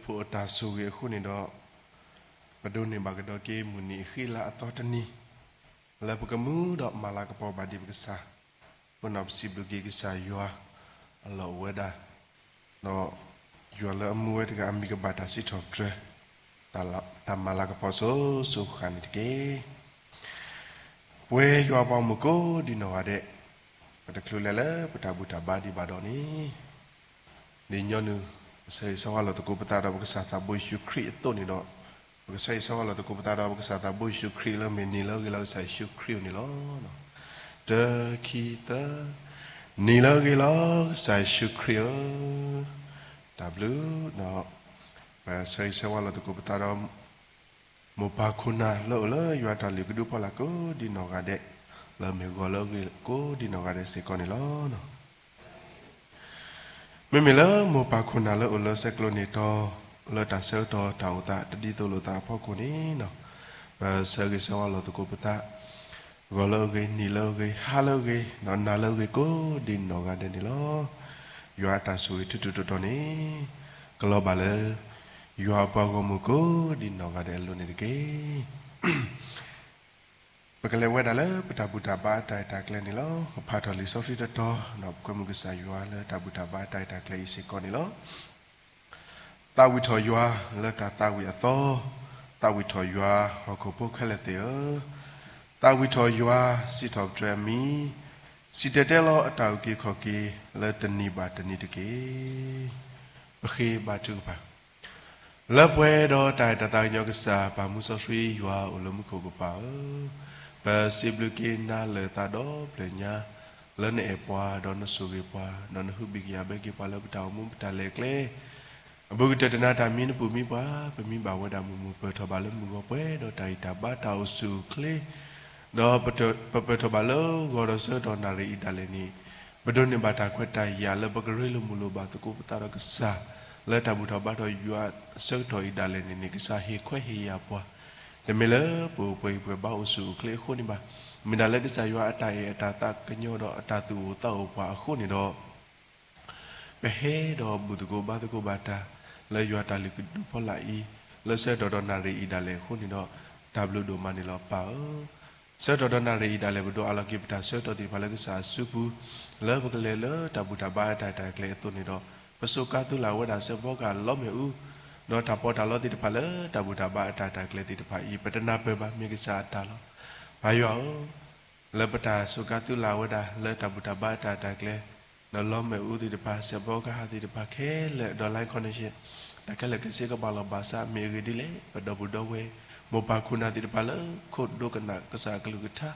ပအိၣ်တၢ်ဆိၣ်ဂ့ၤအဃိန့ၣ်ဒီး, ပဒိးန့ၢ်ဘၣ်ကဒီးက့ၤမုၢ်နံၤအဃံလၤအသီတနံၤ, လၢပကမူဒီးမၤလၤကပီၤဘၣ်ဒံးပကစၢ်, အဃိန့ၣ်ပစံးဘျုးက့ၤကစၢ်ယွၤအလီၢ်အိၣ်ဝဲဒၣ်, ဒီးယွၤလၢအမူဝဲတဂၤအမံၤကဘၣ်တၢ်စံးထီၣ်ပတြၢၤ, တၢ်မၤလၤကပီၤစိၤစိၤဃၣ်န့ၣ်တက့ၢ်. ပဝဲယွၤပှၤဂီၢ်မုၢ်ကိးဒံနီၢ်ဂၤဒဲး, ပတချုးလဲၤလၢပတၢ်ဘူၣ်တၢ်ဘါဒံးဘၣ်ဒီးန့ၣ်, ဒ်ညီနုၢ် ပဆၢဂ့ၤဆၢဝါလိာ်သကိးပသးဒီးပကစၢ်သးဘိယ့ၣ်ၡူးခရံာ်အသိးန့ၣ်ဒီး, ပကဆၢဂ့ၤဆၢဝါလိာ်သကိးပသးဒီးပကစၢ်သးဘိယ့ၣ်ၡူးခရံာ်လၢမ့ၢ်နံၤလၢအဂ့ၤလီၤကစၢ်ယ့ၣ်ၡူးခရံာ်အအိၣ်န့ၣ်လီၤ. တၢ ခံ သၢ, နံၤလၢအဂ့ၤလီၤကစၢ်ယ့ၣ်ၡူးခရံာ်ဧၢ, တၢ်ဘျုး, ဒီးပဆၢဂ့ၤဆၢဝါလိာ်သကိးပသးဒီး မိၢ်ပၢ်ခိၣ်နၢ်လၢအိၣ်လၢယွၤတၢ်လုၢ်ကဒုအဖီလာ်ကိးဒံနီၢ်ဂၤဒဲး, လၢမ့ၢ်ဂီၤလၢအဂ့ၤကိးဒံနီၢ်ဂၤဒဲးစ့ၢ်ကီးန့ၣ်လီၤ. မ့မ့ၢ်လၢမိၢ်ပၢ်ခိၣ်နၢ်လၢအိၣ်လၢဆဲးကျိးန့ၣ်တီၤ, လၢတၢ်ဆၢကတီၢ်တၢ်အိၣ်သးတဒ်သိးလိာ်သးအဖီခိၣ်န့ၣ်, ပဆၢဂ့ၤဆၢဝါလိာ်သကိးပသး, ဂီၤလၢအဂ့ၤ, နံၤလၢအဂ့ၤ, ဟါလၢအဂ့ၤ, ဒီးနၤလၢအဂ့ၤကိးဒံနီၢ်ဂၤဒဲးန့ၣ်လီၤ. ယွၤအတၢ်ဆိၣ်ဂ့ၤထူထူတီတီန့ၣ်, ကလီၤဘၣ်လၢ ယွၤအပှၤဂီၢ်မုၢ်ကိးဒံနီၢ်ဂၤဒဲးအလိၤန့ၣ်တက့ၢ်. ပကလဲၤဝဲဒၣ်လၢပတၢ်ဘူၣ်တၢ်ဘါအတၢ်ရဲၣ်တၢ်ကျဲၤန့ၣ်လီၤ. ပဖးထီၣ်လံာ်စီဆှံတတီၤ, ဒီးပကွဲမုာ်ကစၢ်ယွၤလၢတၢ်ဘူၣ်တၢ်ဘါအတၢ်ရဲၣ်တၢ်ကျဲၤအံၤစ့ၢ်ကီးန့ၣ်လီၤ. သးဝံၣ်ထီၣ်ယွၤလၢတၢ်သးဝံၣ်အသီ, သးဝံၣ်ထီၣ်ယွၤဟီၣ်ခိၣ်ဖိခဲလၢာ်သ့ၣ်ဧၢ, သးဝံၣ်ထီၣ်ယွၤစံးထီၣ်ပတြၢၤအမံၤ, စံၣ်တဲၤတဲလီၤအတၢ်အုၣ်က့ၤခီၣ်က့ၤလၢတနံၤဘၣ်တနံၤတက့ၢ်. ပဃ့ဘါထုကဖၣ်. လၢပှဲၤဒီးတၢ်အဲၣ်တၢ်သးကညီၤကစၢ် ပၢ်မူစီဆှံယွၤအိၣ်လၢမူခိၣ်ကပၤဧၢ, ပစံးဘျုးက့ၤနၤလၢာ်သးဒီဖျၢၣ်ညါ, လၢနအဲၣ်ပှၤဒီးနဆိၣ်ဂ့ၤပှၤ, ဒီးနဟုဘံၣ်ကယာ်ဘၢက့ၤပှၤလၢပတၢ်အိၣ်မူပတၢ်လဲၤကျဲ အဘူးကတၢၢ်တနၤတၢ်မံနပူၤမံပှၤ ပမံဘၣ်ဝဲဒၣ်မုာ်မုာ် ပၢၢ်ထီၣ်ဘၣ်လၢမုၢ်ဂီၤပှဲၤဒီးတၢ်ဂံၢ်တၢ်ဘါတၢ်အိၣ်ဆူၣ်အိၣ်ချ့, ဒီးပပၢၢ်ထီၣ်ဘၣ်လၢဂီၤဒီးဆၢကတီၢ်နၣ်ရံၣ်အံၤဒၣ်လဲာ်န့ၣ်, ပဒိးန့ၢ်ဘၣ်တၢ်ခွဲးတၢ်ယာ်လၢပကရ့လိာ်မုာ်လိာ်ဘၣ်သကိးပသးဒီးကစၢ်, လၢတၢ်ဘူၣ်ထီၣ်ဘါထီၣ်ယွၤဆၢကတီၢ်အံၤဒၣ်လဲာ်န့ၣ်န့ၣ် ကစၢ်ဟ့ၣ်ခွဲးဟ့ၣ်ယာ်ပှၤ, တမ့ၢ်လၢပအိၣ်ပှဲၤဂံၢ်ပှဲၤဘါအိၣ်ဆူၣ်အိၣ်ချ့အဃိန့ၣ်ဘၣ်, မ့ၢ်ဒၣ်လၢကစၢ်ယွၤအတၢ်အဲၣ်အတၢ်သးကညီၤဒီးအတၢ်သူၣ်အိၣ်သးအိၣ်ပှၤအဃိန့ၣ်ဒီး ပဟဲဒီးဘူၣ်သကိးဘါသကိးဘၣ်တၢ် လၢယွၤတၢ်လုၢ်ကဒုဖီလာ်အံၤ, လၢဆၢကတီၢ်ဒီးနၣ်ရံၣ်အံၤဒၣ်လဲာ်အဃိန့ၣ်ဒီး, တၢ်ဘျုးဒိၣ်မးန့ၣ်လီၤပၢ်ဧၢ. ဆၢကတီၢ်ဒီးနၣ်ရံၣ်အံၤဒၣ်လဲာ် ပဒိးအးလီၤက့ၤပတၢ်ဆၢကတီၢ်သ့ၣ်တဖၣ်လၢကစၢ်အစုပူၤ, လၢပကလဲၤလၢတၢ်ဘူၣ်တၢ်ဘါအတၢ်ရဲၣ်တၢ်ကျဲၤအသိးန့ၣ်ဒီး, ပစူးကါသုလၢ်ဝဲဒၣ်စဲးဖီကဟၣ်လီမ့ၣ်အူ, ဒီးတၢ်ပီးတၢ်လီသ့ၣ်တဖၣ်လၢတၢ်ဘူၣ်တၢ်ဘါအတၢ်ရဲၣ်တၢ်ကျဲၤသ့ၣ်တဖၣ်အံၤ ပတနၢ်ပၢၢ်ဘၣ်မ့ၢ်ကစၢ်အတၢ်လီၤ. ပၢ်ယွၤဧၢ, လၢပတၢ်စူးကါသုလၢ်ဝဲဒၣ်လၢတၢ်ဘူၣ်တၢ်ဘါအတၢ်ရဲၣ်တၢ်ကျဲၤ, ဒီးလီမ့ၣ်အူသ့ၣ်တဖၣ် စဲးဖီကဟၣ်သ့ၣ်တဖၣ်ခဲလၢာ် ဒီး line connection တၢ်ခဲလၢာ်ခဲဆ့ကဘၣ်လီၤဘၣ်ဆၣ် မ့ၢ်အဂ့ၢ်ဒ်လဲၣ် ပဒီပုၢ်ဒီဝဲၢ် မိၢ်ပၢ်ခိၣ်နၢ်သ့ၣ်တဖၣ်လၢခိၣ်ဒိကနၣ်ကစၢ်အကလုၢ်ကထါ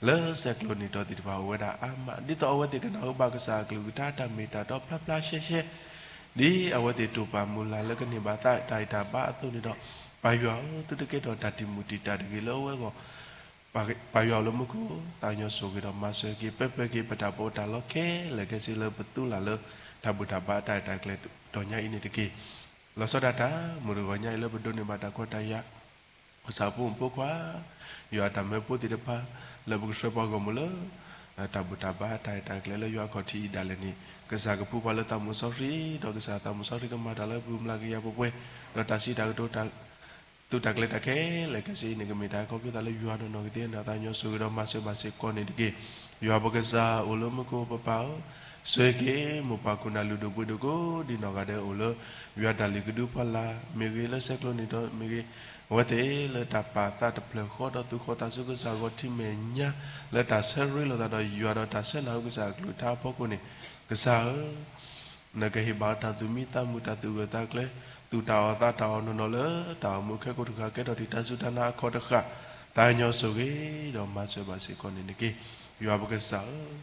လၢဆဲးကျိးနံၣ်တီၤသ့ၣ်တဖၣ်အိၣ်ဝဲဒၣ်အါမး ဒ်သိးအဝဲသ့ၣ်ကနၢ်ဟူဘၣ်ကစၢ်အကလုၢ်ကထါတၢ်မ့ၢ်တၢ်တီဖျါဖျါရှဲရှဲ ဒ်အဝဲသ့ၣ်တိာ်ပာ်မုၢ်လၢ်လၢကန့ၢ်ဘၣ်သးတၢ်ဂံၢ်တၢ်ဘါအသိးန့ၣ်ဒီး ပၢ်ယွၤဧၢ သုတကဲထီၣ်တၢ်တံာ်မုၢ်တံာ်တာ်တဂ့ၤလၢအဝဲအဂီၢ် ပၢ်ယွၤအိၣ်လၢမူခိၣ် သးကညီၤဆိၣ်ဂ့ၤဒီးမၤစၢၤက့ၤ ပၢပၢက့ၤ ပတၢ်ပီးတၢ်လီခဲလၢာ်ခဲဆ့လၢပသူလၢ်လၢ တၢ်ဘူၣ်တၢ်ဘါတၢ်ရဲၣ်တၢ်ကျဲၤတီၤညါအံၤန့ၣ်တက့ၢ်. လီၤဆီဒၣ်တၢ် မုၢ်တဂီၤညါအံၤလၢပဒိးန့ၢ်ဘၣ်တၢ်ခွဲးတၢ်ယာ် ကစၢ်ဖိမုၣ်ဖိခွါ ယွၤအတၢ်မၢဖိသ့ၣ်တဖၣ် လၢပကဆှၢပှၤဂီၢ်မုၢ်လၢ တၢ်ဘူၣ်တၢ်ဘါတၢ်ရဲၣ်တၢ်ကျဲၤလၢယွၤအခီၣ်ထံးအံၤဒၣ်လဲာ်န့ၣ် ကစၢ်ကဖှူပှၤလၢသးမုၢ်စီဆှံ ဒီးကစၢ်သးမုၢ်စီဆှံကမၤတၢ်လၢပှၤမျးကယၤပှဲၤပှဲၤ ဒီးတၢ်စံးတၢ်ကတိၤ သူၣ်တၢ်ကျဲၤတၢ်ခဲလၢာ်ခဲဆ့အံၤန့ၣ် ကမ့ၢ်တၢ်ခီဖျိသးလၢယွၤဒီးနီၢ်ကသ့ၣ်န့ၣ် သးကညီၤဆိၣ်ဂ့ၤဒီးမၤစၢၤဘၣ်စ့ၢ်ကီးန့ၣ်တက့ၢ်. ယွၤပကစၢ်အိၣ်လၢမူခိၣ်ပပၢ်ဧၢ, ဆိၣ်ဂ့ၤက့ၤ မိၢ်ပၢ်ခိၣ်နၢ်လုၢ်ဒိၣ်ပှ့ၤဒိၣ်ကိးဒံနီၢ်ဂၤဒဲးအိၣ်လၢ ယွၤတၢ်လုၢ်ကဒုဖီလာ် မ့ၢ်ဂ့ၤလၢဆဲးကျိးနံၣ်တီၤမ့ၢ်ဂ့ၤ, အဝဲသ့ၣ်လၢတၢ်ပာ်သးတဖျၢၣ်ဃီဒီးသူၣ်ဃီသးဆူကစၢ်ဂီၢ်ထံးမဲာ်ညါ လၢတၢ်ဆၢရ့လိာ်သးဒီးယွၤဒီးတၢ်ဆၢနၢ်ဟူကစၢ်အကလုၢ်ကထါအဖီခိၣ်န့ၣ်, ကစၢ်ဧၢ နကဟ့ၣ်ဘၣ်တၢ်သူၣ်မံသးမုာ် တၢ်သူၣ်ဂၢၢ်သးကျၢၤ, သူၣ်တၢ်အီၣ်သးတၢ်အီၣ်နီၢ်နီၢ်လၢ တၢ်အိၣ်မူခဲကိာ်တဃၣ် ကဲထီၣ်တံၢ်တၢ်စူၢ်တၢ်နာ်အခီၣ်တဃၣ်, သးကညီၤဆိၣ်ဂ့ၤဒီးမၤစၢၤဘၣ်စ့ၢ်ကီးန့ၣ်တက့ၢ်. ယွၤပကစၢ်ဧၢ,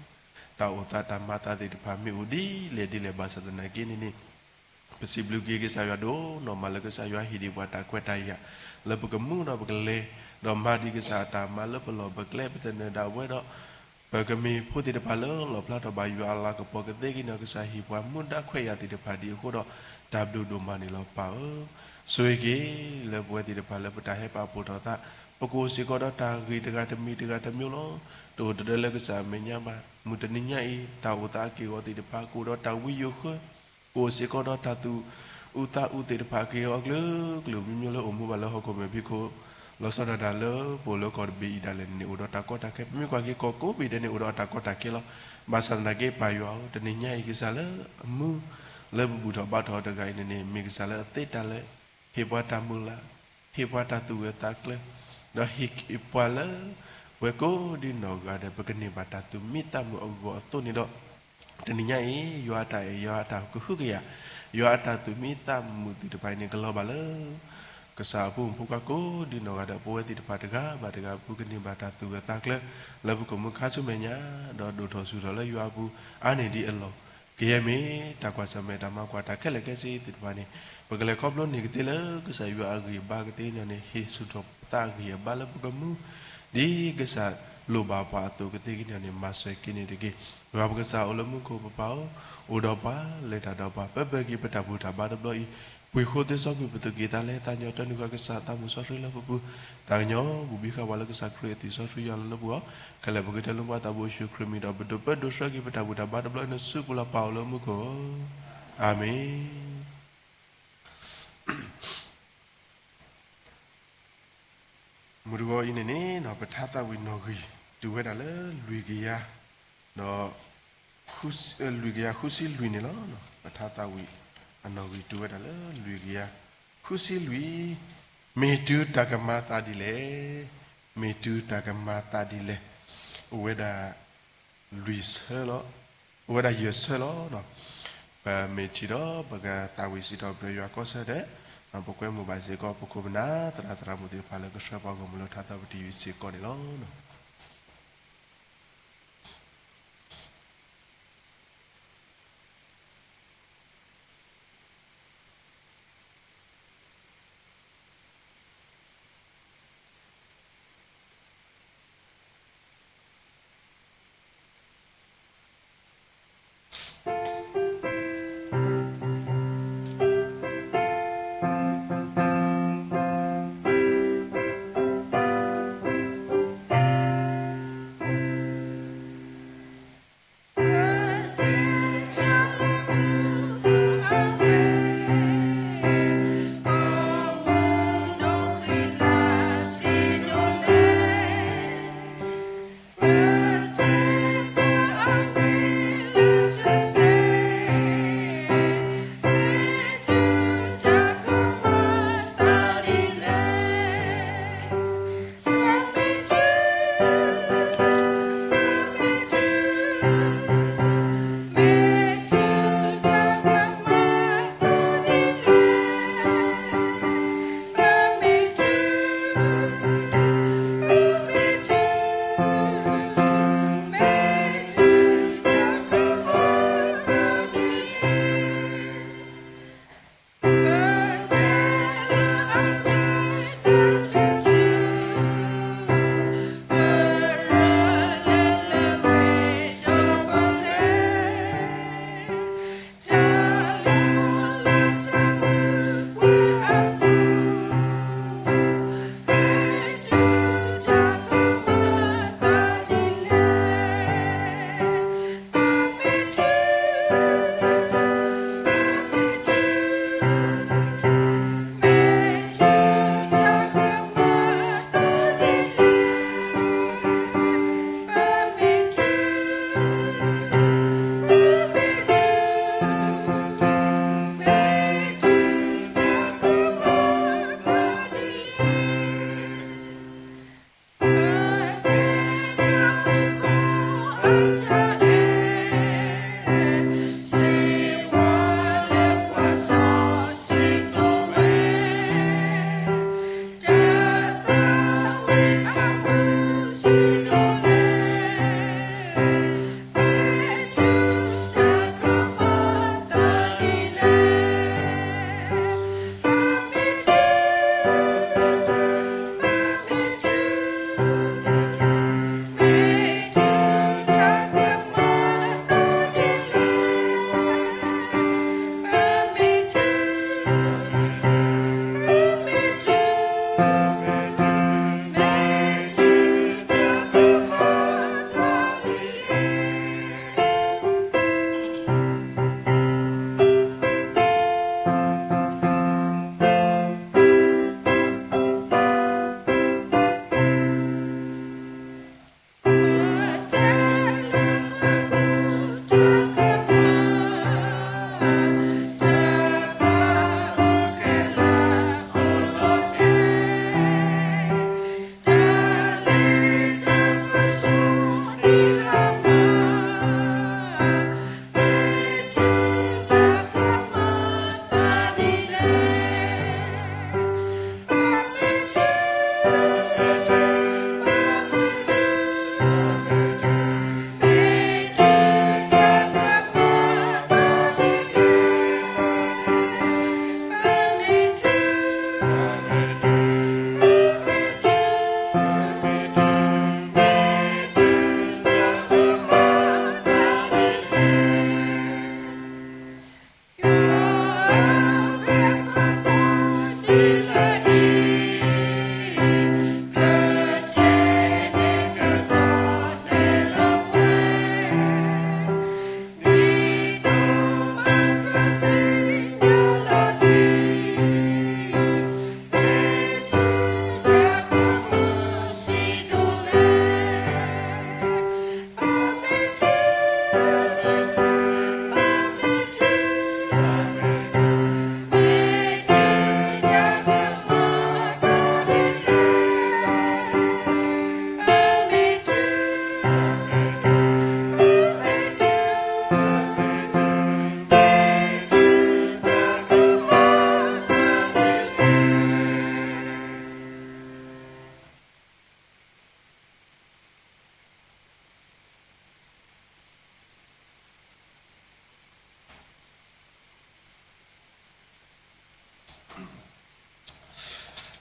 တၢ်အိၣ်သးတၢ်မၤသးသ့ၣ်တဖၣ်မ့ၢ်အိၣ်ဒ်လဲၣ်ဒ်လဲၣ်ဘၣ်ဆၣ်သနာ်က့န့ၣ်န့ၣ် ပစံးဘျုးက့ၤကစၢ်ယွၤဒိၣ်နီၢ်မးလၢကစၢ်ယွၤဟ့ၣ်ဒံးပှၤတၢ်ခွဲးတၢ်ယာ် လၢပကမူဒီးပကလဲၤ, ဒီးမၤဒံးကစၢ်အတၢ်မၤလၢပလီၢ်ပကျဲ ပသနၢၣ်ဒၣ်ဝဲဒီး ပကမ့ၢ်ဖိသ့ၣ်တဖၣ်လၢလီၣ်ဖျါထီၣ်ဘၣ်ယွၤအလၤကပီၤကသ့က့ၤန့ၣ် ကစၢ်ဟ့ၣ်ပှၤမူဒါခွဲးယာ်သ့ၣ်တဖၣ်ဒံးအဃိဒီး တၢ်ဘျုးဒိၣ်မးန့ၣ်လီၤပၢ်ဧၢ. ဆိၣ်ဂ့ၤက့ၤ လၢပဝဲသ့ၣ်တဖၣ်လၢပတၢ်ဟဲပာ်ဖှိၣ်ထီၣ်သး ပကအိၣ်စ့ၢ်ကီးဒီးတၢ်ဂ့ၢ်တဂၤတမံၤတဂၤတမံၤလီၤ. တအိၣ်တဒၢလၢကစၢ်အမဲာ်ညါဘၣ်. မုၢ်တနံၤညါအံၤ တၢ်အိၣ်သးအက့ၢ်အဂီၤသ့ၣ်တဖၣ် ကအိၣ်ဒီးတၢ်ဝံယိၤဃၢ ကအိၣ်စ့ၢ်ကီးဒီးတၢ်သူၣ် အူသၣ်အူသ့ၣ်တဖၣ် က့ၤအီၣ်ကျၢၤကျၢၤ မ့မ့ၢ်လၢအိၣ်မူဘၣ်လၢဟီၣ်ခိၣ်မဲာ်ဖံးခိၣ် လီၤဆီဒၣ်တၢ်လၢပအိၣ်လၢကီၢ်တဘ့ၣ်အံၤဒၣ်လဲာ်န့ၣ် အိၣ်ဒီးတၢ်ကီတၢ်ခဲ, ပမ့ၢ်ကွၢ်က့ၤကီၢ်ကိးဘ့ၣ်ဒဲးန့ၣ် အိၣ်ဒီးအတၢ်ကီတၢ်ခဲလီၤ. ဘၣ်ဆၣ်သနာ်က့ ပၢ်ယွၤဧၢ, တနံၤညါအံၤ ကစၢ်လၢအမူ လၢပဘူၣ်ထီၣ်ဘါထီၣ်တဂၤအံၤန့ၣ်န့ၣ် မ့ၢ်ကစၢ်လၢအသ့တၢ်လၢ ဟ့ၣ်ပှၤတၢ်မုၢ်လၢ်, ဟ့ၣ်ပှၤတၢ်သူၣ်ဂၢၢ်သးကျၢၤ, ဒီးဟ့ၣ်ပှၤလၢ ပဝဲကိးဒ်နီၢ်ဂၤဒဲး ပကန့ၢ်ဘၣ်တၢ်သူၣ်မံသးမုာ်အဂီၢ်အသိးန့ၣ်ဒီး တနံၤညါအံၤ ယွၤအတၢ်အဲၣ်, ယွၤအတၢ်ကဟုကယာ်, ယွၤအတၢ်သူၣ်မံသးမုာ်သ့ၣ်တဖၣ်အံၤန့ၣ် ကလီၤဘၣ်လၢ ကစၢ်အဖိမုၣ်ဖိခွါကိးဒ်နီၢ်ဂၤဒဲး ပဝဲသ့ၣ်တဖၣ်တဂၤဘၣ်တဂၤအပူၤ ကန့ၢ်ဘၣ်တၢ်သူၣ်ဂၢၢ်သးကျၢၤ လၢပကမူခါဆူမဲာ်ညါ, ဒီးဒိၣ်ထီၣ်ဆူၣ်ထီၣ်လၢယွၤအပူၤ အါန့ၢ်ဒ်အလီၢ်, ကယဲၢ်မ့ၢ်တၢ်ကွၢ်ဆၢၣ်မဲာ်တၢ်မၤကွၢ်တၢ်ခဲလၢာ်ခဲဆ့သ့ၣ်တဖၣ်န့ၣ် ပကလဲၤခီဖျိန့ၢ်ကသ့လၢကစၢ်ယွၤအဂံၢ်အဘါကသ့န့ၣ်န့ၣ် ဟ့ၣ်ဆူၣ်ထီၣ်ပသးအဂံၢ်အဘါလၢပကမူ ဒ်ကစၢ်လိၣ်ဘၣ်ပှၤအသိးကသ့ကန့ၣ်န့ၣ် မၤစၢၤက့ၤန့ၢ်တက့ၢ်. ယွၤပကစၢ်အိၣ်လၢမူခိၣ်ပပၢ်ဧၢ, အိၣ်ဒီးပှၤ လဲၤတၢ်ဒီးပှၤ ပၢပၢက့ၤပတၢ်ဘူၣ်တၢ်ဘါတဘျီအံၤ, ပှ့ၤဃိသ့စီကွံာ်ပသူၣ်ကံၢ်သးလဲ သးကညီၤတၢ်နုာ်ဃီကစၢ်သးမုၢ်စီဆှံလၢပပူၤ, သးကညီၤပူၤဘံဃာ်ပှၤလၢကစၢ်ခရံာ်အသွံၣ်စီဆှံယွၤလီၤလၢပဂီၢ်, ခဲလၢာ်ပဃ့တၢ်လၢပှၤသးဘိယ့ၣ်ၡူးခရံာ်မံၤဒီး ပဒိးပၢဒိးဆှၢက့ၤပတၢ်ဘူၣ်တၢ်ဘါတဘျီအံၤ နစုပူၤလီၤ ပၢ်အိၣ်လၢမူခိၣ်ဧၢ, အၤမ့ၣ်. မုၢ်တဂီၤအံၤန့ၣ်န့ၣ် ပထါသးဝံၣ်နီၣ်ဂံၢ် တုၤဝဲဒၣ်လၢလွံၢ်ကယၤ, ဒီး လွံၢ်ကယၤဃုဆံလွံၢ်န့ၣ်လီၤ. ပထါသးဝံၣ်အနီၣ်ဂံၢ်တုၤဝဲဒၣ်လၢလွံၢ်ကယၤဃုဆံလွံၢ်, မ့ၢ်တုၤတၢ်ကမၤသးဒ်လဲၣ်, မ့ၢ်တုၤတၢ်ကမၤသးဒ်လဲၣ်, အိၣ်ဝဲဒၣ် လွံၢ်ဆၢလီၤ, အိၣ်ဝဲဒၣ်ယဲၢ်ဆၢလီၤ. ပမ့ၢ်ထံၣ်ဒီး ပကသးဝံၣ်စံးထီၣ်ပတြၢၤယွၤကိးဆၢဒဲး, ပကွဲမုာ်ဘၣ်စ့ၢ်ကီး ပခိၣ်ပနၢ်သရၣ်သရၣ်မုၣ်သ့ၣ်တဖၣ်လၢ ကဆှၢပှၤဂီၢ်မုၢ်လၢထါသးပတံၢ်အံၤစ့ၢ်ကီးန့ၣ်လီၤ.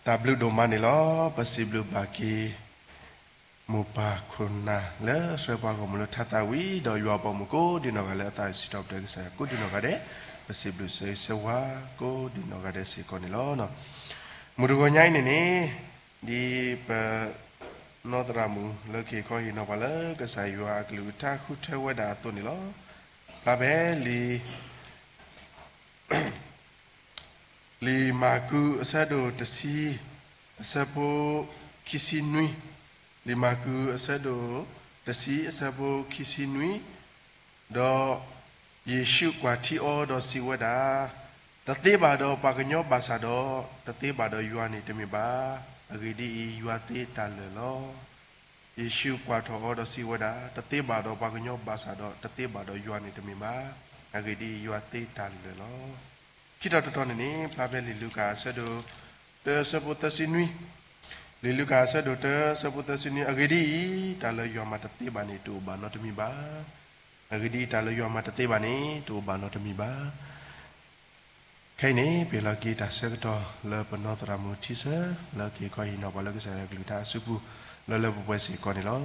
တၢ်ဘျုးဒိၣ်မးန့ၣ်လီၤ. ပစံးဘျုးဘၣ်က့ၤ မိၢ်ပၢ်ခိၣ်နၢ်လၢဆှၢပှၤဂီၢ်မုၢ်လၢထါသၣ်ဝံၤ ဒီးယွၤအပှၤဂီၢ်မုၢ်ကိးဒံနီၢ်ဂၤလၢအသးစံးထီၣ်ပတြၢၤကစၢ်ယွၤ ကိးဒံနီၢ်ဂၤဒဲး, ပစံးဘျုးဆၢဂ့ၤဆၢဝါကိးဒံနီၢ်ဂၤဒဲးစ့ၢ်ကီးန့ၣ်လီၤ. မုၢ်တဂီၤညါအံၤန့ၣ်န့ၣ် ဒ်ပ နီၢ်သရၣ်မုၣ်လၢကဟ့ၣ်ခီဟ့ၣ်နီၤပှၤလၢကစၢ်ယွၤအကလုၢ်ကထါဃုထၢဝဲဒၣ်အသိးန့ၣ်လီၤ. ဖျါဖဲလံာ် လံာ်မၢ်ကူးအဆၢဒိၣ်တဆံ အဆၢဖိခံဆံနွံ, လံာ်မၢ်ကူးအဆၢဒိၣ်တဆံအဆၢဖိခံဆံနွံ, ဒီးယ့ၣ်ၡူးကွၢ်ထံအီၤဒီးစံးဝဲဒၣ်, တသ့ဘၣ်ဒီးပှၤကညီဘၣ်ဆၣ်ဒီး တသ့ဘၣ်ဒီးယွၤန့ၣ်တမ့ၢ်ဘၣ်. အဂ့ၢ်ဒ်အံၤ, ယွၤသ့တၢ်လၢာ်လီၤ. ယ့ၣ်ၡူးကွၢ်ထီၣ်အီၤဒီးစံးဝဲဒၣ်, တသ့ဘၣ်ဒီးပှၤကညီဘၣ်ဆၣ်ဒီး တသ့ဘၣ်ဒီးယွၤန့ၣ်တမ့ၢ်ဘၣ်. အဂ့ၢ်ဒ်အံၤ, ယွၤသ့တၢ်လၢာ်လီၤ. ခံထီၣ်တထီၣ်န့ၣ်န့ၣ် ဖျါဖဲလံာ်လူၤကၣ်အဆၢဒိၣ်တၢအဆၢဖိသၢဆံနွံ, လံာ်လူၤကၣ်အဆၢဒိၣ်တၢအဆၢဖိသၢဆံနွံ, အဂ့ၢ်ဒ်အံၤ, တၢ်လၢယွၤမၤတသ့ဘၣ်န့ၣ် တအိၣ်ဘၣ်နီတမံၤဘၣ်. အဂ့ၢ်ဒ်အံၤ, တၢ်လၢယွၤမၤတသ့ဘၣ်န့ၣ် တအိၣ်ဘၣ်နီတမံၤဘၣ်. ခဲအံၤန့ၣ် ပဟ့ၣ်လီၤက့ၤတၢ်ဆၢကတီၢ်လၢပနီၢ်သရၣ်မုၣ်ထံဆၢ လၢကဟ့ၣ်ခီဟ့ၣ်နီၤပှၤလၢကစၢ်ယွၤကလုၢ်ကထါအစုပူၤ လၢလၢပှဲၤပှဲၤစ့ၢ်ကီးန့ၣ်လီၤ.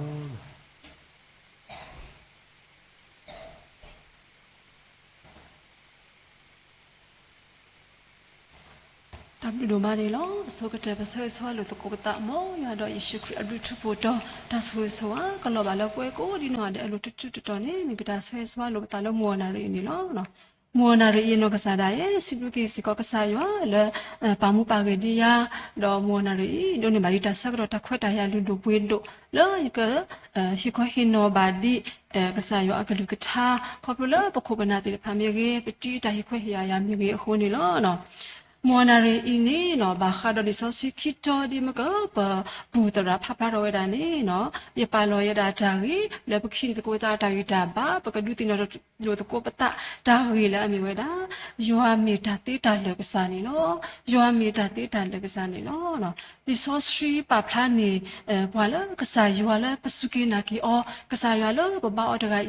တၢ်ဘျုးဒိၣ်မးန့ၣ်လီၤ. အဆိကတၢၢ်ပဆၢဂ့ၤဆၢဝါလိာ်သကိးပသး မ်ယွၤဒီးယ့ၣ်ၡူးခရံာ်အဘျုးထူးဖှိၣ်တီၤ တၢ်ဆိၣ်ဂ့ၤဆိၣ်ဝါကလီၤဘၣ်လၢပဝဲကိးဒံနီၢ်ဂၤဒဲးအလိၤ တတုၤတတီၤန့ၣ် မ့ၢ်ပတၢ်ဆၢဂ့ၤဆၢဝါလိာ်ပသးလၢမုၢ်ဂီၤနၣ်ရံၣ်အံၤန့ၣ်လီၤ. မုၢ်ဂီၤနၣ်ရံၣ်အံၤ အနီၢ်ကစၢ်ဒၣ်ယဲ စံးဘျုးက့ၤစ့ၢ်ကီးကစၢ်ယွၤလၢ ပာ်မူပာ်ဂဲၤဒံးယၤ, ဒီးမုၢ်ဂီၤနၣ်ရံၣ်အံၤ ဒိးန့ၢ်ဘၣ်ဒံးတၢ်ဆၢကတီၢ်တၢ်ခွဲးတၢ်ယာ်လုၢ်ဒိၣ်ပှ့ၤဒိၣ် လၢယက ဟ့ၣ်ခီဟ့ၣ်နီၤဘၣ်ဒံး ကစၢ်ယွၤအကလုၢ်ကထါ ခီဖျိလၢပခိၣ်ပနၢ်သ့ၣ်တဖၣ်မ့ၢ်ဂ့ၤ ပတံၤတၢ်ဟ့ၣ်ခွဲးဟ့ၣ်ယာ်ယၤမ့ၢ်ဂ့ၤအဃိန့ၣ်လီၤ. မုၢ်ဂီၤနၣ်ရံၣ်အံၤန့ၣ် ဘၣ်ဃးဒီးလံာ်စီဆှံခံတီၤဒ်မ့ၢ်က ပပူၢ်သရၣ်ဖးဖျါထီၣ်ဝဲဒၣ်န့ၣ် ယပာ်လီၤယဲဒၣ်တၢ်ဂ့ၢ် လၢပကဟံးန့ၢ်သကိးပသးတၢ်ဂံၢ်တၢ်ဘါ ပကဒုးသ့ၣ်နီၣ်လိာ်သကိးပသးတၢ်ဂ့ၢ်လၢအမ့ၢ်ဝဲဒၣ် ယွၤမ့ၢ်တၢ်သ့တၢ်လၢာ်ကစၢ်န့ၣ်လီၤ. ယွၤမ့ၢ်တၢ်သ့တၢ်လၢာ်ကစၢ်န့ၣ်လီၤ. လံာ်စီဆှံပာ်ဖျါန့ၢ် ပှၤလၢကစၢ်ယွၤလၢပစူၢ်က့ၤနာ်က့ၤအီၤ ကစၢ်ယွၤလၢပဘါအီၤတဂၤအံၤ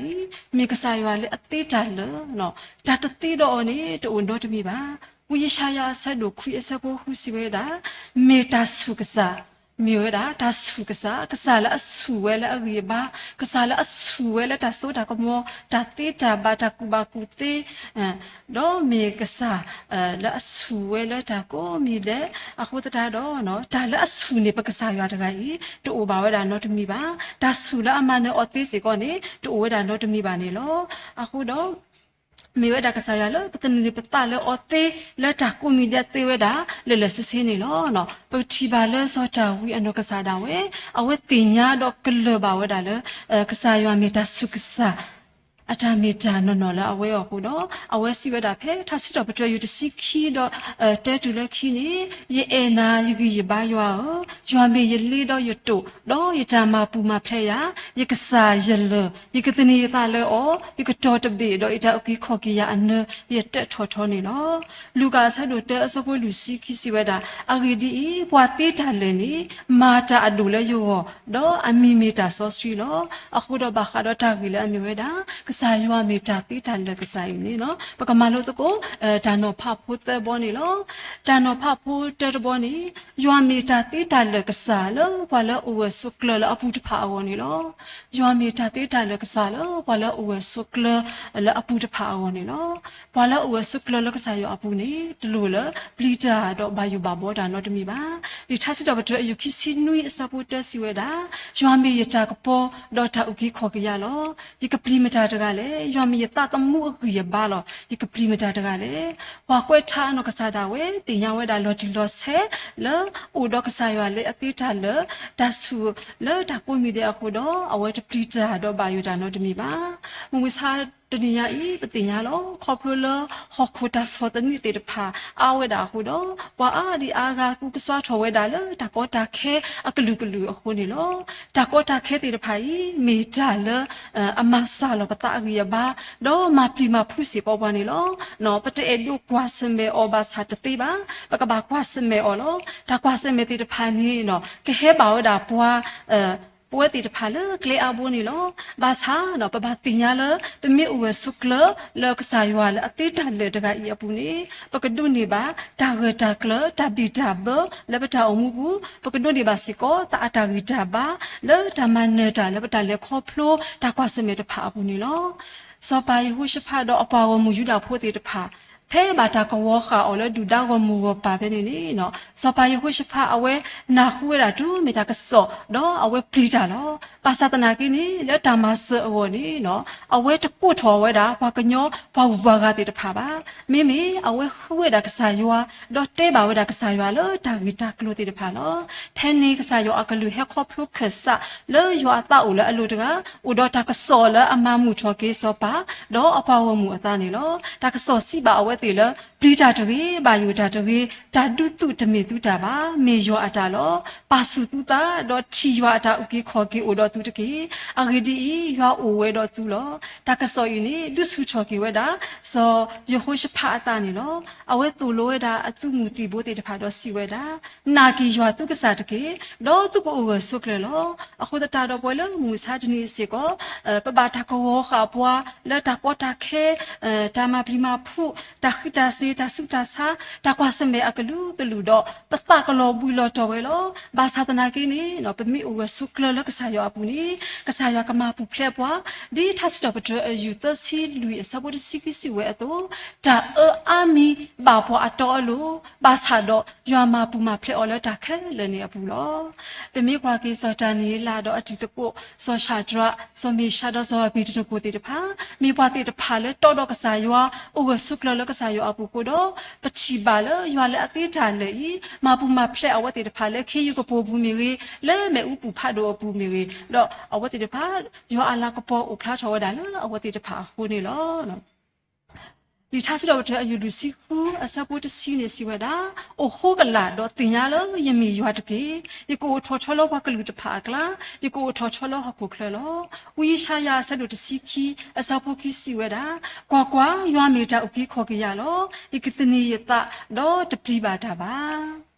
မ့ၢ်ကစၢ်ယွၤလၢအသ့တၢ်လၢာ်, တၢ်တသ့ဒီးအီၤန့ၣ် တအိၣ်နီတမံၤဘၣ်. ဝံယၡါယၤအဆၢဒိၣ်ခွံအဆၢဖိဃုစံးဝဲဒၣ်, မ့ၢ်တၢ်ဆူၣ်ကစၢ်, မ့ၢ်ဝဲဒၣ်တၢ်ဆူၣ်ကစၢ်, ကစၢ်လၢအဆူၣ်ဝဲလၢအဂံၢ်အဘါ, ကစၢ်လၢအဆူၣ်ဝဲလၢတၢ်စိတၢ်ကမီၤ, တၢ်သ့တၢ်ဘၣ်, တၢ်ကူၣ်ဘၣ်ကူၣ်သ့ ဒီးမ့ၢ်ကစၢ် လၢအဆူၣ်ဝဲလၢတၢ်ကိးမံၤဒဲး, အဃိသတးဒီး တၢ်လၢအဆူၣ်န့ၢ်ပကစၢ်ယွၤတဂၤအံၤ တအိၣ်ဘၣ်ဝဲဒၣ်နီတမံၤဘၣ်. တၢ်ဆူၣ်လၢအမၤနၢၤအီၤသ့စ့ၢ်ကီးန့ၣ် တအိၣ်ဝဲဒၣ်နီတမံၤဘၣ်န့ၣ်လီၤ. အဃိဒီး မ့ၢ်ဝဲဒၣ်ကစၢ်ယွၤလၢပသန့ၤပသးလၢအီၤသ့ လၢတၢ်ကိးမံၤဒဲးသ့ဝဲဒၣ် လၢာ်လၢာ်ဆ့ဆ့န့ၣ်လီၤ. ပကထံၣ်ဘၣ်လၢစီၤဒၤဝံးအနီၢ်ကစၢ်ဒၣ်ဝဲ အဝဲသ့ၣ်ညါဒီးကလၢၤဘၣ်ဝဲဒၣ်လၢ ကစၢ်ယွၤမ့ၢ်တၢ်ဆူၣ်ကစၢ် အတၢ်မ့ၢ်တၢ်နီၢ်နီၢ်လၢအဝဲအဃိဒီး အဝဲစံးဝဲဒၣ်ဖဲ ထါစံးထီၣ်ပတြၢၤ ယိၤတဆံခံဒီး တၢတုၤလၢခံန့ၣ်, ယအဲၣ်နၤယဂံၢ်ယဘါယွၤဧၢ, ယွၤမ့ၢ်ယလ့ဒီးယတိာ်, ဒီးယတၢ်မၤပူၤမၤဖျဲးယၤ, ယကစၢ်ယလၢာ်, ယကသန့ၤယသးလၢအီၤ, ယကတီၤတဘ့ၣ်ဒီးယတၢ်အုၣ်က့ၤခီၣ်က့ၤယၤအနၢ ယတၢးထီၣ်ထီန့ၣ်လီၤ. လူၤကၣ်အဆၢဒိၣ်တၢအဆၢဖိလွံၢ်ဆံခံစံးဝဲဒၣ်, အဂ့ၢ်ဒ်အံၤ, ပှၤသ့တၢ်လၢာ်န့ၣ် မၤတၢ်အဒိၣ်လၢယဂီၢ်, ဒီးအမံၤမ့ၢ်တၢ်စီဆှံလီၤ. အဃိဒီးဘၣ်ဃးဒီးတၢ်ဂ့ၢ်လၢအမ့ၢ်ဝဲဒၣ် ကစၢ်ယွၤမ့ၢ်တၢ်သ့တၢ်လၢာ်ကစၢ်အံၤန့ၣ်လီၤ. ပကမၤလိသကိး တၢ်နီၤဖးဖိသၢဘီန့ၣ်လီၤ. တၢ်နီၤဖးဖိတၢတဘီန့ၣ်, ယွၤမ့ၢ်တၢ်သ့တၢ်လၢာ်ကစၢ်လၢပှၤလၢအအိၣ်ဂၢၢ်ဆိးကျၢၤလၢအပူၤတဖၣ်အဂီၢ်န့ၣ်လီၤ. ယွၤမ့ၢ်တၢ်သ့တၢ်လၢာ်ကစၢ်လၢပှၤလၢအအိၣ်ဂၢၢ်ဆိးကျၢၤလၢအပူၤတဖၣ်အဂီၢ်န့ၣ်လီၤ. ပှၤလၢအအိၣ်ဂၢၢ်ဆိးကျၢၤလၢကစၢ်ယွၤအပူၤန့ၣ် တလိၣ်လၢပျံၤတၢ်ဒီးဘၣ်ယိၣ်ဘၣ်ဘီတၢ်နီတမံၤဘၣ်. လံာ်ထါစံးထီၣ်ပတြၢၤ အယုၢ်ခံဆံနွံအဆၢဖိတၢစံးဝဲဒၣ်, ယွၤမ့ၢ်ယတၢ်ကပီၤဒီးတၢ်အုၣ်က့ၤခီၣ်က့ၤယၤလီၤ. ယကပျံၤမတၤတဂၤလဲၣ်. ယွၤမ့ၢ်ယသးသမူအဂံၢ်အဘါလီၤ. ယကပျံၤမတၤတဂၤလဲၣ်. ပှၤကွဲးထါအနီၢ်ကစၢ်ဒၣ်ဝဲ သ့ၣ်ညါဝဲဒၣ်လီၤတံၢ်လီၤဆဲး လၢအိၣ်ဒီးကစၢ်ယွၤလၢအသ့တၢ်လၢာ်, တၢ်ဆူၣ်လၢတၢ်ကိးမံၤဒဲးအဃိဒီး အဝဲတပျံၤတၢ်ဒီးဘၣ်ယိၣ်တၢ်နီတမံၤဘၣ်. မုၢ်မဆါတနံၤညါအံၤ ပသ့ၣ်ညါလီၤ. ခီဖျိလၢဟီၣ်ခိၣ်တၢ်ဆီၣ်သနံးသ့ၣ်တဖၣ်အါဝဲဒၣ်အဃိဒီး ပှၤအါဒံအါဂၤကူးကစွါထီၣ်ဝဲဒၣ်လၢတၢ်ကီတၢ်ခဲအကလုာ်ကလုာ်အဃိန့ၣ်လီၤ. တၢ်ကီတၢ်ခဲသ့ၣ်တဖၣ်အံၤ မ့ၢ်တၢ်လၢ အမၤစၢ်လီၤပသးအဂံၢ်အဘါ ဒီးမၤပျံၤမၤဖုးစ့ၢ်ကီးပှၤန့ၣ်လီၤ. ပတအဲၣ်ဒိးကွၢ်ဆၢၣ်မဲာ်အီၤဘၣ်ဆၣ်တသ့ဘၣ်. ပကဘၣ်ကွၢ်ဆၢၣ်မဲာ်အီၤလီၤ. တၢ်ကွၢ်ဆၢၣ်မဲာ်သ့ၣ်တဖၣ်န့ၣ် ကဟဲဘၣ်ဝဲဒၣ်ပှၤ ပဝဲသ့ၣ်တဖၣ်လၢကျဲအါဘိန့ၣ်လီၤ. ဘၣ်ဆၣ်ဒီး ပဘၣ်သ့ၣ်ညါလၢ ပမ့ၢ်အိၣ်ဂၢၢ်ဆိးကျၢၤလၢကစၢ်ယွၤလၢအသ့တၢ်လၢာ်တဂၤအံၤအပူၤန့ၣ် ပကဒိးန့ၢ်ဘၣ်တၢ်ဂၢၢ်တၢ်ကျၢၤ တၢ်ဘံၣ်တၢ်ဘၢလၢပတၢ်အိၣ်မူပူၤ, ပကဒိးန့ၢ်ဘၣ်စ့ၢ်ကီး သးအတၢ်ဂံၢ်တၢ်ဘါ လၢတၢ်မၤနၢၤတၢ်လၢပတၢ်လဲၤခီဖျိတၢ်ကွၢ်ဆၢၣ်မဲာ်တဖၣ်အပူၤန့ၣ်လီၤ. စီၤပၤယဟိၤၡဖးဒီးအပှၤဂီၢ်မုၢ်ယူဒၤဖိသ့ၣ်တဖၣ် ဖဲဘၣ်တၢ်ကဝီၤဃာ်အီၤလၢဒုၣ်ဒါဂီၢ်မုၢ်ဂီၢ်ပၢ်ဖဲန့ၣ်န့ၣ် စီၤပၤယဟိၤၡဖးအဝဲနၢ်ဟူဝဲဒၣ်တုၤမ့ၢ်တၢ်ကစီၣ် ဒီးအဝဲပျံၤတၢ်လီၤ. ဘၣ်ဆၣ်သနာ်က့န့ၣ် လၢတၢ်မၤစၢၤအဂီၢ်န့ၣ် အဝဲတကိးထီၣ်ဝဲဒၣ် ပှၤကညီပှၤဂုၤပှၤဂၤသ့ၣ်တဖၣ်ဘၣ်. မ့မ့ၢ်အဝဲဃုဝဲဒၣ်ကစၢ်ယွၤ ဒီးတဲဘၣ်ဝဲဒၣ်ကစၢ်ယွၤလၢတၢ်ဂ့ၢ်တၢ်ကျိၤသ့ၣ်တဖၣ်လီၤ. ဖဲန့ၣ်ကစၢ်ယွၤအကလူးဟဲခီဖျိခၢၣ်စး လၢယွၤအသးအိၣ်လၢအလိၤတဂၤ အိၣ်ဒီးတၢ်ကစီၣ်လၢအမၤမုာ်ထီၣ်က့ၤစီၤပၤ ဒီးအပှၤဂီၢ်မုၢ်အသးန့ၣ်လီၤ. တၢ်ကစီၣ်စံးဘၣ်အဝဲသ့ၣ်လၢ ပျံၤတၢ်တဂ့ၤ, ဘၣ်ယိၣ်တၢ်တဂ့ၤ, တၢ်ဒုးသုးတမ့ၢ်သုတၢ်ဘၣ်, မ့ၢ်ယွၤအတၢ်လီၤ. ပာ်ဆူၣ်သုသး ဒီးထံၣ်ယွၤအတၢ်အုၣ်က့ၤခီၣ်က့ၤအိၣ်ဒီးသုတက့ၢ်. အဂ့ၢ်ဒ်အံၤ, ယွၤအိၣ်ဝဲဒီးသုလီၤ. တၢ်ကစီၣ်အံၤန့ၣ် ဒုးဆူၣ်ထီၣ်က့ၤဝဲဒၣ် စီၤယဟိၤၡဖးအသးန့ၣ်လီၤ. အဝဲသိၣ်လိဝဲဒၣ်အသုးမုၢ်သံၣ်ဘိသ့ၣ်တဖၣ်ဒီးစံးဝဲဒၣ်, နာ်က့ၤယွၤသုကစၢ်တက့ၢ်, ဒီးသုကအိၣ်ဂၢၢ်ဆိးကျၢၤလီၤ. အဃိသတးဒီးပဝဲလၢမုၢ်မဆါတနံၤအံၤစ့ၢ်ကီး ပဘၣ်တၢ်ကဝီၤဃာ်ပှၤလၢတၢ်ကီတၢ်ခဲ တၢ်မၤပျံၤမၤဖုး, တၢ်ဃံးတၢ်စ့ၤ, တၢ်ဆူးတၢ်ဆါ, တၢ်ကွၢ်ဆၢၣ်မဲာ်အကလုာ်ကလုာ်ဒီး ပသးကလီၤဘှံးလီၤတီၤဝဲလီၤ. ဘၣ်ဆၣ်သနာ်က့န့ၣ် ပမ့ၢ်အိၣ်ဂၢၢ်ဆိးကျၢၤလၢကစၢ်ယွၤအပူၤန့ၣ် ကစၢ်ယွၤကမၤပူၤဖျဲးပှၤ, ဒ်ထါစံးထီၣ်ပတြၢၤအယုၢ်သၢဆံလွံၢ်အဆၢဖိတဆံခံစံးဝဲအသိး, တၢ်အၢအါမံၤဘၣ်ပှၤအတီအလိၤ, ဘၣ်ဆၣ်ဒီးယွၤမၤပူၤမၤဖျဲးအီၤလၢတၢ်ခဲလၢာ်န့ၣ်အပူၤလီၤ. ပမ့ၢ်ကွၢ်က့ၤစီၤဒၤနံးယ့လးဒီးအတံၤသကိး, စီၤၡၤဒြး, စီၤမ့ၡးဒီးစီၤအဘ့းနကိၤသ့ၣ်တဖၣ်, မ့ၢ်ပှၤသ့ၣ်တဖၣ်လၢတီဒီးကစၢ်ယွၤ, အိၣ်ဂၢၢ်ဆိးကျၢၤလၢကစၢ်ယွၤအပူၤအဃိဒီး, ပထံၣ်ဘၣ်လၢယွၤလၢအသ့တၢ်လၢာ်အံၤ မၤပူၤမၤဖျဲးအဝဲသ့ၣ်တဖၣ်လၢခ့ယုၢ်ကပိာ်ပူၤမ့ၢ်ဂ့ၤ, လၢမ့ၣ်အူပူၤဖးဒိၣ်အပူၤမ့ၢ်ဂ့ၤ, ဒီးအဝဲသ့ၣ်တဖၣ် ယွၤအလၤကပီၤအိၣ်ဖျါထီၣ်ဝဲဒၣ်လၢအဝဲသ့ၣ်တဖၣ်အဃိန့ၣ်လီၤ. လံာ်ထါစံးထီၣ်ပတြၢၤအယုၢ်လွံၢ်ဆံဃုအဆၢဖိတဆံန့ၣ်စံးဝဲဒၣ်, အိၣ်ဃိကလာ်ဒီးသ့ၣ်ညါလၢယမ့ၢ်ယွၤတက့ၢ်. ယကအိၣ်ထီၣ်ထီလၢပှၤကလုာ်တဖၣ်အကျါ, ယကအိၣ်ထီၣ်ထီလၢဟီၣ်ခိၣ်ချၢလီၤ. ဝံယၡါယၤအဆၢဒိၣ်တဆံခံအဆၢဖိခံစံးဝဲဒၣ်, ကွၢ်ကွၢ်, ယွၤမ့ၢ်တၢ်အုၣ်က့ၤခီၣ်က့ၤယၤလီၤ. ယကသန့ၤယသးဒီးတပျံၤဘၣ်တၢ်ဘၣ်.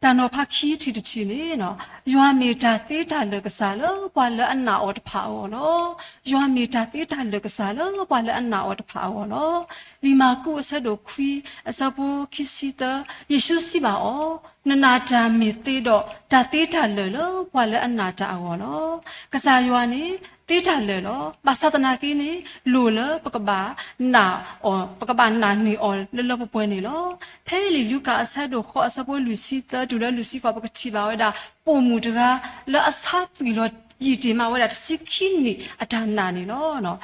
တၢ်နီၤဖးခံထံၣ်တထံၣ်န့ၣ်, ယွၤမ့ၢ်တၢ်သ့တၢ်လၢာ်ကစၢ်လၢပှၤလၢအနာ်အီၤတဖၣ်အဂီၢ်လီၤ. ယွၤမ့ၢ်တၢ်သ့တၢ်လၢာ်ကစၢ်လၢပှၤလၢအနာ်အီၤတဖၣ်အဂီၢ်လီၤ. လံာ်မၢ်ကူးအဆၢဒိၣ်ခွံအဆၢဖိခံဆံသၢ, ယ့ၣ်ၡူးစံးဘၣ်အီၤ, နနာ်တၢ်မ့ၢ်သ့ဒီး တၢ်သ့တၢ်လၢာ်လၢပှၤလၢအနာ်တၢ်အဂီၢ်လီၤ. ကစၢ်ယွၤန့ၣ် သ့တၢ်လၢာ်လီၤ. ဘၣ်ဆၣ်သနာ်က့န့ၣ် လိၣ်လၢပကဘၣ်နာ်အီၤ, ပကဘၣ်နာ်န့ၢ်အီၤလၢလၢပှဲၤပှဲၤန့ၣ်လီၤ. ဖဲလံာ်လူၤကၣ်အဆၢဒိၣ်ဃိးအဆၢဖိလွံၢ်ဆံသၢတုၤလၢလွံၢ်ဆံဃိး ပကထံၣ်ဘၣ်ဝဲဒၣ် ပိာ်မုၣ်တဂၤ လၢအဆါသွံၣ်လီၤယံာ်တ့ၢ်မးဝဲဒၣ်တဆံခံနံၣ်အတၢ်နာ်န့ၣ်လီၤ.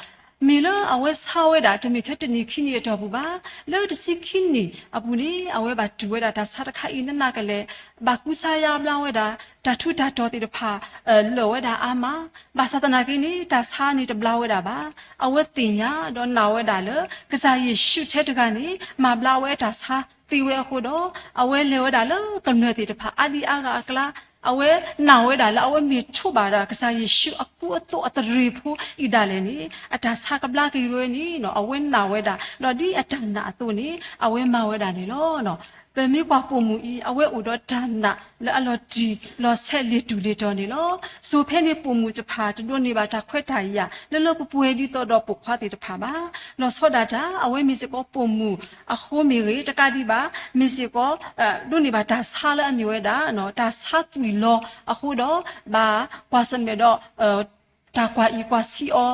မ့ၢ်လၢအဝဲဆါဝဲဒၣ် တမ့ၢ်ထဲတနံၣ်ခံနံၣ်အတီၢ်ပူၤဘၣ်. လၢတဆံခံနံၣ်အပူၤန့ၣ် အဝဲဘၣ်တူၢ်ဝဲဒၣ်တၢ်ဆါတခါအံၤ နးနးကလဲာ်, ဘၣ်ကူစါယါဘျါဝဲဒၣ်, တၢ်ထူးတၢ်တီၤသ့ၣ်တဖၣ် လၢာ်ဝဲဒၣ်အါမး. ဘၣ်ဆၣ်သနာ်က့န့ၣ် တၢ်ဆါန့ၣ်တဘျါဝဲဒၣ်ဘၣ်. အဝဲသ့ၣ်ညါဒီးနာ်ဝဲဒၣ်လၢ ကစၢ်ယ့ၣ်ၡူးထဲတဂၤန့ၣ် မၤဘျါဝဲတၢ်ဆါသ့ဝဲအဃိဒီး, အဝဲလဲၤဝဲဒၣ်လၢကမျၢၢ်သ့ၣ်တဖၣ်အါဒံအါဂၤအကျါ, အဝဲနာ်ဝဲဒၣ်လၢအဝဲမ့ၢ်ထိးဘၣ်ဒီးကစၢ်ယ့ၣ်ၡူးအကူအသိးအသရ့ၣ်ဖိအံၤဒၣ်လဲာ်န့ၣ် အတၢ်ဆါကဘျါက့ၤဝဲန့ၣ် အဝဲနာ်ဝဲဒၣ်, ဒီးဒ်အတၢ်နာ်အသိးန့ၣ် အဝဲမၤဝဲဒၣ်န့ၣ်လီၤ. ပမ့ၢ်ကွၢ်ပိာ်မုၣ်အံၤ အဝဲအိၣ်ဒီးတၢ်နာ်လၢအလီၤတံၢ်လီၤဆဲးလ့ၤတူၢ်လ့ၤတီၤန့ၣ်လီၤ. စိၤဖဲန့ၣ်ပိာ်မုၣ်တဖၣ် တဒိးန့ၢ်ဘၣ်တၢ်ခွဲးတၢ်ယာ်လၢလၢပှဲၤပှဲၤဒ်သိးဒီးပိာ်ခွါသ့ၣ်တဖၣ်ဘၣ်. လီၤဆီဒၣ်တၢ် အဝဲမ့ၢ်စ့ၢ်ကီးပိာ်မုၣ်အဃိမ့ၢ်ဂ့ၤ, တကးဒံးဘၣ် မ့ၢ်စ့ၢ်ကီး ဒိးန့ၢ်ဘၣ်တၢ်ဆါလၢအမ့ၢ်ဝဲဒၣ် တၢ်ဆါသွံၣ်လီၤအဃိဒီး ဘၣ်ကွၢ်ဆၢၣ်မဲာ်ဒီး တၢ်ကွၢ်အံၤကွၢ်ဆံးအီၤ,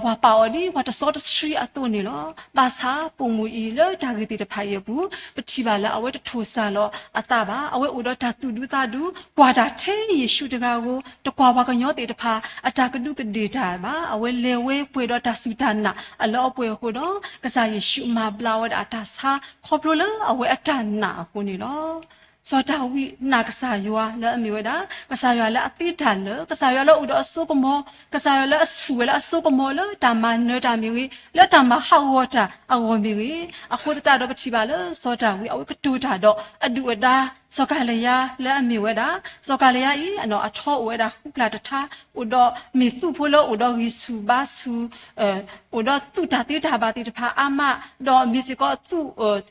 ပှၤပာ်အီၤဒ်ပှၤတစီတဆှံအသိးန့ၣ်လီၤ. ဘၣ်ဆၣ်ပိာ်မုၣ်အံၤလၢတၢ်ဂ့ၢ်သ့ၣ်တဖၣ်အံၤအပူၤ ပထံၣ်ဘၣ်လၢအဝဲတထိၣ်စၢ်လီၤအသးဘၣ်. အဝဲအိၣ်ဒီးတၢ်သူၣ်ဒူသးဒူ, ကွၢ်တၢ်ထဲယ့ၣ်ၡူးတဂၤဧိၤ, တကွၢ်ပှၤကညီသ့ၣ်တဖၣ်အတၢ်ကဒူးကဒ့ၣ်တၢ်ဘၣ်. အဝဲလဲၤဝဲပှဲၤဒီးတၢ်စူၢ်တၢ်နာ်အလၢအပှဲၤအဃိဒီး ကစၢ်ယ့ၣ်ၡူးမၤဘျါဝဲဒၣ်အတၢ်ဆါခီဖျိလၢအဝဲအတၢ်နာ်အဃိန့ၣ်လီၤ. စီၤဒၤဝံးနာ်ကစၢ်ယွၤလၢအမ့ၢ်ဝဲဒၣ် ကစၢ်ယွၤလၢအသ့တၢ်လၢာ်, ကစၢ်ယွၤလၢအိၣ်ဒီးအစိကမီၤ, ကစၢ်ယွၤလၢအဆူၣ်ဝဲလၢအစိကမီၤလၢတၢ်မၤနၢၤတၢ်မ့ၢ်ဂ့ၤ, လၢတၢ်မၤဟးဂီၤတၢ်အဂီၢ်မ့ၢ်ဂ့ၤ, အဃိသတးဒီးပထံၣ်ဘၣ်လၢစီၤဒၤဝံး အဝဲကတိၤတၢ်ဒီးအဒုၣ်အဒါ စီၤကၤလယါလၢအမ့ၢ်ဝဲဒၣ်, စီၤကၤလယါအံၤ အထီအိၣ်ဝဲဒၣ်ဃုဖျၢၣ်တထါ, အိၣ်ဒီးမ့ၢ်သုးဖိလၢအိၣ်ဒီးဂံၢ်ဆူၣ်ဘါဆူၣ်, အိၣ်ဒီးသုးတၢ်သ့တၢ်ဘၣ်သ့ၣ်တဖၣ်အါမး, ဒီးမ့ၢ်စ့ၢ်ကီး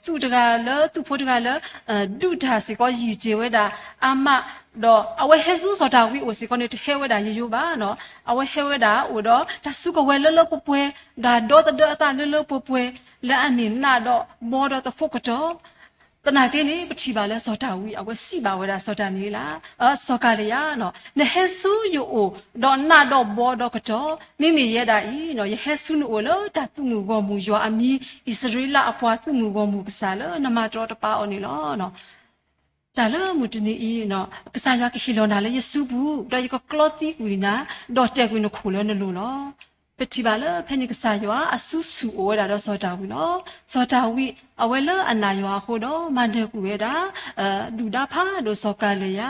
သုးတဂၤလၢ သုးဖိတဂၤလၢ ဒုးတၢ်စ့ၢ်ကီးယံာ်တ့ၢ်ဝဲဒၣ်အါမး, ဒီးအဝဲဟဲဆူစီၤတၢ်ဝံအိၣ်စ့ၢ်ကီးန့ၣ် တဟဲဝဲဒၣ်ယိယိဘၣ်နီၤ. အဝဲဟဲဝဲဒၣ်အိၣ်ဒီးတၢ်စုကဝဲၤလၢလၢပှဲၤပှဲၤ, တၢ်ဒီသဒၢအသးလၢလၢပှဲၤပှဲၤ, လၢအမ့ၢ်နးဒီးဘီဒီးသဃိးကတီၢ် သနာ်က့န့ၣ် ပထံၣ်ဘၣ်လၢစီၤတၢ်ဝံ အဝဲစံးဘၣ်ဝဲဒၣ်စီၤတၢ်န့လၤ, စီၤကၤလယါ, နဟဲဆူယအိၣ်ဒီးနးဒီးဘီဒီးကတီၢ်, မ့မ့ၢ်ယဲဒၣ်အံၤ ယဟဲဆူနအိၣ်လၢတၢ်သုးမုၢ်ဂီၢ်မုၢ်ယွၤအမံၤ အံၣ်စရ့လးအပှၤသုးမုၢ်ဂီၢ်မုၢ်ကစၢ်လၢနမၤတရီတပါအီၤန့ၣ်လီၤ. တၢ်လၢမုၢ်တနံၤအံၤ, ကစၢ်ယွၤကဟ့ၣ်လီၤနၤလၢယစုပူၤ, ဒီးယကကျီသံကွံာ်နၤ, ဒီးတဲာ်ကွံာ်နခိၣ်လၢနလိၤလီၤ. ပထံၣ်ဘၣ်လၢဖဲန့ၣ်ကစၢ်ယွၤအစုဆူၣ်အိၣ်ဝဲဒၣ်ဒီးစီၤတၢ်ဝံလီၤ. စီၤတၢ်ဝံ အဝဲလၢအနာ်ယွၤအဃိဒီး မၤနၢၤကွံာ်ဝဲဒၣ် ဒုၣ်ဒါဖးဒိၣ်စီၤကၤလယါ,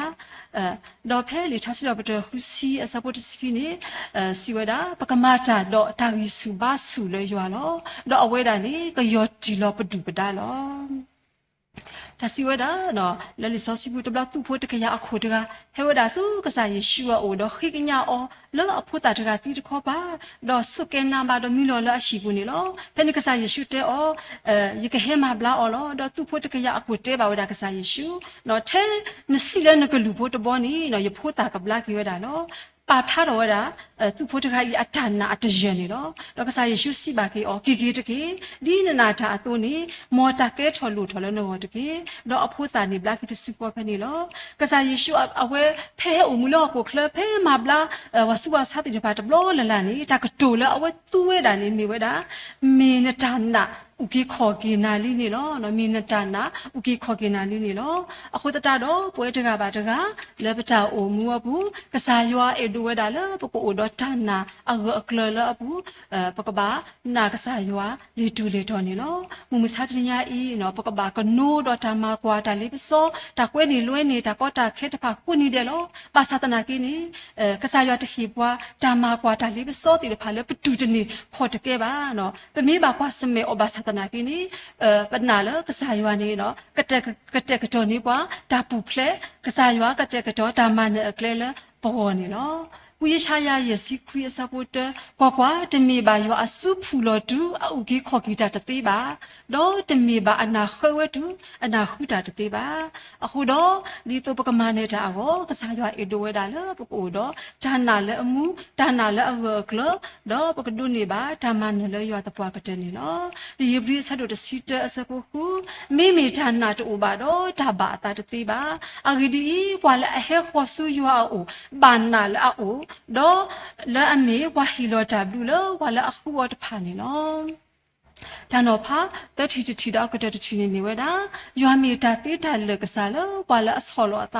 ဒီးဖဲလံာ်ထါစံးထီၣ်ပတြၢၤဃုဆံအဆၢဖိတဆံခံန့ၣ် စံးဝဲဒၣ် ပကမၤတၢ်ဒီးတၢ်ဂံၢ်ဆူၣ်ဘါဆူၣ်လၢယွၤလီၤ. ဒီးအဝဲဒၣ်န့ၣ် ကယီၢ်တံၢ်လီၤပဒုၣ်ပဒါလီၤ. တၢ်စံးဝဲဒၣ် လၢလံာ်စီဆှံပူၤ တဘျီသုးဖိတကယၤအခိၣ်တဂၤ ဟဲဝဲဒၣ်ဆူကစၢ်ယ့ၣ်ၡူးအအိၣ်ဒီးဃ့ကညးအီၤလၢအဖိသၣ်တဂၤသံတခီပၤ, ဒီးစူၢ်ကဲၤနာ်ဘၣ်ဒီးမံလီၤလၢအဟံၣ်ပူၤန့ၣ်လီၤ. ဖဲန့ၣ်ကစၢ်ယ့ၣ်ၡူးတဲအီၤ, ယကဟဲမၤဘျါအီၤလီၤ. ဒီးသုးဖိတကယၤအခိၣ်တဲဘၣ်ဝဲဒၣ်ကစၢ်ယ့ၣ်ၡူး, ထဲနစံးလၢနကလုၢ်ဖိတဘီန့ၣ် ယဖိသၣ်ကဘျါက့ၤဝဲဒၣ်လီၤ. ပာ်ဖျါထီၣ်ဝဲဒၣ် သုးဖိတဂၤအံၤအတၢ်နာ်အတယၢၢ်န့ၣ်လီၤ. ဒီးကစၢ်ယ့ၣ်ၡူးစံးဘၣ်က့ၤအီၤ, က့ၤက့ၤတက့ၢ်. ဒ်နနာ်တၢ်အသိးန့ၣ် မ်တၢ်ကဲထီၣ်လိၣ်ထီၣ်လၢနဂီၢ်တက့ၢ်. ဒီးအဖိသၣ်န့ၣ်ဘျါက့ၤတစုဃီဖဲန့ၣ်လီၤ. ကစၢ်ယ့ၣ်ၡူးအဝဲဖဲဟဲအိၣ်မူလၢဟီၣ်ခိၣ်ချၢ ဖဲမၤဘျါ ပှၤဆူးပှၤဆါသ့ၣ်တဖၣ်တဘျီလၢ်လၢ်န့ၣ် တၢ်ကတိၤလၢအဝဲသူဝဲဒၣ်န့ၣ်မ့ၢ်ဝဲဒၣ် မ့ၢ်နတၢ်နာ်အုၣ်က့ၤခီၣ်က့ၤနၤလံန့ၣ်လီၤ. မ့ၢ်နတၢ်နာ်အုၣ်က့ၤခီၣ်က့ၤနၤလံန့ၣ်လီၤ. အဃိသတးဒီး ပဝဲတဂၤဘၣ်တဂၤ လၢပတၢ်အိၣ်မူအပူၤ ကစၢ်ယွၤအဲၣ်ဒိးဝဲဒၣ်လၢပကအိၣ်ဒီးတၢ်နာ်အဂၢၢ်အကျၢၤလၢအပူၤ ပကဘၣ်နာ်ကစၢ်ယွၤလံာ်တူၢ်လံာ်တီၤန့ၣ်လီၤ. မုၢ်မဆါတနံၤညါအံၤ ပကဘၣ်ကနိဒီးတၢ်မၤကွၢ်တၢ်လ့ပစီ တၢ်ကွဲန့ၢ်လွဲန့ၢ် တၢ်ကီတၢ်ခဲတဖၣ်ကိးနံၤဒဲးလီၤ. ဘၣ်ဆၣ်သနာ်က့န့ၣ် ကစၢ်ယွၤတဟ့ၣ်ပှၤတၢ်မၤကွၢ်တၢ်လ့ပစီသ့ၣ်တဖၣ်လၢပတူၢ်တန့ၢ်ခီၣ်တကဲဘၣ်. ပမ့ၢ်ဘၣ်ကွၢ်ဆၢၣ်မဲာ်အီၤဘၣ်ဆၣ်သနာ်က့န့ၣ် ပနာ်လၢကစၢ်ယွၤန့ၣ် ကတဲာ်ကတီၤန့ၢ်ပှၤ တၢ်ပူၤဖျဲး, ကစၢ်ယွၤကတဲာ်ကတီၤတၢ်မၤနၢၤအကျဲလၢပဂီၢ်န့ၣ်လီၤ. ဝံယၡါယၤ ယဲၢ်ဆံခွံအဆၢဖိတၢ, ကွၢ်ကွၢ်, တမ့ၢ်ဘၣ်ယွၤအစုဖူၣ်လီၤတုၤ အအုၣ်က့ၤခီၣ်က့ၤတၢ်တသ့ဘၣ်, ဒီးတမ့ၢ်ဘၣ်အနၢ်ဃၢဝဲတုၤ အနၢ်ဃုတၢ်တသ့ဘၣ်. အဃိဒီး ဒ်သိးပကမၤနၢၤတၢ်အဂီၢ် ကစၢ်ယွၤအဲၣ်ဒိးဝဲဒၣ်လၢပကအိၣ်ဒီး တၢ်နာ်လၢအမူ, တၢ်နာ်လၢအဂၢၢ်အကျၢၤ, ဒီးပကဒိးန့ၢ်ဘၣ်တၢ်မၤနၢၤလၢယွၤသပှၢ်ကတၢၢ်န့ၣ်လီၤ. လံာ်ဧ့ၤဘြံၤအဆၢဒိၣ်တဆံတၢအဆၢဖိဃု, မ့မ့ၢ်တၢ်နာ်တအိၣ်ဘၣ်ဒီး တၢ်ဘၣ်အသးတသ့ဘၣ်. အဂ့ၢ်ဒ်အံၤ, ပှၤလၢအဟဲဃီၤဆူယွၤအအိၣ် ဘၣ်နာ်လၢအအိၣ်, ဒီးလၢအမ့ၢ်ပှၤဟ့ၣ်လီၤတၢ်ဘျုးလၢပှၤလၢအဃုအီၤတဖၣ်န့ၣ်လီၤ. တၢ်နီၤဖး သၢထံၣ်တထံၣ်ဒီးအကတၢၢ်တထံၣ်န့ၣ်မ့ၢ်ဝဲဒၣ်, ယွၤမ့ၢ်တၢ်သ့တၢ်လၢာ်ကစၢ်လၢပှၤလၢအဆီၣ်လီၤအသ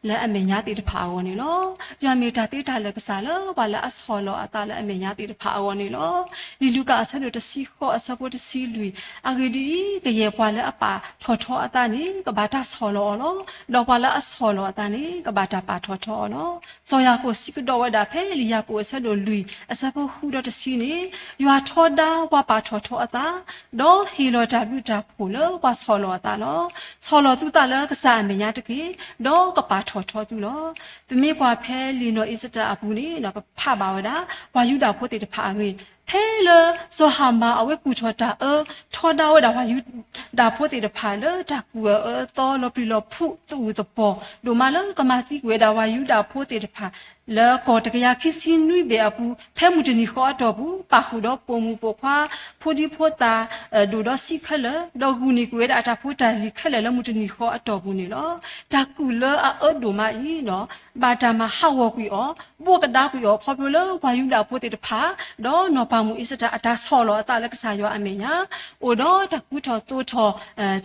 းလၢအမဲာ်ညါသ့ၣ်တဖၣ်အဂီၢ်န့ၣ်လီၤ. ယွၤမ့ၢ်တၢ်သ့တၢ်လၢာ်ကစၢ်လၢပှၤလၢအဆီၣ်လီၤအသးလၢအမဲာ်ညါသ့ၣ်တဖၣ်အဂီၢ်န့ၣ်လီၤ. လံာ်လူၤကၣ်အဆၢဒိၣ်တဆံဃိးအဆၢဖိတဆံလွံၢ်, အဂ့ၢ်ဒ်အံၤ, ကယဲၢ်ပှၤလၢအပာ်ထီၣ်ထီအသးန့ၣ် ကဘၣ်တၢ်ဆီၣ်လီၤအီၤလီၤ. ဒီးပှၤလၢအဆီၣ်လီၤအသးန့ၣ် ကဘၣ်တၢ်ပာ်ထီၣ်ထီအီၤလီၤ. စီၤယၤကိာ်စံးကဒီးဝဲဒၣ်ဖဲလံာ်ယၤကိာ်အဆၢဒိၣ်လွံၢ်အဆၢဖိဃုဒီးတဆံန့ၣ်, ယွၤထီဒါပှၤပာ်ထီၣ်ထီအသး, ဒီးဟ့ၣ်လီၤတၢ်ဘျုးတၢ်ဖှိၣ်လၢပှၤဆီၣ်လီၤအသးလီၤ. ဆီၣ်လီၤသုသးလၢကစၢ်အမဲာ်ညါတက့ၢ်, ဒီးကပာ်ထီၣ်ထီသုလီၤ. ပမ့ၢ်ကွၢ်ဖဲလံာ်နီၢ်အ့စတၢၤအပူၤန့ၣ် ပဖးဘၣ်ဝဲဒၣ် ပှၤယူဒၤဖိသ့ၣ်တဖၣ်အဂ့ၢ်, ဖဲလၢစီၤဟၤမၣ်အဝဲကူၣ်ထီၣ်တၢ်အၢ ထီဒါဝဲဒၣ်ပှၤယူဒၤဖိသ့ၣ်တဖၣ်လၢတၢ်ကူၣ်အၢအၢသီ လီၤပျံၤလီၤဖုး သအုးသပှီၤ ဒိၣ်မးလၢကမၤသံကွံာ်ဝဲဒၣ်ပှၤယူဒၤဖိသ့ၣ်တဖၣ် လၢကီၢ်တကယၤခံဆံနွံဘ့ၣ်အပူၤ ဖဲမုၢ်တနံၤဃီအတီၢ်ပူၤ ပာ်ဃုာ်ဒီးပိာ်မုၣ်ပိာ်ခွါ ဖိဒံဖိသၣ် ဒိၣ်ဒီးဆံးခဲလၢာ် ဒီးဂုာ်န့ၢ်ကွံာ်ဝဲဒၣ်အတၢ်ဖိတၢ်လံၤခဲလၢာ်လၢမုၢ်တနံၤဃီအတီၢ်ပူၤန့ၣ်လီၤ. တၢ်ကူၣ်လၢအအၢဒိၣ်မးအံၤ ဘၣ်တၢ်မၤဟးဂီၤကွံာ်အီၤ ဘိးကဒါကွံာ်အီၤခီဖျိလၢပှၤယူဒၤဖိသ့ၣ်တဖၣ် ဒီးနီၢ်ပၤမုၣ်အ့စတၢၤအတၢ်ဆီၣ်လီၤအသးလၢကစၢ်ယွၤအမဲာ်ညါ အိၣ်ဒီးတၢ်ကူထီၣ်သိးထီၣ်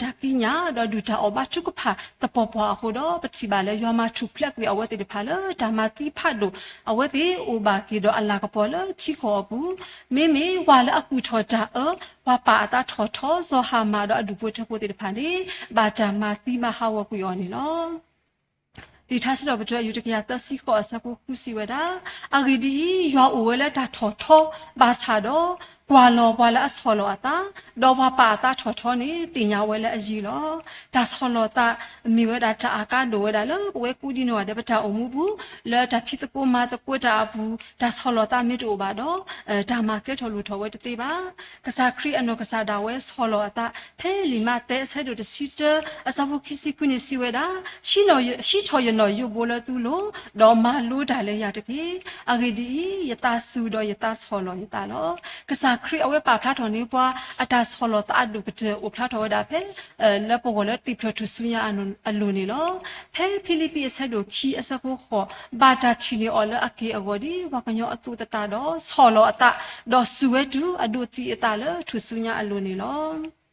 တၢ်ကံးညာ် ဒီးဒုၣ်တၢ်အီၣ်ဘၣ်ထုကဖၣ်သပှၢ်ပှၢ်အဃိဒီး ပထံၣ်ဘၣ်လၢယွၤမၤထူၣ်ဖျဲးကွံာ်အဝဲသ့ၣ်တဖၣ်လၢတၢ်မၤသံဖးဒိၣ် အဝဲသ့ၣ်အိၣ်ဘၣ်က့ၤဒီးအလၤကပီၤလၢထံကီၢ်အပူၤ မ့မ့ၢ်ပှၤလၢအကူၣ်ထီၣ်တၢ်အၢ ပှၤပာ်အသးထီၣ်ထီစီၤဟၤမၣ်ဒီးအဒူၣ်ဖိထၢဖိသ့ၣ်တဖၣ်န့ၣ် ဘၣ်တၢ်မၤသံမၤဟးဂီၤကွံာ်အီၤန့ၣ်လီၤ. လံာ်ထါစံးထီၣ်ပတြၢၤ အယူၢ်တကယၤသၢဆံဃိးအဆၢဖိဃုစံးဝဲဒၣ်, အဂ့ၢ်ဒ်အံၤ, ယွၤအိၣ်ဝဲလၢတၢ်ထီၣ်ထီဘၣ်ဆၣ်ဒီး ကွၢ်လီၤပှၤလၢအဆီၣ်လီၤအသး, ဒီးပှၤပာ်အသးထီၣ်ထီန့ၣ် သ့ၣ်ညါဝဲလၢအယံၤလီၤ. တၢ်ဆီၣ်လီၤသးမ့ၢ်ဝဲဒၣ်တၢ်အကါဒိၣ်ဝဲဒၣ်လၢပဝဲကိးဒံနီၢ်ဂၤဒဲး ပတၢ်အိၣ်မူပူၤ, လၢတၢ်ဖံးသကိးမၤသကိးတၢ်အပူၤ တၢ်ဆီၣ်လီၤသးမ့ၢ်တအိၣ်ဘၣ်ဒီး တၢ်မၤကဲထီၣ်လိၣ်ထီၣ်ဝဲတသ့ဘၣ်. ကစၢ်ခရံာ်အနီၢ်ကစၢ်ဒၣ်ဝဲဆီၣ်လီၤအသး ဖဲလံာ်မးသဲအဆၢဒိၣ်တဆံတၢ အဆၢဖိခံဆံခွံန့ၣ်စံးဝဲဒၣ်, ဟံးထီၣ်ယနီၣ်ယိးဘိလၢသုလိၤ, ဒီးမၤလိတၢ်လၢယၤတက့ၢ်. အဂ့ၢ်ဒ်အံၤ, ယသးစူၤဒီးယသးဆီၣ်လီၤယသးလီၤ. ကစၢ်ခရံာ်အဝဲပာ်ဖျါထီၣ်န့ၢ်ပှၤ အတၢ်ဆီၣ်လီၤသးအဒိၣ်ကတၢၢ်အိၣ်ဖျါထီၣ်ဝဲဒၣ်ဖဲ လၢပဂီၢ်လၢသ့ၣ်ဖျၢၣ်ထူၣ်စုညါအလိၤန့ၣ်လီၤ. ဖဲဖံလံးပံးအဆၢဒိၣ်ခံအဆၢဖိဃိး, ဘၣ်တၢ်ထံၣ်န့ၢ်အီၤလၢအက့ၢ်အဂီၤဒ်ပှၤကညီအသိးသတးဒီး ဆီၣ်လီၤအသး, ဒီးစူၢ်ဝဲတုၤအဒိးသံအသးလၢထူၣ်စုညါအလိၤန့ၣ်လီၤ.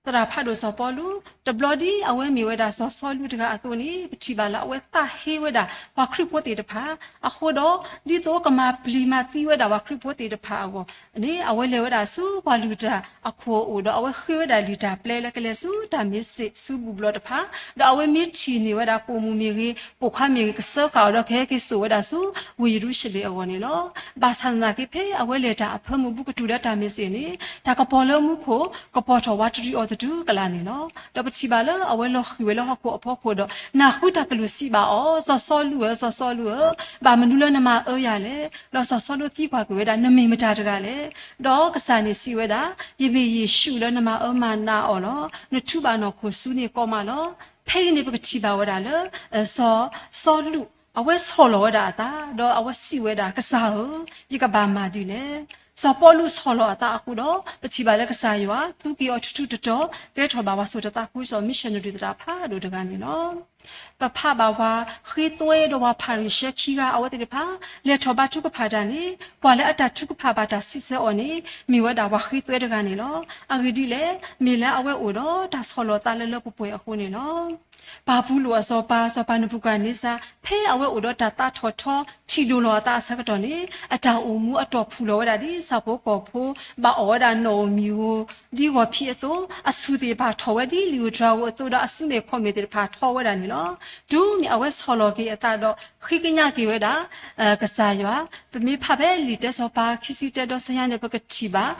သရၣ်ဖးဒိၣ်စီၤပီလူး တဘျီဒ်အဝဲမ့ၢ်ဝဲဒၣ်စီၤစီလူးတဂၤအသိးန့ၣ် ပထံၣ်ဘၣ်လၢအဝဲသးဟ့ဝဲဒၣ်ပှၤခရံာ်ဖိသ့ၣ်တဖၣ်, အဃိဒီး ဒ်သိးကမၤပျံၤမၤသံဝဲဒၣ်ပှၤခရံာ်ဖိသ့ၣ်တဖၣ်အဂီၢ်န့ၣ် အဝဲလဲၤဝဲဒၣ်ဆူပှၤလုၢ်တၢ်အခိၣ်အအိၣ်ဒီး အဝဲဃ့ဝဲဒၣ်လံာ်တၢ်ပျဲလၢကလဲၤဆူတၢ်မ့ၢ်စ့းဆူဘူၣ်ဘျီတဖၣ်, ဒီးအဝဲမ့ၢ်ထံၣ်န့ၢ်ဝဲဒၣ်ပိာ်မုၣ်မ့ၢ်ဂ့ၤ, ပိာ်ခွါမ့ၢ်ဂ့ၤ ကဆှၢဃာ်အီၤဒီးကဟဲက့ၤစိာ်ဝဲဒၣ်ဆူဝ့ၢ်ယရူၤၡလ့ၣ်အဂီၢ်န့ၣ်လီၤ. ဘၣ်ဆၣ်သနာ်က့ ဖဲအဝဲလဲၤတၢ်အဖၢမုၢ်ဘူကတူၢ်လၢတၢ်မ့ၢ်စ့းန့ၣ် တၢ်ကပီၤလၢမူခိၣ် ကပီၤထီၣ်ဝးတရံးအီၤသတူၢ်ကလာ်န့ၣ်လီၤ. ဒီးပထံၣ်ဘၣ်လၢအဝဲလီၤဃံၤဝဲလၢဟီၣ်ခိၣ်အဖီခိၣ်ဒီး နၢ်ဟူတၢ်ကလုၢ်စံးဘၣ်အီၤ, စီၤစီလူးဧၢ, စီၤစီလူးဧၢ, ဘၣ်မနုၤလၢနမၤအၢယၤလဲၣ်. ဒီးစီၤစီလူးသံကွၢ်က့ၤဝဲဒၣ်, နမ့ၢ်မတၤတဂၤလဲၣ်. ဒီးကစၢ်န့ၣ်စံးဝဲဒၣ်, ယမ့ၢ်ယ့ၣ်ၡူးလၢနမၤအၢမၤနးအီၤလီၤ. နထူးဘၣ်နီၢ်ခိၣ်ဆူန့ၣ်ကီမးလီၤ. ဖဲအံၤန့ၣ်ပကထံၣ်ဘၣ်ဝဲဒၣ်လၢ စီၤစီလူး အဝဲဆီၣ်လီၤဝဲဒၣ်အသး, ဒီးအဝဲစံးဝဲဒၣ်, ကစၢ်ဧၢ, ယကဘၣ်မၤဒ်လဲၣ်. စီၤပီလူးဆီၣ်လီၤအသးအဃိဒီး ပထံၣ်ဘၣ်လၢကစၢ်ယွၤ သူက့ၤအီၤထူထူတီတီ, ကဲထီၣ်ဘၣ်ပှၤစိာ်တၢ်သးခုကစီၣ် missionary သရၣ်ဖးဒိၣ်တဂၤန့ၣ်လီၤ. ပဖးဘၣ်ပှၤဃ့သွဲဒီးပှၤဖၤရံၤၡဲခံဂၤ အဝဲသ့ၣ်တဖၣ် လဲၤထီၣ်ဘါထုကဖၣ်တၢ်န့ၣ် ပှၤလၢအတၢ်ထုကဖၣ်ဘၣ်တၢ်စံးဆၢအီၤန့ၣ် မ့ၢ်ဝဲဒၣ်ပှၤဃ့သွဲတဂၤန့ၣ်လီၤ. အဂ့ၢ်ဒ်လဲၣ်, မ့ၢ်လၢအဝဲအိၣ်ဒီးတၢ်ဆီၣ်လီၤသးလၢလၢပှဲၤပှဲၤအဃိန့ၣ်လီၤ. ပၢ်ပူၤလိာ်အစီၤပၤ, စီၤပၤနဘူၤခၣ်န့စၢ် ဖဲအဝဲအိၣ်ဒီးတၢ်သးထီၣ်ထီ ထံၣ်ဒိၣ်လီၤအသးအဆၢကတီၢ်န့ၣ် အတၢ်အိၣ်မူအတီၢ်ဖုၣ်လီၤဝဲဒၣ်ဒ်ဆၣ်ဖိကီၢ်ဖိ ဘၣ်အီၣ်ဝဲဒၣ်နီၣ်ဧိၤမံၤဧိၤ ဒ်ဂီၤဖံးအသိး, အဆူၣ်သ့ၣ်တဖၣ်ထီၣ်ဝဲဒ်လံာ်ဧိၤတြၤဧိၤအသိးဒီး အစုမဲာ်ခီၣ်မဲာ်သ့ၣ်တဖၣ်ထီဝဲဒၣ်န့ၣ်လီၤ. တုၤမ့ၢ်အဝဲဆီၣ်လီၤက့ၤအသးဒီး ဃ့ကညးက့ၤဝဲဒၣ် ကစၢ်ယွၤ, ပမ့ၢ်ဖးဖဲလံာ်တၢစီၤပၤခံဆံတၢဒီးဆၢညါန့ၣ် ပကထံၣ်ဘၣ်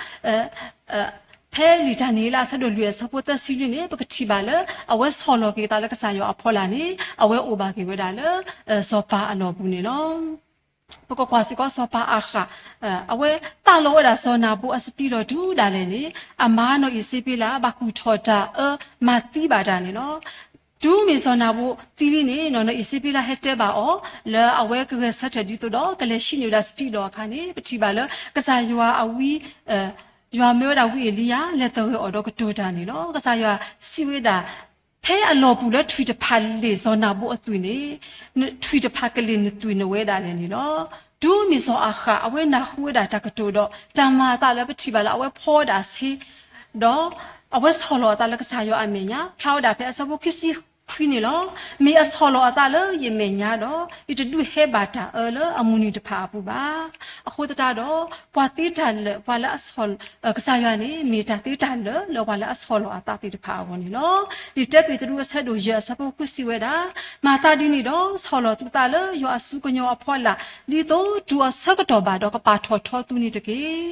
ဖဲလံာ်တၢ်န့ၣ်လၢအဆၢဒိၣ်လွံၢ်အဆၢဖိသၢဆံလွံၢ်န့ၣ် ပကထံၣ်ဘၣ်လၢ အဝဲဆီၣ်လီၤက့ၤအသးလၢကစၢ်ယွၤအဖီလာ်န့ၣ် အဝဲအိၣ်ဘၣ်က့ၤဝဲဒၣ်လၢ စီၤပၤအလီၢ်ပူၤန့ၣ်လီၤ. ပကကွၢ်စ့ၢ်ကီးစီၤပၤအၤဃး, အဝဲသးလီဝဲဒၣ်စီၤနၤဘိအစပံးလီၢ်တုၤဒၣ်လဲာ်န့ၣ် အမါနီၢ်အံၤစ့ပ့လး ဘၣ်ကူၣ်ထီၣ်တၢ်အၢမၤသံဘၣ်တၢ်န့ၣ်လီၤ. တုၤမ့ၢ်စီၤနၤဘိသံလံန့ၣ် နီၢ်အံၤစ့ပ့လးဟဲတဲဘၣ်အီၤ လၢအဝဲကဂဲၤဆၢထၢၣ်ဒ်သိးဒီး ကလဲၤဟံးန့ၢ်ဝဲဒၣ်စပံးလီၢ်အခါန့ၣ် ပထံၣ်ဘၣ်လၢ ကစၢ်ယွၤအဝံ ယွၤမၢဝဲဒၣ်ဝံအ့လံယၤ လဲၤသဂၢၢ်အီၤဒီးကတိၤတၢ်န့ၣ်လီၤ. ကစၢ်ယွၤစံးဝဲဒၣ်, ဖဲအလီၢ်ပူၤလၢထွံၣ်တဖၣ်လ့ၣ်စီၤနၤဘိအသွံၣ်န့ၣ် ထွံၣ်တဖၣ်ကလ့ၣ်နသွံၣ်နဝဲဒၣ်လဲာ်န့ၣ်လီၤ. တုၤမ့ၢ်စီၤအၤဃး အဝဲနၢ်ဟူဝဲဒၣ်တၢ်ကတိၤဒီး တၢ်မၤအသးလၢပထံၣ်ဘၣ်လၢအဝဲဖီဝဲဒၣ်ဆ့ ဒီးအဝဲဆီၣ်လီၤအသးလၢကစၢ်ယွၤအမဲာ်ညါ ဖျါဝဲဒၣ်ဖဲအဆၢဖိခံဆံခွံန့ၣ်လီၤ. မ့ၢ်အဆီၣ်လီၤအသးလၢယမဲာ်ညါဒီး ယတဒုးဟဲဘၣ်တၢ်အၢလၢအမုၢ်နံၤတဖၣ်အပူၤဘၣ်. အဃိသတးဒီး ပှၤသ့တၢ်လၢာ် ပှၤလၢအဆီၣ် ကစၢ်ယွၤန့ၣ် မ့ၢ်တၢ်သ့တၢ်လၢာ်လၢပှၤလၢအဆီၣ်လီၤအသးသ့ၣ်တဖၣ်အဂီၢ်န့ၣ်လီၤ. လံာ်တၢပ့းတရူးအဆၢဒိၣ်ယဲၢ်အဆၢဖိဃုစံးဝဲဒၣ်, မၤသးဒ်န့ၣ်ဒီး ဆီၣ်လီၤသုသးလၢယွၤအစုကညီၤအဖီလာ် ဒ်သိးတုၤအဆၢကတီၢ်ဘၣ်ဒီးကပာ်ထီၣ်ထီသုန့ၣ်တက့ၢ်.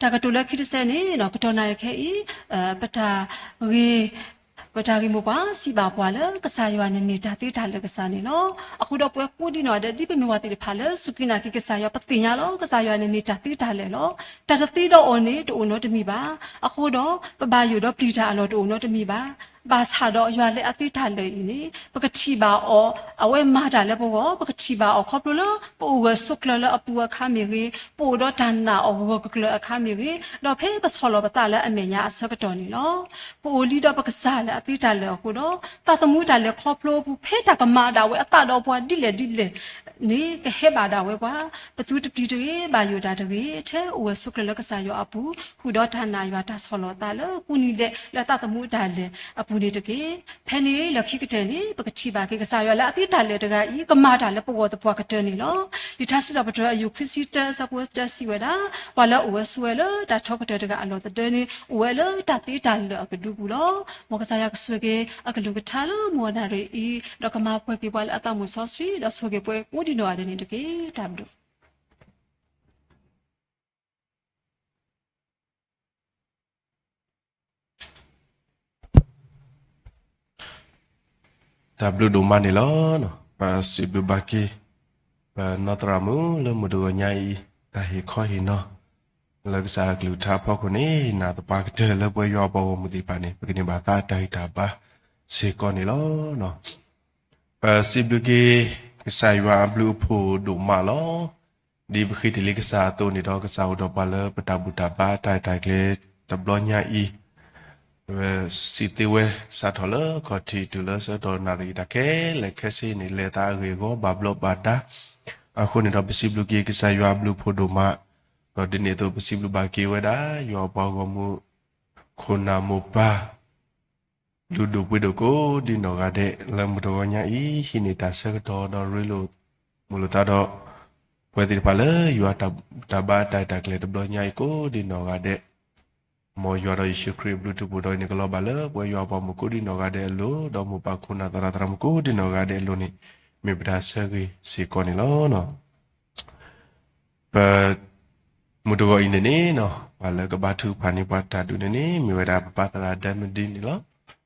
တၢ်ကတိၤလၢခံတစဲးန့ၣ် ကတီၢ်နၣ်ရံၣ်ခဲအံၤ ပတၢ်ဂ့ၤ ပတၢ်ဂ့ၢ်မိၢ်ပှၢ်စံးဘၣ်ပှၤလၢ ကစၢ်ယွၤန့ၣ်မ့ၢ်တၢ်သ့တၢ်လၢာ်ကစၢ်န့ၣ်လီၤ. အဃိဒီးပဝဲကိးဒံနီၢ်ဂၤဒဲး ဒ်ပမ့ၢ်ပှၤသ့ၣ်တဖၣ်လၢစူၢ်က့ၤနာ်က့ၤကစၢ်ယွၤ ပသ့ၣ်ညါလီၤ ကစၢ်ယွၤန့ၣ်မ့ၢ်တၢ်သ့တၢ်လၢာ်လီၤ. တၢ်တသ့ဒီးအီၤန့ၣ် တအိၣ်နီတမံၤဘၣ်. အဃိဒီး ပဘၣ်ယိၣ်ဒီးပျံၤတၢ်အလီၢ်တအိၣ်နီတမံၤဘၣ်. ဘၣ်ဆၣ်ဒီးယွၤလၢအသ့တၢ်လၢာ်အံၤန့ၣ် ပကထံၣ်ဘၣ်အီၤ အဝဲမၤတၢ်လၢပဂီၢ်, ပကထံၣ်ဘၣ်အီၤခီဖျိလၢ ပအိၣ်ဂၢၢ်ဆိးကျၢၤလၢအပူၤအခါမ့ၢ်ဂ့ၤ, ပအိၣ်ဒီးတၢ်နာ်အီၤဂၢၢ်ဂၢၢ်ကျၢၤအခါမ့ၢ်ဂ့ၤ, ဒီးဖဲပဆီၣ်လီၤပသးလၢအမဲာ်ညါအဆၢကတီၢ်န့ၣ်လီၤ. ပအိၣ်လံဒီးပကစၢ်လၢအသ့တၢ်လၢာ်အဃိဒီး သးသမူတၢ်လဲၤခီဖျိအပူၤ ဖဲတၢ်ကမၤဒၣ်ဝဲအသးဒီးပှၤဒ်လဲၣ်ဒ်လဲၣ်န့ၣ် ကဟဲဘၣ်ဒၣ်ဝဲပှၤ, ပသုတပျံၤတဂ့ၤ, ဘၣ်ယိၣ်တၢ်တဂ့ၤ, ထဲအိၣ်ဝဲဆိးကျၢၤလၢကစၢ်ယွၤအပူၤ, ဃုာ်ဒီးတၢ်နာ်ယွၤတၢ်ဆီၣ်လီၤသးလၢကူနံၤဒဲးလၢသးသမူတၢ်လဲၤအပူၤန့ၣ်တက့ၢ်. ဖဲန့ၣ်လၢခံကတၢၢ်န့ၣ် ပကထံၣ်ဘၣ်က့ၤကစၢ်ယွၤလၢအသ့တၢ်လၢာ်တဂၤအံၤ ကမၤတၢ်လၢပဂီၢ်သပှၢ်ကတၢၢ်န့ၣ်လီၤ. လံာ်ထါစံးထီၣ်ပတြၢၤအယုၢ်ခွံဆံတၢအဆၢဖိတၢစံးဝဲဒၣ်, ပှၤလၢအအိၣ်ဝဲဆိးဝဲလၢတၢ်ထီကတၢၢ်တဂၤအလီၢ်သဒၢန့ၣ် အိၣ်ဝဲလၢတၢ်သ့တၢ်လၢာ်အကဒုပူၤလီၤ. မ်ကစၢ်ယွၤကဆိၣ်ဂ့ၤအကလုၢ်ကထါလၢမုၢ်နၤရံၣ်အံၤ, ဒီးကမၤပှဲၤက့ၤပှၤလၢအသးမုာ်စီဆှံ, ဒီးဆိၣ်ဂ့ၤပှၤကိးဒံနီၢ်ဂၤဒဲးန့ၣ်တက့ၢ်. တၢ်ဘျုး တၢ်ဘျုးဒိၣ်မးန့ၣ်လီၤ. ပစံးဘျုးဘၣ်က့ၤ ပနီၢ်သရၣ်မုၣ်လၢမုၢ်တဂီၤညါအံၤ တၢ်ဟ့ၣ်ခီဟ့ၣ်နီၤ လၢကစၢ်အကလုၢ်ကထါအဖီခိၣ်န့ၣ် နာ်သပှၢ်ကတၢၢ်လၢပဝဲယွၤအပှၤဂီၢ်မုၢ်သ့ၣ်တဖၣ်န့ၣ် ပကန့ၢ်ဘၣ်သးတၢ်ဂံၢ်တၢ်ဘါစ့ၢ်ကီးန့ၣ်လီၤ. ပစံးဘျုးက့ၤ ကစၢ်ယွၤအဘျုးအဖှိၣ်ဒိၣ်မးလီၤ. ဒ်ပဃ့တ့ၢ်လံကစၢ်အသိးန့ၣ်ဒီး ကစၢ်အိၣ်ဒီးပှၤလၢပတၢ်ဘူၣ်တၢ်ဘါတၢ်ရဲၣ်တၢ်ကျဲၤတဘျီညါအံၤ စံးသ့ဝဲစးထီၣ်လၢခီၣ်ထံးတုၤလၢဆၢကတီၢ်နၣ်ရံၣ်တၢ်ခဲလၢာ်ခဲဆ့န့ၣ် လဲၤသးအဂ့ၢ်အဂီၢ်ဘၣ်ဘျီးဘၣ်ဒါ. အဃိန့ၣ်ဒီး ပစံးဘျုးက့ၤကစၢ်ယွၤအဘျုးအဖှိၣ်ဒိၣ်မး, ဒီးဒ်န့ၣ်အသိးပစံးဘျုးဘၣ်က့ၤဝဲဒၣ် ယွၤအပှၤဂီၢ်မုၢ် ခိၣ်နၢ်မိၢ်ပၢ် လုၢ်ဒိၣ်ပှ့ၤဒိၣ်ကိးဒံနီၢ်ဂၤဒဲး လၢမုၢ်တဂီၤညါအံၤ ဟံးန့ၢ်တၢ်ဆၢကတီၢ်ဒီးရ့လိာ်မုာ်လိာ်သးဒီး ပဝဲသ့ၣ်တဖၣ်လၢယွၤတၢ်ဘူၣ်တၢ်ဘါတၢ်ရဲၣ်တၢ်ကျဲၤတဘျီညါအံၤကိးဒံနီၢ်ဂၤဒဲး, မ်ယွၤဒီးယ့ၣ်ၡူးခရံာ်အဘျုးထူးပှဲၤဒီးအံၤန့ၣ် ကလီၤဘၣ်လၢပဝဲယွၤအပှၤဂီၢ်မုၢ်ကိးဒံနီၢ်ဂၤဒဲးအလိၤ, ဒီးမိၢ်ပၢ်ခိၣ်နၢ်သရၣ်သရၣ်မုၣ်ကိးဒံနီၢ်ဂၤဒဲးအလိၤန့ၣ် မ့ၢ်ပတၢ်ဆၢဂ့ၤစ့ၢ်ကီးန့ၣ်လီၤ. ပ မုၢ်တဂီၤအံၤန့ၣ်န့ၣ် ပှၤလၢကဘါထုကဖၣ်န့ၢ်ပှၤတၢ်ဒုးန့ၣ်န့ၣ် မ့ၢ်ဝဲဒၣ်ပပၢ်သရၣ်ဒဲမဒံန့ၣ်လီၤ.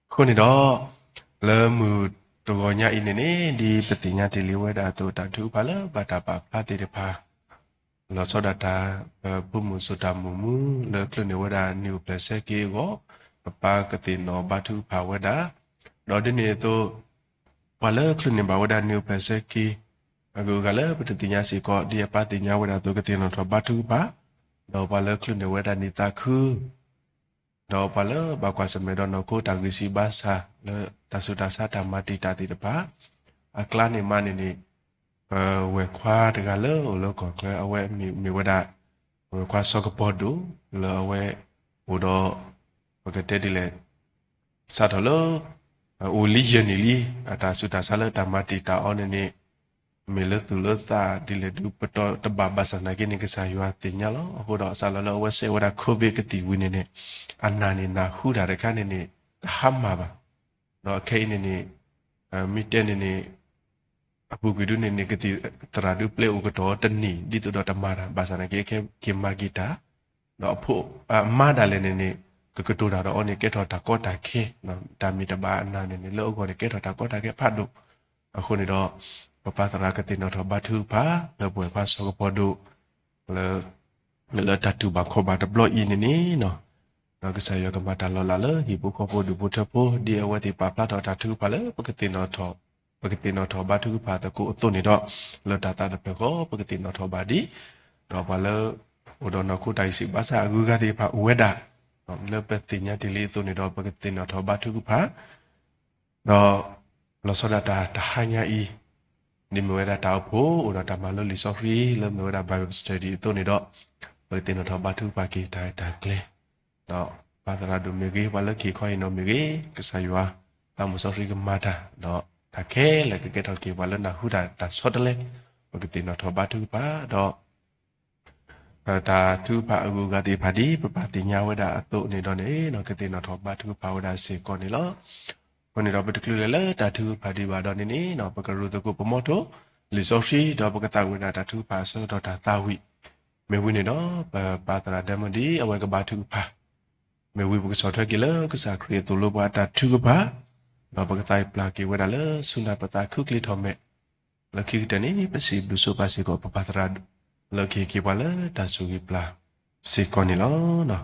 အဃိန့ၣ်ဒီး လၢမုၢ်တဂီၤညါအံၤန့ၣ်န့ၣ် ဒ်ပသ့ၣ်ညါတ့ၢ်လံဝဲဒၣ်အသိး တၢ်ထုကဖၣ်လၢဘၣ်တၢ်ပာ်ဖျါသ့ၣ်တဖၣ် လီၤဆီဒၣ်တၢ် ပဖိမုၣ်စိၤတၢ်မုၢ်မုၢ် လၢချုးန့ၢ်ဝဲဒၣ်နံၣ်အိၣ်ဖျဲၣ်ဆဲက့အဂီၢ် ပပၢ်ကသ့ၣ်နီၣ်ဘါထုကဖၣ်ဝဲဒၣ်, ဒီးဒ်န့ၣ်အသိး ပှၤလၢချုးန့ၢ်ဘၣ်ဝဲဒၣ်နံၣ်အိၣ်ဖျဲၣ်ဆဲက့ အဂုၤအဂၤလၢပတသ့ၣ်ညါစ့ၢ်ကီး ဒ်အပၢ်သ့ၣ်ညါဝဲဒၣ်အသိး ကသ့ၣ်နီၣ်ထီၣ်ဘါထုကဖၣ်, ဒီးပှၤလၢချုးန့ၢ်ဝဲဒၣ်နံၣ်သးခု ဒီးပှၤလၢဘၣ်ကွၢ်ဆၢၣ်မဲာ်ဒီးနီၢ်ခိတၢ်ဂံၢ်စၢ်ဘါစၢ် လၢတၢ်ဆူးတၢ်ဆါတၢ်မၤတံာ်တာ်သ့ၣ်တဖၣ် အကျါန့ၣ်မးန့ၣ်န့ၣ် ပဝဲၢ်ခွါတဂၤလၢအိၣ်လၢကီၢ်ချၢ အဝဲမ့ၢ်ဝဲဒၣ် ဝဲၢ်ခွါစီၤကပီၤဒိၣ် လၢအဝဲအိၣ်ဒီး ပကတဲဒ်လဲၣ် စးထီၣ်လၢ အိၣ်လံယဲၢ်နံၣ်လံ အတၢ်ဆူးတၢ်ဆါလၢတၢ်မၤတံာ်တာ်အီၤန့ၣ်န့ၣ် မ့ၢ်လၢသူၣ်လၢသးဒ်လဲၣ်ဒုးပတီၢ်တဘၣ်ဘၣ်ဆၣ်သနာ်က့န့ၣ် ကစၢ်ယွၤသ့ၣ်ညါလီၤ. အဃိဒီးစးလီၤလၢအဝဲစဲးဝဲဒၣ် COVID ကသံၣ်ဝံၤန့ၣ်န့ၣ် အနၢ်န့ၣ်နၢ်ဟူတၢ်တခါန့ၣ်န့ၣ် တဟါမၢ်ဘၣ်. ဒီးခဲအံၤန့ၣ်န့ၣ် မ့ၢ်တဲန့ၣ်န့ၣ် အပူၤကွံာ်ဒုန့ၣ်န့ၣ် ကသံၣ်သရၣ်ဒုးပျဲအိၣ်ကတီၢ်တနံၣ် ဒ်သိးဒီးတမၤတၢ် ဘၣ်ဆၣ်သနာ်က့ က့ၤမၤက့ၤတၢ် ဒီးအဖိအမါဒၣ်လဲာ်န့ၣ်န့ၣ် ကကတိၤတၢ်ဒီးအီၤန့ၣ် ကဲထီၣ်တၢ်ကီတၢ်ခဲ တၢ်မ့ၢ်တဘၣ်အနၢ်န့ၣ်န့ၣ် လၢအဂီၢ်န့ၣ် ကဲထီၣ်တၢ်ကီတၢ်ခဲဖးဒိၣ်. အဃိန့ၣ်ဒီး ပပၢ်သရၣ်ကသ့ၣ်နီၣ်ထီၣ်ဘါထုကဖၣ် လၢပဝဲၢ်ခွါစီၤကပီၤဒိၣ် လၢ လၢတၢ်တူၢ်ဘၣ်ခီၣ်ဘၣ်တဘျီအံၤန့ၣ်န့ၣ် ဒီးကစၢ်ယွၤကမၤတၢ်လီၤလးလၢဟံၣ်ဖိဃီဖိဒူၣ်ဖိထၢဖိ ဒ်အဝဲသ့ၣ်ပာ်ဖျါထီၣ်တၢ်ထုကဖၣ်လၢ ပကသ့ၣ်နီၣ်ထီၣ်ဘါထုကဖၣ်သကိးအသိးန့ၣ်ဒီး လၢတၢ်သးတဖျၢၣ်ဃီ ပကသ့ၣ်နီၣ်ထီၣ်ဘၣ်ဒံး ဒီးပှၤလၢ အိၣ်ဒီးနီၢ်ခိတၢ်ဂံၢ်စၢ်ဘါစၢ်အဂုၤအဂၤသ့ၣ်တဖၣ်အိၣ်ဝဲဒၣ် လၢပသ့ၣ်ညါတ့ၢ်လံအသိးန့ၣ်ဒီး ပကသ့ၣ်နီၣ်ထီၣ်ဘါထုကဖၣ် ဒီး လီၤဆီဒၣ်တၢ်တဟါညါအံၤ ဒ်မ့ၢ်ဝဲဒၣ်တၢ်အိၣ်ဖှိၣ် အိၣ်ဒီးတၢ်မၤလိလံာ်စီဆှံ လၢမ့ၢ်ဝဲဒၣ် Bible Study အသိးန့ၣ်ဒီး ပကသ့ၣ်နီၣ်ထီၣ်ဘါထုကဖၣ်က့ၤတၢ်ရဲၣ်တၢ်ကျဲၤ ဒီးပၢ်သရၣ်ဒိၣ်မ့ၢ်ဂ့ၤ ပှၤလၢက့ၤခီဟ့ၣ်နီၤမ့ၢ်ဂ့ၤ ကစၢ်ယွၤ သးမုၢ်စီဆှံကမၤတၢ် ဒီးတၢ်ခဲလၢာ်ကကဲထီၣ်က့ၤပှၤလၢနၢ်ဟူတၢ်တၢ်ဆီတလဲ ပကသ့ၣ်နီၣ်ထီၣ်ဘါထုကဖၣ်ဒီး တၢ်ထုကဖၣ်အဂုၤအဂၤသ့ၣ်တဖၣ်ဒ် ပပၢ်သ့ၣ်ညါဝဲဒၣ်အသိးန့ၣ်ဒီးန့ၣ် ကသ့ၣ်နီၣ်ထီၣ်ဘါထုကဖၣ်ဝဲဒၣ်စ့ၢ်ကီးန့ၣ်လီၤ. အဃိန့ၣ်ဒီးပတချုးလဲၤလၢတၢ်ထုကဖၣ်ဒံးဘၣ်ဒီးန့ၣ်န့ၣ် ပကရူၢ်သကိးပမီထိၣ် လံာ်စီဆှံ ဒီးပကသးဝံၣ်ဝဲဒၣ်တၢ်ထုကဖၣ်အဆၢကတီၢ်တၢ်သးဝံၣ် မ့ၢ်ဝံၤန့ၣ်ဒီး ပပၢ်သရၣ်ဒဲမုၣ်ဒ်အဝဲကဘါထုကဖၣ် မ့ၢ်ဝံၤပကဆီၣ်ထွဲက့ၤလၢကစၢ်ခရံာ်အသိၣ်လိပှၤအတၢ်ထုကဖၣ် ဒီးပကသးပျၢ်က့ၤဝဲဒၣ်လၢဆူနၢ်ပသးခုချ့ထီၣ်မဲာ် လၢခံကတၢၢ်န့ၣ် ပစံးဘျုးဆိပၢ်စ့ၢ်ကီးပပၢ်သရၣ်ဒိၣ် လၢကဟ့ၣ်က့ၤပှၤလၢတၢ်ဆိၣ်ဂ့ၤပျၢ်စ့ၢ်ကီးန့ၣ်လီၤ.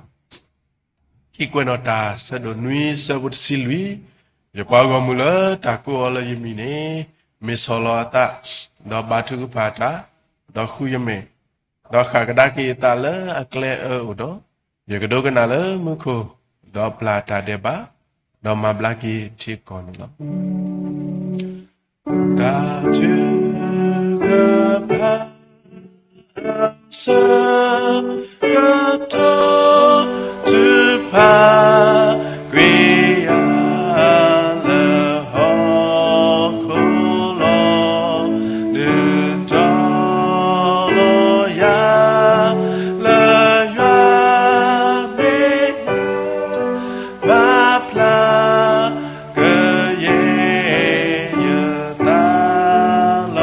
ခံကွဲးနီၣ်တၢ်ဆၢဒိၣ်နွံဆၢဖိတဆံလွံၢ်, ယပှၤဂီၢ်မုၢ်လၢတၢ်ကိးအီၤလၢယမံၤန့ၣ် မ့ၢ်ဆီၣ်လီၤအသး, ဒီးဘါထုကဖၣ်တၢ်, ဒီးဃုယမဲာ်, ဒီးဃၣ်ကဒါက့ၤအသးလၢအကျဲအၢအိၣ်ဒီး, ယကဒိကနၣ်လၢမူခိၣ်, ဒီးပျၢ်တၢ်ဒဲးဘး, ဒီးမၤဘျါက့ၤထံကီၢ်န့ၣ်လီၤ. တၢ်ထုကဖၣ် ဆၢကတီၢ် ထုကဖၣ်ကွံာ်ယၤ လၢဟီၣ်ခိၣ်လီၤ, ဒုးတီၤလီၤယၤ လၢယွၤမ့ၢ် မၤဖျါ ကယဲၢ်ယသး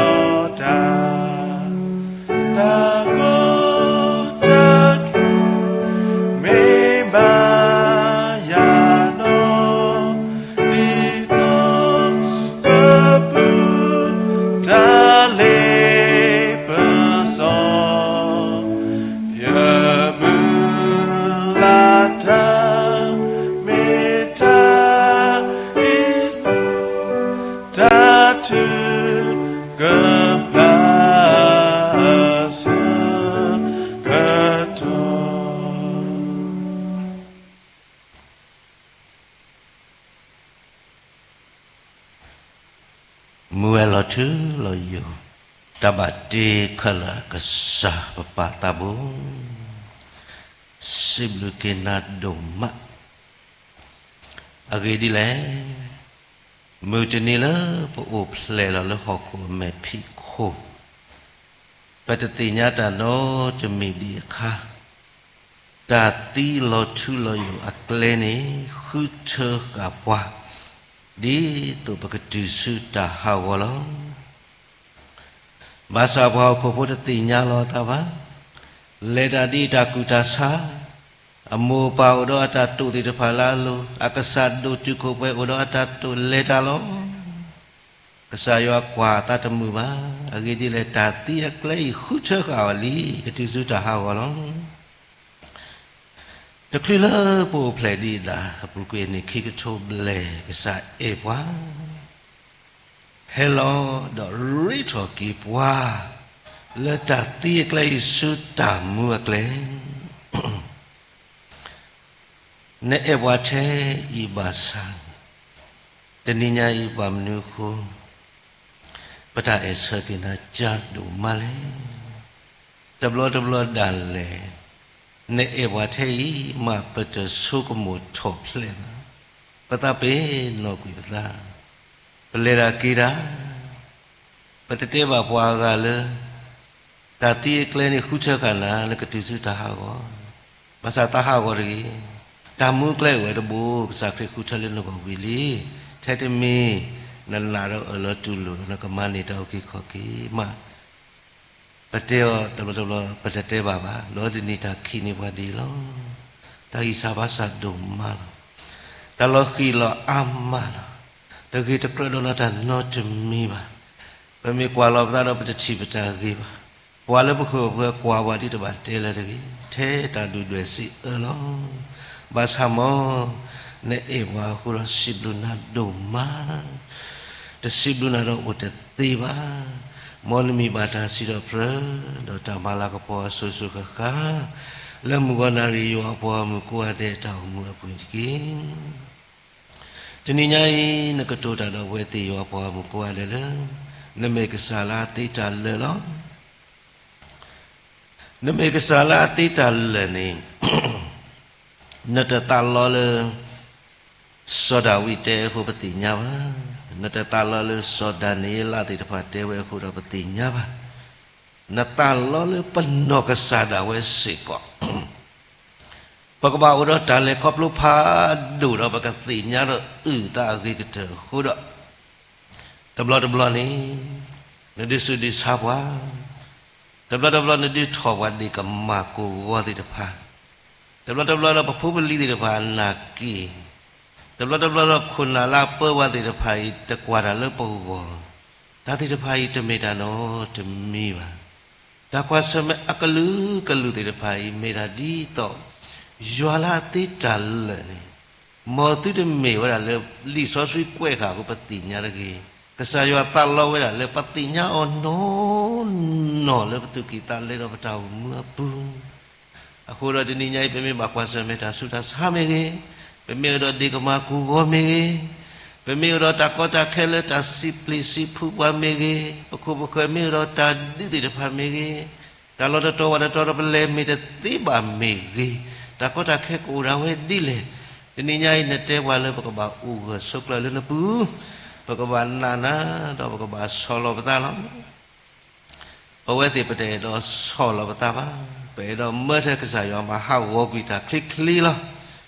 ဆၢကဖျါဆၢကတီၢ် မုၢ်ဝဲၢ်လီၤထူလီၤယိာ်, တၢ်ဘၣ်တ့ခၢၣ်လၢအကစၢ်ပပၢ်သးဘိ, စံးဘျုးက့ၤနၤဒိၣ်မး. အဂ့ၢ်ဒ်လဲၣ်, မုၢ်တနံၤလၢပအိၣ်ဖျဲၣ်လီၤလၢဟီၣ်ခိၣ်အမဲာ်ဖံးခိၣ် ပတသ့ၣ်ညါတၢ်နီတမံၤဒံးအခါ, တၢ်သံလီၤထူလီၤယိာ်အကျဲန့ၣ် ဃုထၢဃာ်ပှၤ, ဒ်သိးပကတုၤဆူတၢ်ဟးဂီၤလီၤ. ဘၣ်ဆၣ်ပှၤဟီၣ်ခိၣ်ဖိတသ့ၣ်ညါလီၤအသးဘၣ်. လဲၤတၢ်ဒ်အတၢ်ကူၣ်တၢ်ဆး, အမိၢ်အပၢ်အိၣ်ဒီးအတၢ်တိာ်သ့ၣ်တဖၣ်လၢအလိၤ, အကစၢ်ဒိၣ်တုာ်ခိၣ်ပှဲၤအိၣ်ဒီးအတၢ်တိာ်လဲၤတၢ်လီၤ. ကစၢ်ယွၤကွၢ်အသးတမုာ်ဘၣ်. အဂ့ၢ်ဒ်လဲၣ်, တၢ်သံအကျဲအံၤဃုထၢဃာ်အီၤလံ, ကတုၤဆူတၢ်ဟးဂီၤလီၤ. တချုးလၢပအိၣ်ဖျဲၣ်ဒံးဒၣ်အပူၤကွံာ်န့ၣ် ခံကထိဘျဲၣ် ကစၢ်အဲၣ်ပှၤ ဟဲလီၤဒီးရ့ထီၣ်က့ၤပှၤ လၢတၢ်သံအကျဲအံၤဆူတၢ်မူအကျဲ. နအဲၣ်ပှၤထဲအံၤဘၣ်ဆၣ်, တနံၤညါအံၤဘၣ်မနုၤအဃိ ပတၢ်အဲၣ်ဆၢက့ၤနၤကၢ်ဒိၣ်မးလဲၣ်. တဘျီတဘျီဒၣ်လဲာ် နအဲၣ်ပှၤထဲအံၤ မ့ၢ်ပတဆိကမိၣ်ထီၣ်ဖျဲးဘၣ်. ပသးပ့ၤနီၣ်ကွံာ်ပသး, ပလဲၤတၢ်က့ၤတၢ်, ပတတဲဘၣ်ပှၤအဂၤလၢ တၢ်သံအကျဲန့ၣ်ဃုထၢဃာ်နၤလၢကတုၤဆူတၢ်ဟးဂီၤ, ဘၣ်ဆၣ်သးဟးဂီၤတဂ့ၤ. တၢ်မူအကျဲအိၣ်ဝဲတဘိ ကစၢ်ခရံာ်ဃုထၢလၢနဂီၢ်ဝံၤလံ. ထဲတမံၤ နနာ်ဒီးအၢၣ်လီၤတူၢ်လိာ်ဒီး နကမၤန့ၢ်တၢ်အုၣ်က့ၤခီၣ်က့ၤမး. ပတဲအီၤတဘျီတဘျီ ပတတဲဘၣ်ဘၣ်, ဒီးတနံၤတၢ်ခံးန့ၢ်ပှၤဒ်အံၤလီၤ. တၢ်ဂံၢ်စၢ်ဘါစၢ်ဒိၣ်မးလီၤ. တၢ်လီၤဃံၤလီၤအါမးလီၤ. တဂ့ၤတကြၢးဒီးနတၢ်နီတမံၤဘၣ်. ပမ့ၢ်ကွၢ်လီၤပသးဒီးပတထံၣ်ပတၢ်ဂ့ၤဘၣ်. ပှၤလၢပဃၢၤပဃၢၤကွၢ်ပှၤဒ်တဘၣ်တဲလၢၤတဂ့ၤ, ထဲတၢ်ဒုၣ်ဒွဲၣ်စံးအၢလီၤ. ဘၣ်ဆၣ်မ် နအဲၣ်ပှၤအဃိဒီးစံးဘျုးနၤဒိၣ်မး, တစံးဘျုးနၤဒီးအိၣ်တသ့ဘၣ်. မ်နမံၤဘၣ်တၢ်စံးထီၣ်ပတြၢၤ ဒီးတၢ်မၤလၤကပီၤအစိၤစိၤဃၣ်ဃၣ် လၢမုၣ်ကီၤနၣ်ရံၣ်ယွၤအပှၤဂီၢ်မုၢ်ကိးဂၤဒဲးအတၢ်အိၣ်မူအပူၤန့ၣ်တက့ၢ်. တနံၤညါအံၤ နကတိၤတၢ်ဒီးအဝဲသ့ၣ်ယွၤအပှၤဂီၢ်မုၢ်ကိးဂၤဒဲးလၢ နမ့ၢ်ကစၢ်လၢအသ့တၢ်လၢာ်လီၤ. နမ့ၢ်ကစၢ်လၢအသ့တၢ်လၢာ်န့ၣ် နတသးလီလၢ စီၤဒၤဝံးတဲအဃိပသ့ၣ်ညါဘၣ်. နတသးလီလၢစီၤဒၤနံးယ့လးသ့ၣ်တဖၣ်တဲဝဲအဃိဒီးပသ့ၣ်ညါဘၣ်. နသးလီလၢပနီၢ်ကစၢ်ဒၣ်ဝဲစ့ၢ်ကီး ပကဘၣ်အိၣ်ဒီးတၢ်လဲၤခီဖျိဖးဒိၣ်ဒီးပကသ့ၣ်ညါဒီးအုၣ်သးအဂ့ၤကတၢၢ်အဃိဒီး တဘျီတဘျီန့ၣ် နဒုးဆူးဒုးဆါပှၤ, တဘျီတဘျီနဒုးထီၣ်ပှၤဒ့ၣ်ကမၢ်ကိၢ်ဂီၤသ့ၣ်တဖၣ်, တဘျီတဘျီဒီးပဖိပလံၤသ့ၣ်တဖၣ်အနၢ်က့ၤ, တဘျီတဘျီဒီးခိၣ်နၢ်လၢအပၢပှၤသ့ၣ်တဖၣ်အံၤ တကွၢ်တၢ်လၢပဂီၢ်, တၢ်သ့ၣ်တဖၣ်အံၤတမ့ၢ်တၢ်နီတမံၤဘၣ်. တၢ်ကွၢ်ဆၢၣ်မဲာ်အကလုာ်ကလုာ်သ့ၣ်တဖၣ်အံၤ မ့ၢ်ဒၣ်ဒ်သိး ယွၤလၢအသ့တၢ်လၢာ်န့ၣ်, မ်သုတမ့ၢ်ဝဲဒၣ်လၢလံာ်စီဆှံကွဲးဃာ်အဃိပသ့ၣ်ညါတဂ့ၤ. ကစၢ်ယွၤသးလီဝဲဒၣ်လၢပသ့ၣ်ညါအီၤနီၢ်နီၢ် လၢပသူၣ်ကံၢ်သးလဲဒီးပတၢ်အိၣ်မူအပူၤ အဃိဒီးတနံၤညါအံၤ ပမ့ၢ်ဘၣ်ကွၢ်ဆၢၣ်မဲာ်တၢ်ဆူးတၢ်ဆါမ့ၢ်ဂ့ၤ, ပမ့ၢ်အိၣ်ဒီးဒ့ၣ်ကမၢ်ကိၢ်ဂီၤမ့ၢ်ဂ့ၤ, ပမ့ၢ်အိၣ်ဒီးတၢ်ကီတၢ်ခဲလၢတၢ်စံးပျံၤစံးဖုးပှၤမ့ၢ်ဂ့ၤ, ပခိၣ်ပဃၢၤမ့ၢ်အိၣ်ဒီးတၢ်ဒုးသ့ၣ်တဖၣ်မ့ၢ်ဂ့ၤ, တၢ်လီၢ်တတီၤဝၣ်တတီၤဒီးပလဲၤမ့ၢ်တသ့ဘၣ်မ့ၢ်ဂ့ၤ, တၢ်ကီတၢ်ခဲကအိၣ်ဒၣ်ဝဲဒ်လဲၣ်, တနံၤညါအံၤနတဲပှၤလၢပကဘၣ်အိၣ်ဂၢၢ်ဆိးကျၢၤလၢနပူၤ, ပကဘၣ်နာ်နၤ ဒီးပကဘၣ်ဆီၣ်လီၤပသးလီၤ. ပဝဲသ့ၣ်ပတအဲၣ်ဒိးဆီၣ်လီၤပသးဘၣ်, ပအဲၣ်ဒိးမၢထဲကစၢ်ယွၤမၤဟးဂီၤကွံာ်တၢ်ချ့ချ့လီၤ.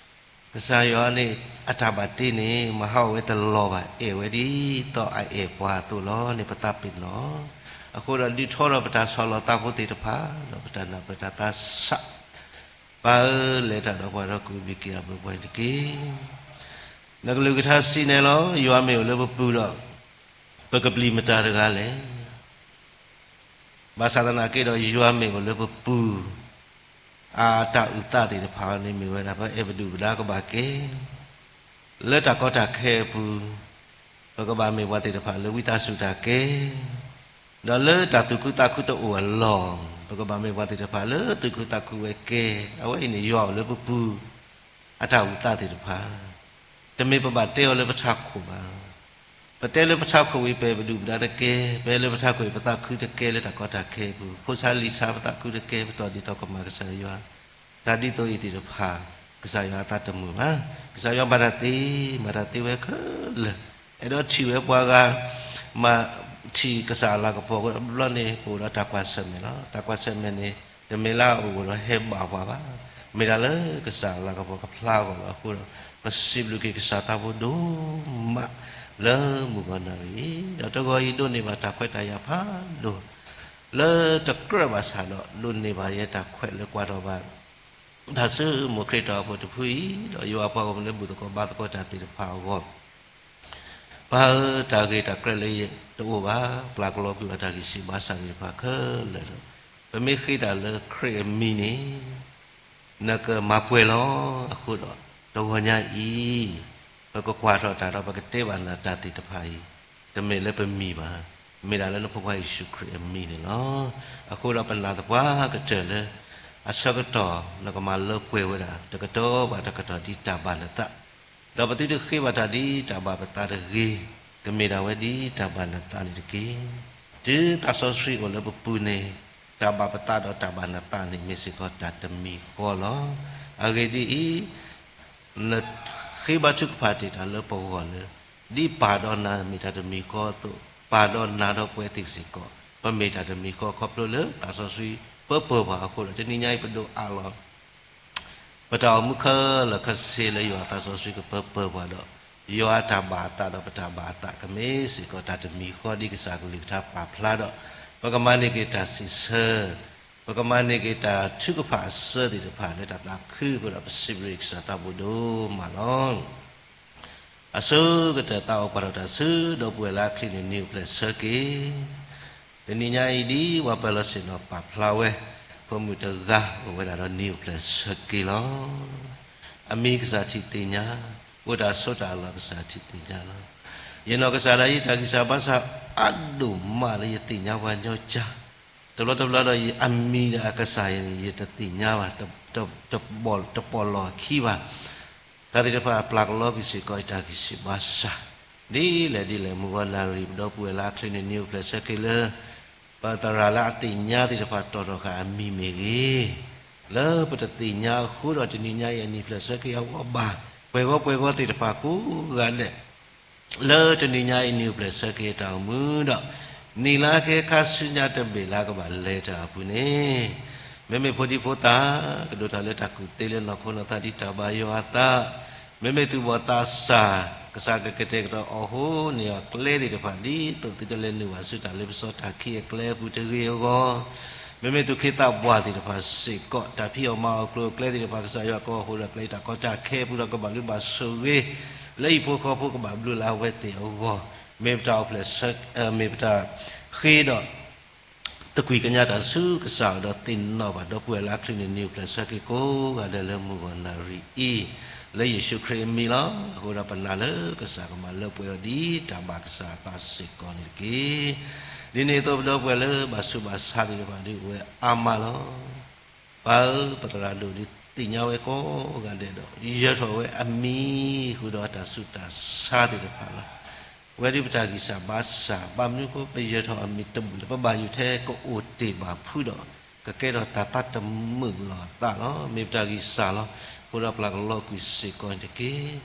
ကစၢ်ယွၤန့ၣ် အတၢ်ဘၣ်တ့န့ၣ် မၤဟးဂီၤဝဲတလီၤဘၣ်, အဲၣ်ဝဲဒ်သိးအအဲၣ်ပှၤအသိးလီၤန့ၣ် ပသးပ့ၤနီၣ်. အဃိဒီးဒုးထီဒီးပတၢ်ဆီၣ်လီၤသးဖိသ့ၣ်တဖၣ် ဒီးပတၢ်နၢ်ပၢၢ်တၢ်သးဆး, ပၢ်ဧၢ, လဲၤတၢ်ဒီးပှၤဒီးကအိၣ်ဘံၣ်က့ၤအဘၢပှၤတက့ၢ်. နကလုၢ်ကထါစံးန့ၣ်လီၤ, ယွၤမ့ၢ်အိၣ်လၢပပူၤဒီး ပကပျံၤမတၤတဂၤလဲၣ်. ဘၣ်ဆၣ်သနာ်က့ဒီး ယွၤမ့ၢ်အိၣ်လၢပပူၤ, အတၢ်အုၣ်သးသ့ၣ်တဖၣ်န့ၣ်မ့ၢ်ဝဲဒၣ် ပအဲၣ်ပဒုၣ်ပဒါကဘၣ်က့ၤ လၢတၢ်ကီတၢ်ခဲအပူၤ, ပကဘၣ်မ့ၢ်ပှၤသ့ၣ်တဖၣ်လၢဝံသးစူၤတၢ်ကဲ, ဒီးလၢတၢ်သူၣ်ခုသးခုတအိၣ်အလီၢ်, ပကဘၣ်မ့ၢ်ပှၤသ့ၣ်တဖၣ်လၢသူၣ်ခုသးခုဝဲကဲ, အဝဲအံၤန့ၣ် ယွၤအိၣ်လၢပပူၤ အတၢ်ဝံသးသ့ၣ်တဖၣ်, တမ့ၢ်ပဘၣ်တဲအီၤလၢပထးခိၣ်ဘၣ်. ပတဲလၢပထးခိၣ်ဝံၤ ပအဲၣ်ပဒုၣ်ပဒါတကဲ, ပတဲလၢပထးခိၣ်အံၤ ပသးခုတကဲလၢတၢ်ကီတၢ်ခဲအပူၤ, ဖိဆါလံၤဆါ ပသးခုတကဲ, ပတီၢ်ဒ်သိးကမၤကစၢ်ယွၤ တၢ်ဒ်သိးအံၤသ့ၣ်တဖၣ်, ကစၢ်ယွၤအသးတမုာ်ဘၣ်. ကစၢ်ယွၤမၤတၢ်သ့, မၤတၢ်သ့ဝဲခဲလၢာ်, အဲၣ်ဒိးထံၣ်ဝဲပှၤဂၤ မၤထံၣ်ကစၢ်အလၤကပီၤအဃိဒီး ဘျီန့ၣ် ပအိၣ်ဒီးတၢ်ကွၢ်ဆၢၣ်မဲာ်လီၤ. တၢ်ကွၢ်ဆၢၣ်မဲာ်န့ၣ် တမ့ၢ်လၢအအိၣ်ဒီးဟဲဘၣ်ပှၤဘၣ်. မ့ၢ်ဒၣ်လၢကစၢ်အလၤကပီၤကဖျါအဂီၢ်လီၤ. အဃိဒီး ပစံးဘျုးက့ၤကစၢ်သးဘိဒိၣ်မး လၢမုၢ်ဂီၤနၣ်ရံၣ်အံၤ, ဒီးတဂီၤအံၤဒိးန့ၢ်ဘၣ်တၢ်ခွဲးတၢ်ယာ်ဖးဒိၣ် လၢတကြၢးဘၣ်ဆၣ်ဒီး ဒိးန့ၢ်ဘၣ်ယဲတၢ်ခွဲးလၢကွၢ်ထီၣ်ဘၣ် တၢ်ဆူမိၢ်ခရံာ်တီၢ်အဖိတဖုအံၤ, ဒီးယွၤအပှၤဂီၢ်မုၢ်လၢဘူၣ်သကိးဘါသကိးတၢ်သ့ၣ်တဖၣ်အဂီၢ်, ပၢ်ဧၢ, တၢ်ဂ့ၢ်တၢ်ကြၢးလၢယတအိၣ်ဘၣ်, ပျၢ်ကလီကွံာ်ဘၣ်တၢ်ဂံၢ်စၢ်ဘါစၢ်သ့ၣ်တဖၣ်ခဲလၢာ်ဒီး, ပမ့ၢ်ဃ့တၢ်လၢခရံာ်အမံၤန့ၣ် နကမၤပှဲၤလီၤ. အဃိဒီး တဂီၤညါအံၤ ပကကွၢ်ထီၣ်တၢ်ဒီး ပကတဲဘၣ်နၤတၢ်သ့ၣ်တဖၣ်အံၤ, တမ့ၢ်လၢပမံၤဘၣ်, မ့ၢ်ဒၣ်လၢနဖိခွါယ့ၣ်ၡူးခရံာ်အမံၤန့ၣ်လီၤ. အဃိဒီးပနာ်သပှၢ်ကတၢၢ်လၢ အဆၢကတီၢ်နကမၤလၢပှဲၤဝဲဒၣ် တကတီၢ်ဘၣ်တကတီၢ်ဒ်တၢ်ဘၣ်နသး, ဒီးပသုတဃ့ဘၣ်တၢ်ဒ်တၢ်ဘၣ်ပသးတဂ့ၤ, ကမ့ၢ်ဒၣ်ဝဲဒ်တၢ်ဘၣ်နသးန့ၣ်တက့ၢ်. တုၤသးစီဆှံအိၣ်လၢပပူၤန့ၣ်, တၢ်ဘၣ်ပသးဒီးတၢ်ဘၣ်နသးန့ၣ် မ့ၢ်စ့ၢ်ကီးတၢ်တမံၤဃီလီၤ. အဂ့ၢ်ဒ်အံၤ, နဃ့ဘါထုကဖၣ်တ့ၢ်တၢ်လၢပဂီၢ်လၢ, ဒ်ပၢ်ဒီးနၤမ့ၢ်တၢ်တမံၤဃီအသိး, ပၢ်ဒီးနၤဒီးပဝဲသ့ၣ်စ့ၢ်ကီး, ပမ့ၢ်တၢ်တမံၤဃီ ခီဖျိလၢသးစီဆှံပၢပၢၢ်ပှၤအဃိဒီး တနံၤညါအံၤပဒိးအးလီၤ ပတၢ်အိၣ်မူခဲလၢာ်ခဲဆ့လၢယွၤအသးစီဆှံကပၢပၢၢ်ပှၤဒီး, ယွၤအတၢ်ဘၣ်အသးဒီးပတၢ်ဘၣ်အသးကမ့ၢ်စ့ၢ်ကီးတၢ်တမံၤဃီဒ်ကစၢ်ကလုၢ်ကထါပာ်ဖျါဒီး, ပကမၤန့ၢ်က့ၤတၢ်စံးဆၢ, ပကမၤန့ၢ်က့ၤတၢ်ထုကဖၣ်အစၢသ့ၣ်တဖၣ်လၢတၢ်သးခုအဃိဒီး ပစံးဘျုးကစၢ်သးဘိဒိၣ်မးလီၤ. အဆိကတၢၢ်သးအိၣ်ပှၤထီၣ်တၢ်ဆူဒီပုၢ်ဝဲၢ်လၢအချံန့ၣ် နံၤအိၣ်ဖျဲၣ်ဆၢက့ၤ, တနံၤညါအံၤဒ်ပှၤပၢၤလီၢ်ဆ့ၣ်နီၤပာ်ဖျါဝဲ, ဖိမုၣ်တဂၤအိၣ်ဝဲဒၣ်ဒီးနံၤအိၣ်ဖျဲၣ်ဆၢက့ၤလီၤ. အမံၤကစၢ်ထံၣ်သ့ၣ်ညါ, အိၣ်တၢ်ဆိးတၢ်အလီၢ်ကစၢ်ထံၣ်သ့ၣ်ညါလီၤ. ယနီၢ်ကစၢ်ဒၣ်ယတၢ်ဂံၢ်စၢ်ဘါစၢ်အါဒိၣ်မးလၢယသ့ၣ်ညါပှၤညီကၢ်, တဘျီတဘျီဒီးအမံၤဒီးအကစၢ်ယဲန့ၣ် ယတသ့ၣ်ညါဘၣ်, တ, တ, တ, တပိာ်လီၤအခံဘၣ်. တၢ်သ့ၣ်တဖၣ်အပျၢ်ကလီကွံာ်စ့ၢ်ကီးယတၢ်ဂံၢ်စၢ်ဘါစၢ်, ဒ်လဲၣ်ဒ်လဲၣ် မုၢ်ဂီၤနၣ်ရံၣ် ပဒီပုၢ်ဝဲၢ်လၢအချံန့ၣ် နံၤအိၣ်ဖျဲၣ်ဆၢက့ၤလၢ ပသရၣ်လၢအသ့ၣ်ညါသ့ၣ်တဖၣ်တီၣ်ထီၣ်ဃာ်အမံၤမ့ၢ်ဂ့ၤ, လၢပတသ့ၣ်ညါအဃိဒီးတနံၤညါအံၤအနံၤဖျဲၣ်ဆၢက့ၤအဂီၢ်ဘၣ်, ပှဲၤဂီၢ်ပှဲၤဂီၢ်သ့ၣ်တဖၣ်ကိးဂၤဒဲး လၢတနံၤညါအံၤနံၤအိၣ်ဖျဲၣ်ဆၢက့ၤတၢ်အိၣ်မူဒီး, နံၤလၢအကဟဲခါဆူညါတဘ့ၣ်လၢကဘၣ်လဲၤတၢ်အပူၤန့ၣ်, မ့မ့ၢ်ဖိဒံဖိသၣ် ကဒိၣ်ထီၣ်လၢတၢ်ကူၣ်သ့လၢနီၢ်ခိနီၢ်သးဒ်တၢ်ဘၣ်ယွၤအသး, မ့မ့ၢ်သူၣ်ဘီၣ်သးစၢ် ကစၢ်ကကတဲာ်ကတီၤအီၣ်ဃိန့ၢ်အီၤကျဲသ့ၣ်တဖၣ် ဒ်သိးသုတလဲၤနုာ်ဘၣ်ဆူတၢ်လ့ပစီတၢ်ခံးအကျဲအပူၤတဂ့ၤအဂီၢ်, မ့မ့ၢ်သူၣ်ခ့သးပှၢ်သ့ၣ်တဖၣ်စ့ၢ်ကီး တၢ်ဖံးအီၣ်မၤအီၣ်ကျိၤအကျဲသ့ၣ်တဖၣ် ကစၢ်ယွၤကအိၣ်ဃိဒီးကျဲတၢ်ကီတၢ်ခဲအပူၤဒီးကဘၣ်ဘျုးဘၣ်ဆိၣ်ဂ့ၤ, လၢဟံၣ်ဖိဃီဖိကဘၣ်ဘျုးလၢအဝဲသ့ၣ်အဂီၢ်, မ့ၢ်ပတၢ်အိၣ်ဖျဲၣ်ဆၢ, မ့ၢ်ပတၢ်ဃ့ဒီး သကွံၢ်ကညးတၢ်ဆူကစၢ်ဒီးသ့ၣ်နီၣ်ဘၣ်ဒီပုၢ်ဝဲၢ်လၢအချံန့ၣ် နံၤအိၣ်ဖျဲၣ်ဆၢက့ၤကိးဂၤဒဲးလၢမုၢ်ဂီၤနၣ်ရံၣ်အံၤ, လၢယ့ၣ်ၡူးခရံာ်အမံၤလီၤ. အဃိဒီးပနာ်လၢကစၢ်ကမၤလၢပှဲၤအီၤဒ်တၢ်ဘၣ်ကစၢ်အသးစ့ၢ်ကီးန့ၣ်တက့ၢ်. ဒ်န့ၣ်အသိးပဒီပုၢ်ဝဲၢ်လၢဘၣ်ဆူးဘၣ်ဆါသ့ၣ်တဖၣ်ဒ်အိၣ်ဝဲအါမးလီၤ. ပၢ်ဧၢ, ပသရၣ်ဒိၣ်ဒ်သ့ၣ်ညါဝဲကိးဂၤဒဲးဒီး ယၢၤထီၣ်ဝဲအမံၤဃုာ်ဒီးတၢ်ဆူးတၢ်ဆါသ့ၣ်တဖၣ်လီၤ. ဝဲဒ်ပတၢ်ဂံၢ်စၢ်ဘါစၢ် ဘၣ်မနုၤအဃိ ပယၢၤထီၣ်အမံၤတဘူၣ်လၢပဘၣ်ယိၣ်ထဲကအိၣ်တ့ၢ်ဘၣ်ဖုဒီး ကကဲထီၣ်တၢ်သးတမုာ်လီၤအသးလီၤ. မ့ၢ်ပတၢ်ဂံၢ်စၢ်လီၤ. အဃိဒီးပျၢ်ကလီကွံာ်စ့ၢ်ကီးန့ၣ်တက့ၢ်.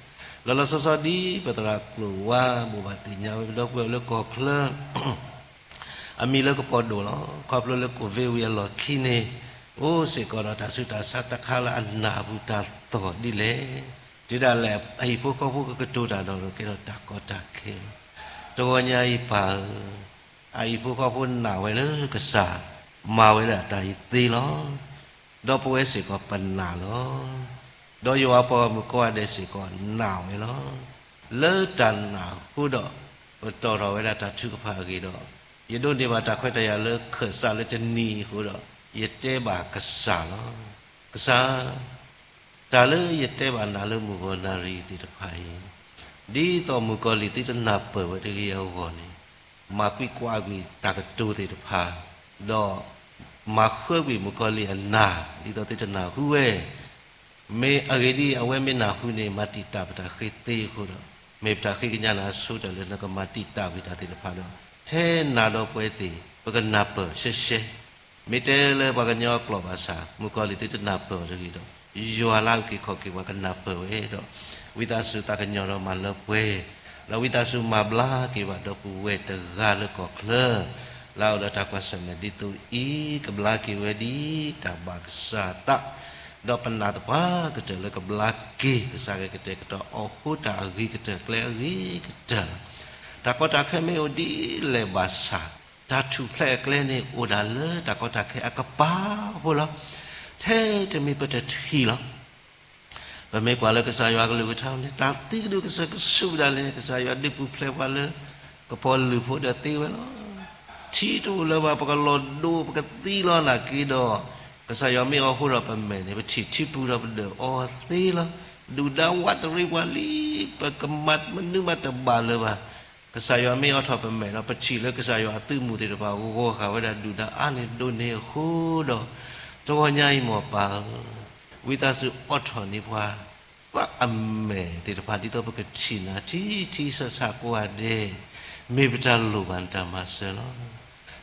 လီၤလီၤဆီဆီဒ်ပသရၣ်ကျိၤဝါ ဘိးဘၣ်သ့ၣ်ညါဝဲ ပဒီပုၢ်ဝဲၢ်လၢကီၢ်ချၢ အမံၤလၢကပီၤဒိၣ်လီၤ. ခီဖျိလၢ ကိုဗစ် ဝံၤအလီၢ်ခံန့ၣ် အိၣ်စ့ၢ်ကီးဒီးတၢ်ဆူးတၢ်ဆါတခါလၢအနာ်အပူၤတၢ်သီၣ်ဒ်လဲၣ်. တုၤဒၣ်လဲာ်အဟံၣ်ဖိဃီဖိကကတိၤတၢ်ဒီး ကကဲထီၣ်တၢ်ကီတၢ်ခဲလီၤ. တဂီၤညါအံၤပၢ်ဧၢ, အဟံၣ်ဖိဃီဖိနာ်ဝဲလၢကစၢ်မၤဝဲဒၣ်တၢ်အံၤသ့လီၤ. ဒီးပဝဲစ့ၢ်ကီးပနာ်လီၤ. ဒီးယွၤအပှၤဂီၢ်မုၢ်ကိးဂၤဒဲးစ့ၢ်ကီးနာ်ဝဲလီၤ. လၢတၢ်နာ်အဃိဒီး ပတီၢ်ထီၣ်ဝဲဒၣ်တၢ်ထုကဖၣ်အဂ့ၢ်ဒီး ယဒိးန့ၢ်ဘၣ်တၢ်ခွဲးတၢ်ယာ်လၢခၢၣ်စးလၢတနံၤအံၤအဃိဒီး ယတဲဘၣ်ကစၢ်လီၤ. ကစၢ်, တၢ်လၢယတဲဘၣ်နၤလၢမုၢ်ဂီၤနၣ်ရံၣ်သ့ၣ်တဖၣ်အံၤ ဒ်သိးမုၣ်ကီၤလံၢ်သုတနၢ်ပၢၢ်ဝဲတဂ့ၤအဂီၢ်န့ၣ်, မၤကွံာ်ကွၢ်ကွံာ်တၢ်ကတိၤသ့ၣ်တဖၣ်, ဒီးမၤဃၢကွံာ်မုၣ်ကီၤလံၢ်အနၢ်, ဒ်သိးသုတနၢ်ဟူဝဲ မ့ၢ်အဂ့ၢ်ဒ်အံၤ, အဝဲမ့ၢ်နၢ်ဟူန့ၣ် မၤတံာ်တာ်ပတၢ်ဃ့သ့အဃိဒီး, မ့ၢ်ပတၢ်ဃ့ကညးနၤအဆိကတၢၢ်လၢနကမၤတံာ်တာ်ကွံာ်တၢ်သ့ၣ်တဖၣ်ဒီး, ထဲနၤဒီးပဝဲသ့ၣ် ပကနၢ်ပၢၢ်ရှဲရှဲ, မ့ၢ်တဲလၢပှၤကညီအကျိာ်ဘၣ်ဆၣ် မုၣ်ကီၤလံၢ်သုတနၢ်ပၢၢ်အီၤတဂ့ၤဒီး, ယွၤလၢအအုၣ်က့ၤခီၣ်က့ၤပှၤကနၢ်ပၢၢ်ဝဲဒီး, ဝံသးစူၤသးကညီၤဒီးမၤလၢပှဲၤ, ဒီးဝံသးစူၤမၤဘျါက့ၤဘၣ်ဒီပုၢ်ဝဲၢ်တဂၤလၢကီၢ်ချၢ လၢအအိၣ်ဒီးတၢ်ကွၢ်ဆၢၣ်မဲာ်ဒ်သိးအံၤ, ကဘျါက့ၤဝဲဒ်တၢ်ဘၣ်ကစၢ်အသး, ဒီးပနာ်သပှၢ်ကတၢၢ်လၢကဘျါက့ၤ ကစၢ်ဂ့ၤကတဲာ်ကတီၤအီၤဃိတၢ်အဂ့ၤကတၢၢ်ကျဲအဂ့ၤကတၢၢ်လီၤ. တၢ်ကီတၢ်ခဲမ့ၢ်အိၣ်ဒ်လဲၣ်ဘၣ်ဆၣ်, တၢ်ထူၣ်ဖျဲးအကျဲန့ၣ်အိၣ်ဒၣ်လၢတၢ်ကီတၢ်ခဲအကပၤအဃိလီၤ. ထဲတမံၤပတထံၣ်လီၤ. ပမ့ၢ်ကွၢ်လၢကစၢ်ယွၤအကလုၢ်ကထါန့ၣ် တၢ်သံကဒုကစၢၢ်ကဆူးဒၣ်လဲာ်န့ၣ် ကစၢ်ယွၤဒုးပူၤဖျဲးပှၤလၢ ကပီၤလုာ်ဖိဒီးသ့ဝဲလီၤ. ထံတအိၣ်လၢၤဘၣ် ပကလီၤဒိပကသံလီၤနာ်က့ဒီး, ကစၢ်ယွၤမ့ၢ်အိးထီၣ်ပမဲာ်န့ၣ် ပထံၣ်ထံပူၤဒီးပဒၢးအီသ့လီၤ. ဒုၣ်ဒါဝးတရံးပှၤလံ, ပကမၤမနုၤမးတဘၣ်လၢၤဘၣ်. ကစၢ်ယွၤမ့ၢ်အိးထီၣ်ပမဲာ်ဒီးပထံၣ်လၢကစၢ်ယွၤအသုးမုၢ်သ့ၣ်တဖၣ်ဂီၤဃာ်ဝဲဒၣ်ဒုၣ်ဒါအါန့ၢ်ဒိၣ်န့ၢ်အဃိဒီး, တဂီၤညါအံၤမိၢ်ပၢ်ဧၢ, ဝံသးစူၤအိးထီၣ်န့ၢ်ပှၤ သးအမဲာ်သ့ၣ်တဖၣ်ဒ်သိးပကထံၣ်နၤထံထံဆးဆးကိးဂၤဒဲး, မ့ၢ်ပတၢ်လိၣ်ဘၣ်နတၢ်မၤစၢၤလီၤ.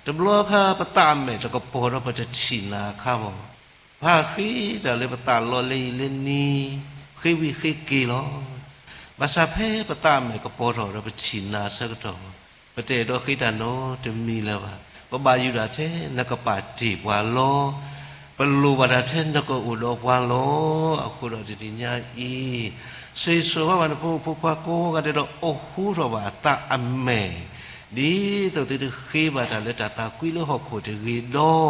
တဘျီအခါပသးအမဲာ်တကပီၤဒီးပတထံၣ်နၤအခါမး, ပဟးဃ့တၢ်လၢပသးလီၤလၢအံၤလၢနံၤ, ဃ့ဝံၤဃ့က့ၤလီၤ. ဘၣ်ဆၣ်ဖဲပသးအမဲာ်ကပီၤထီၣ်ဒီးပထံၣ်နၤအဆၢကတီၢ်, ပတအဲၣ်ဒိးဃ့တၢ်နီတမံၤလၢၤဘၣ်. ပဘၣ်ယုၢ်တၢ်ထဲနကပာ်တ့ၢ်ပှၤလီၤ. ပလိၣ်ဘၣ်တၢ်ထဲနကအိၣ်ဒီးပှၤလီၤ. အဃိဒီးတနံၤညါအံၤ, ဆိၣ်ဂ့ၤဆိၣ်ဝါဘၣ်နဖိမုၣ်ဖိခွါကိးဂၤဒဲးဒီး အိးထီၣ်ဘၣ်အသးအမဲာ်, ဒ်သိးသုတဃ့ဘၣ်တၢ်လၢတၢ်သးကွံလၢဟီၣ်ခိၣ်တဂ့ၤဒီး,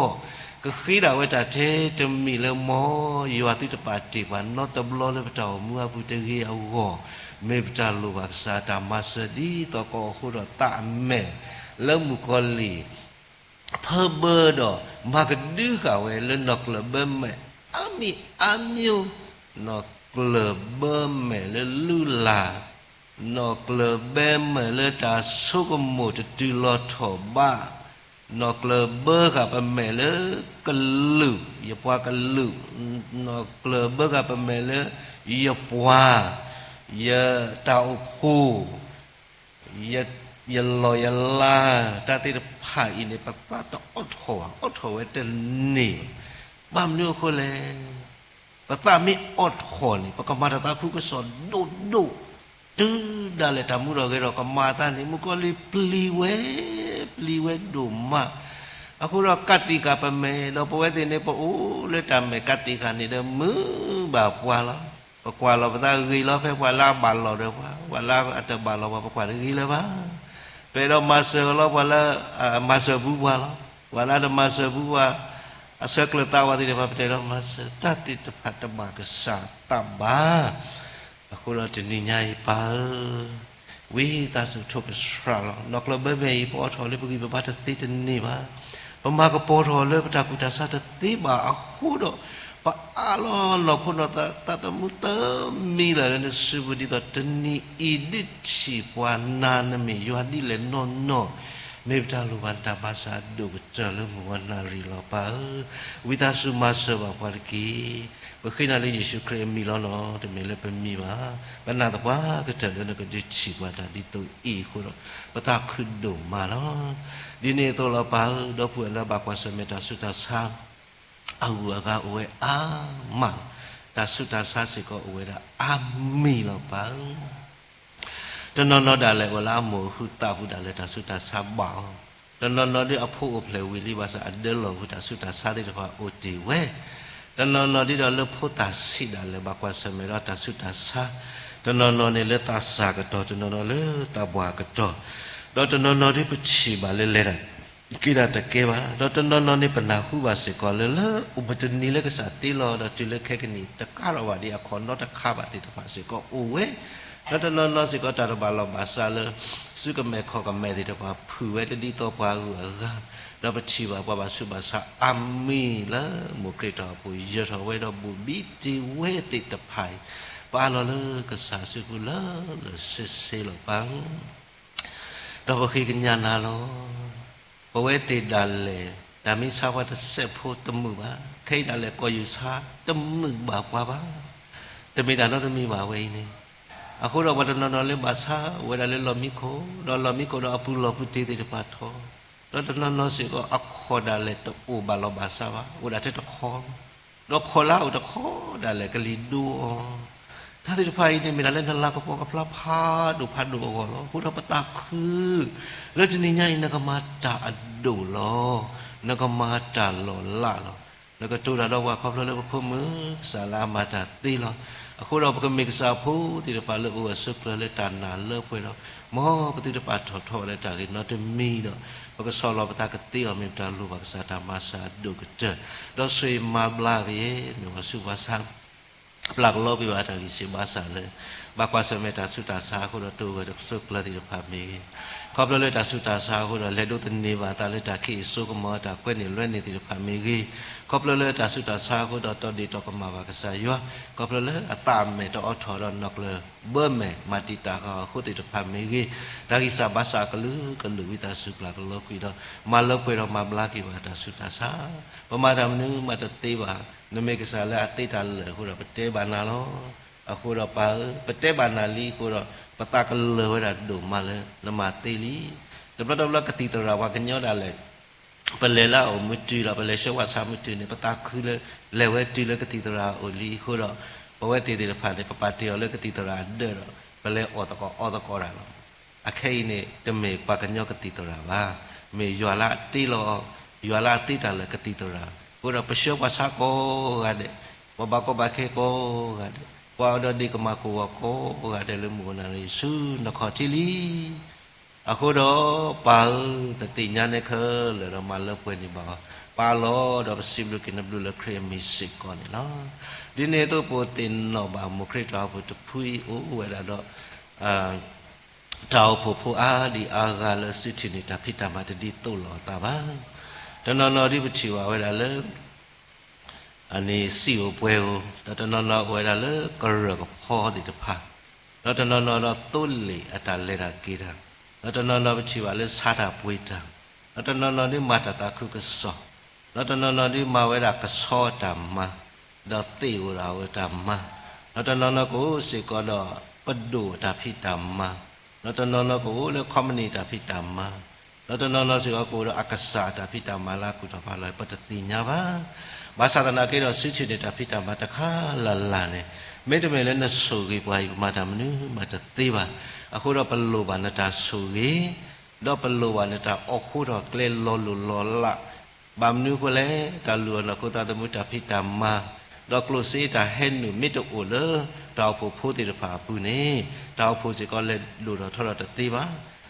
ကဃ့ဒၣ်ဝဲတၢ်ထဲတမံၤလၢမီၢ်ယွၤသုတပာ်တ့ၢ်ပှၤနီတဘျီလၢပတၢ်အိၣ်မူအပူၤတဂ့ၤအဂီၢ်, မ့ၢ်ပတၢ်လိၣ်ဘၣ်ကစၢ်တၢ်မၤစၢၤဒ်သိးကအိးထီၣ်သးအမဲာ်, လၢမုၣ်ကီၤလံၢ် ဖၢဘၢဒီး မၤကဒုဃာ်ဝဲလၢနီၢ်ကျၢၢ်ဘၢမဲာ် အါမံၤအါမံၤ, နီၢ်ကျၢၢ်ဘၢမဲာ်လၢလုၢ်လၢ်, နီၢ်ကျၢၢ်ဘၢမဲာ်လၢတၢ်ဆိကမိၣ်တတုၤလီၤထီၣ်ဘၣ်, နီၢ်ကျၢၢ်ဘၢဃာ်ပမဲာ်လၢကလုာ်, ယပှၤကလုာ်, နီၢ်ကျၢၢ်ဘၢဃာ်ပမဲာ်လၢယပှၤ, ယတၢ်အိၣ်ဖှိၣ် ယလီၢ်ယလၤ တၢ်သ့ၣ်တဖၣ်အံၤန့ၣ် ပသးတအိးထီၣ်ဘၣ်, အိးထီၣ်ဝဲတန့ၢ်ဘၣ်. ဘၣ်မနုၤအဃိလဲၣ်. ပသးမ့ၢ်အိးထီၣ်န့ၣ် ပကမၤတၢ်သးခုကစီၣ်ဒိၣ်ဒိၣ်, တုၤဒၣ်လဲာ်တၢ်မူထီၣ်ဂဲၤထီၣ်ကမၤအသးန့ၣ် မုၣ်ကီၤလံၢ်ပျံၤဝဲ, ပျံၤဝဲဒိၣ်မး. အဃိဒီးကးတံာ်ဃာ်ပမဲာ်ဒီး ပဝဲသ့ၣ်န့ၣ် ပအိၣ်လၢတၢ်မဲာ်ကးတံာ်ဃာ်န့ၣ်ဒီး မုာ်ဘၣ်ပှၤလီၤ. ပကွၢ်လီၤပသးဂ့ၤလီၤ ဖဲပှၤလၢအဘၣ်လီၤဒီးပှၤ, ပှၤလၢအတဘၣ်လီၤပှၤ ပကွၢ်တဂ့ၤလၢၤဘၣ်. ပအဲၣ်ဒိးမၤစၢၤလီၤပှၤလၢ မၤစၢၤဘူးပှၤလီၤ. ပှၤလၢအတမၤစၢၤဘူးပှၤ, အဆၢကျၢၤသးဝးသ့ၣ်တဖၣ် ပတအဲၣ်ဒိးမၤစၢၤ, တၢ်သ့ၣ်တဖၣ်တဘၣ်ကစၢ်သးဘၣ်. အဃိဒီးတနံၤညါအံၤပၢ်ဧၢ, ဝံသးစူၤထိၣ်ကဆှးလီၤ. နီၢ်ကျၢၢ်ဘၢမဲာ်အံၤ ပအိးထီၣ်လၢပဂံၢ်ပဘါတသ့တန့ၢ်ဘၣ်. ပမၤကပီၤထီၣ်လၢပတၢ်ကူၣ်တၢ်ဆးတသ့ဘၣ်အဃိဒီး, ပအးလီၤနီၢ်ခိနီၢ်သး သးသမူသၢမံၤလၢာ်လၢနစုပူၤ ဒ်သိးတနံၤအံၤဒုးထံၣ်ပှၤနၤနမ့ၢ်ယွၤဒ်လဲၣ်နီၢ်နီၢ်, မ့ၢ်ပတၢ်လိၣ်ဘၣ်နတၢ်မၤစၢၤအဒိၣ်ကတၢၢ်လၢမုၢ်ဂီၤနၣ်ရံၣ်လီၤပၢ်ဧၢ. ဝံသးစူၤမၤစၢၤဘၣ်ပှၤတက့ၢ်. ပဃ့နၤလၢယ့ၣ်ၡူးခရံာ်အမံၤလီၤနီၤ, တမ့ၢ်လၢပမံၤဘၣ်. ပနာ်သပှၢ်ကတၢၢ်လၢနကဒုးထံၣ်ပှၤတၢ်ဒ်သိးအံၤအဃိဒီး, ပသးခုဒိၣ်မးလီၤ. ဒ်န့ၣ်အသိးလီၤပၢ်ဧၢ, ဒီပုၢ်ဝဲၢ်လၢအဘၣ်ကွၢ်ဆၢၣ်မဲာ်တၢ်ဆူးတၢ်ဆါ အဂုၤအဂၤအိၣ်ဝဲအါမး, တၢ်ဆူးတၢ်ဆါစ့ၢ်ကီးအိၣ်ဝဲဒၣ်အါမံၤလီၤပၢ်ဧၢ. တနီၤနီၤဒၣ်လဲာ်အိၣ်လၢအမိၢ်အဟုးသးပူၤဒၣ်လဲာ် တၢ်ဆူးတၢ်ဆါဘၣ်အီၤ, တနီၤနီၤဒ်အဖိအိၣ်ဖျဲၣ်ဝံၤလံဘၣ်ဆၣ် အဒၢလီၢ်အပူၤ တၢ်ဆူးတၢ်ဆါသ့ၣ်တဖၣ်အိၣ်တ့ၢ်ဝဲ, တနီၤနီၤဒ်ဒီးလၢဖိသၣ်ဆံးဒၣ်လဲာ် ဘၣ်ကွၢ်ဆၢၣ်မဲာ်ဒီးတၢ်ဆူးတၢ်ဆါ, တနီၤနီၤန့ၣ်လၢသးစၢ်ကတီၢ်, တနီၤနီၤလၢသးပှၢ်ကတီၢ်, ဒီးတနီၤနီၤဒ်ပထံၣ်ဘၣ်လၢလဲၤတၢ် က့ၤတၢ်တကဲဘၣ်, ဒီးတနီၤနီၤန့ၣ် ပနၢ်ဟူဘၣ်စ့ၢ်ကီးလၢ လၢအိၣ်ပတနံၤလၢကစၢ်တ့လီၤဒီးတုၤလၢခဲကနံၣ် တကးထီၣ်ဘၣ်ဒ်အခီၣ်နီတခါဘၣ်သ့ၣ်တဖၣ်စ့ၢ်ကီးအိၣ်ဝဲ, ဒီးတနီၤနီၤစ့ၢ်ကီးတၢ်တဘၣ်လီၢ်ဘၣ်စးလၢ စုကမဲာ်ခီၣ်ကမဲာ်သ့ၣ်တဖၣ် ဖုၣ်ဝဲတဒ်သိးပှၤအဂုၤအဂၤ, ဒီးပထံၣ်ဘၣ်ပှၤဘၣ်ဆူးဘၣ်ဆါအါမံၤလၢမိၢ်ခရံာ်တီၢ်အပူၤ ယၢၤထီၣ်ဝဲဒီးဘိၣ်ဘံတ့ၢ်ဝဲသ့ၣ်တဖၣ်အံၤ ပာ်လီၤလၢကစၢ်စုပူၤလၢလၢဆ့ဆ့လီၤပၢ်ဧၢ, ဒီးပဃ့ကညးနၤလီၤ. ပဝဲသ့ၣ်ဒၣ်လဲာ် တၢ်မ့ၢ်ဆါပှၤတစဲးဖိတမုာ်ဘၣ်, ခဲအံၤဒၣ်လဲာ်ကီၢ်ယူၢ်ဆါတမုာ်ဘၣ်ပှၤဘၣ်, တမ့ၢ်တၢ်နီတမံၤဘၣ်ဝဲအံၤန့ၣ်. အဃိဒီးပှၤတနီၤနီၤလၢဘၣ်ဆါဝဲဒၣ်လၢလီၢ်မံခိၣ်, ဒီးလီၢ်မံခိၣ်ဒီးအပူၤလီၢ်ပူၤတ့ၤသ့ၣ်တဖၣ်ထီၣ်, ဒီးတနီၤနီၤစ့ၢ်ကီးအခီၣ်ဒၣ်လဲာ်တအိၣ်ဘၣ်လီၤဘၣ်စးဘၣ်, အိၣ်ဒၣ်ထဲတခီ ဒီးခီၣ်လၢအအိၣ်တခီဒၣ်လဲာ်ကလံၤဒိအီၤ. တၢ်သ့ၣ်တဖၣ်အံၤန့ၣ် မ့ၢ်ဒၣ်လၢနလၤကပီၤကဖျါဖးဒိၣ်ဖးဒိၣ်အဂီၢ်လီၤ. အဃိဒီးပသးခု လၢတနံၤညါအံၤ နကမၤတၢ်အဒိၣ်လီၤ. နကမၤတၢ်လီၤလးလီၤ. နကတိၤတၢ်ဒီးပှၤခီဖျိလၢပဖိမုၣ်ကစၢ်လၢအမၤတၢ်သ့လီၤ. အဃိဒီးပကမ့ၢ်ကစၢ်ဖိသ့ၣ်တဖၣ်လၢအိၣ်ဂၢၢ်ဆိးကျၢၤလၢတၢ်နာ်လၢပှဲၤဒီး မ်ပသုတပာ်ထီၣ်ထီဝဲလၢတၢ်ဂ့ၤနီတမံၤဒီး ပကဆီၣ်လီၤပသးကသ့အီၤ မ့ၢ်ပတၢ်လိၣ်ဘၣ်ကစၢ်တၢ်မၤစၢ်အဒိၣ်ကတၢၢ်, ဒီးဆိၣ်ဂ့ၤမၤဘျါက့ၤ မ့ၢ်ပှၤဆူးပှၤဆါ ပျၢ်ကလီကွံာ်ဘၣ်တၢ်ဂံၢ်ဆံးဘါစၢ်လၢ ဘၣ်ကွၢ်ဆၢၣ်မဲာ်တၢ်ဆူးတၢ်ဆါအဃိဒီး တအိၣ်ဂၢၢ်ဆိးကျၢၤသ့ၣ်တဖၣ်မ့ၢ်ဂ့ၤ, ခီဖျိလၢတၢ်ဆူးတၢ်ဆါအဃိဒီး လဲၤဒိးသန့ၤဘၣ်အသးလၢတၢ်ခံးအစိကမီၤ တၢ်ကွဲန့ၢ်လွဲန့ၢ်သ့ၣ်တဖၣ်မ့ၢ်ဂ့ၤ, ခီဖျိလၢတၢ်ဆူးတၢ်ဆါအဃိဒီး တီၢ်ဒ့ၣ်တီၢ်ကမၣ်ဘၣ်ကစၢ်ယွၤ, ခီဖျိလၢအသးအမဲာ်တအိးထီၣ်ဒီး နီၢ်ကျၢၤဘၢမဲာ်မၤတံာ်တာ်ဃာ်အီၤအဃိသ့ၣ်တဖၣ်မ့ၢ်ဂ့ၤ, တၢ်ဂံၢ်စၢ်ဘါစၢ်အကလုာ်ကလုာ်ဝံသးစူၤပျၢ်ကလီကွံာ်ဒီး မၤလၢပှဲၤဒီးမၤဘျါက့ၤဘၣ်တၢ်ဆူးတၢ်ဆါ ပမၤတၢ်မနုၤမၤတသ့ဘၣ်, နမ့ၢ်ကစၢ်လၢအသ့တၢ်လၢာ်အဃိဒီး ပတဲဘၣ်နၤလီၤ. အဃိဒီးပၢ်ဧၢ, ပတဲဘၣ်နၤလံအဃိဒီး ပသးကလၢၤဝဲဒၣ်ဒိၣ်မးလၢ နမၤသ့လံ. တဘျီတဘျီကသံၣ်သရၣ်ပှၤကညီဒၣ်လဲာ် ပလဲၤလၢအအိၣ်မုၢ်တုၤဒီး ပလဲၤဆှၢပှၤဆါမုၢ်တုၤန့ၣ် ပသးခုလၢ လဲၤဝဲတုၤလၢကသံၣ်သရၣ်အအိၣ်လံအဃိဒီး ပဝဲသ့ၣ်သ့ၣ်တဖၣ်န့ၣ် ပပာ်တ့ၢ်အီၤလၢကသံၣ်သရၣ်အဒၢးဒီး ပလဲၤအီၣ်သကိးအီသကိးတၢ်လီၤ. အခဲအံၤန့ၣ် တမ့ၢ်ပှၤကညီကသံၣ်သရၣ်ဘၣ်, မ့ၢ်ယွၤလၢအတ့လီၤ, ယွၤလၢအသ့တၢ်လၢာ်ကသံၣ်သရၣ်, အဃိဒီးပဆှၢပှၤဆါကိးဂၤဒဲး, ပှၤဘၣ်ကီဘၣ်ခဲကိးဂၤဒဲး, ပှၤအီၤဒီးဒ့ၣ်ကမၣ်ကဝီၤကိးဂၤဒဲးလၢမုၢ်အိၣ်နၢ်ရံၣ်ဆူနခီၣ်ထံလံ. အဃိဒီးပၢ်ဧၢ, ပသ့ၣ်ညါနဲခဲလၢာ်ဒီးမၤလၢပှဲၤန့ၢ်ဘၣ်အီၤ, ပၢ်လီၤဒီးပစံးဘျုးက့ၤနဘျုးလၢခရံာ်အမံၤစ့ၢ်ကီးန့ၣ်လီၤ. ဒ်န့ၣ်အသိးပသ့ၣ်နီၣ်ဘၣ် မိၢ်ခရံာ်တၢ်အိၣ်ဖှိၣ်တဖုအံၤအိၣ်ဝဲဒၣ်ဒီး တၢ်အိၣ်ဖှိၣ်ဖိအါဒံအါဂၤလၢစုထံၣ်န့ၢ်တၢ်ဖံးတၢ်မၤတဒ်သိးလိာ်အသးဘၣ်. တနီၤနီၤဒ်ပထံၣ်ဘၣ်ဝဲဒၣ်လၢ အန့ၣ်စံာ်အိၣ်ပှဲၤဧိၤ, ဒီးတနီၤနီၤအိၣ်ဝဲဒၣ်လၢကရၢၢ်ကဖီသ့ၣ်တဖၣ်, ဒီးတနီၤနီၤဒီးသိလ့ၣ်အတၢ်လဲၤတၢ်က့ၤတၢ်, ဒီးတနီၤနီၤပထံၣ်ဘၣ်လၢဆါတၢ်ပှ့ၤတၢ်, ဒီးတနီၤနီၤဒ်မၤတၢ်သးခုကစီၣ်, ဒီးတနီၤနီၤဒ်မၤဝဲဒၣ်ကဆီအတၢ်မၤ, ဒီးသ့ၣ်အိၣ်ဒၣ်ဝဲတၢ်မၤ, ဒီးတနီၤနီၤကအိၣ်စ့ၢ်ကီးဒီးပဒိၣ်အတၢ်ဖံးတၢ်မၤ, ဒီးတနီၤနီၤကအိၣ်လၢခီပနံၣ်တၢ်ဖံးတၢ်မၤ, ဒီးတနီၤနီၤစ့ၢ်ကီးကအိၣ်ဒီးအကစၢ်အတၢ်ဖံးတၢ်မၤလၢအကူၣ်ထီၣ်ဖးလီၤ ပတသ့ၣ်ညါဘၣ်. ဘၣ်ဆၣ်သနာ်က့ဒီး စုထံၣ်န့ၢ်တၢ်ဖံးတၢ်မၤတခါလၢ်လၢ်န့ၣ် မ့တမ့ၢ်လၢနဆိၣ်ဂ့ၤပှၤအံၤ ပမၤတၢ်မနုၤမၤတသ့ဘၣ်. အဃိဒီးပလိၣ်ဘၣ်နတၢ်ဆိၣ်ဂ့ၤ, ဒီးပလိၣ်ဘၣ်နတၢ်အိးထီၣ်ကျဲလီၤလိၢ်လီၤလး, ဘၣ်မနုၤအဃိလဲၣ်, တၢ်လုၢ်အီၣ်နီၢ်ခိသးသမူတၢ်ဖံးတၢ်မၤ, ဒီးကျိၣ်စ့တၢ်ဟဲနုာ်မ့ၢ်တအိၣ်လၢ တၢ်အိၣ်ဖှိၣ်ဖိသ့ၣ်တဖၣ်အပူၤန့ၣ်, တၢ်အိၣ်ဖှိၣ်စ့ၢ်ကီးလဲၤဒိၣ်ထီၣ်ထီထီၣ်တသ့ဘၣ်.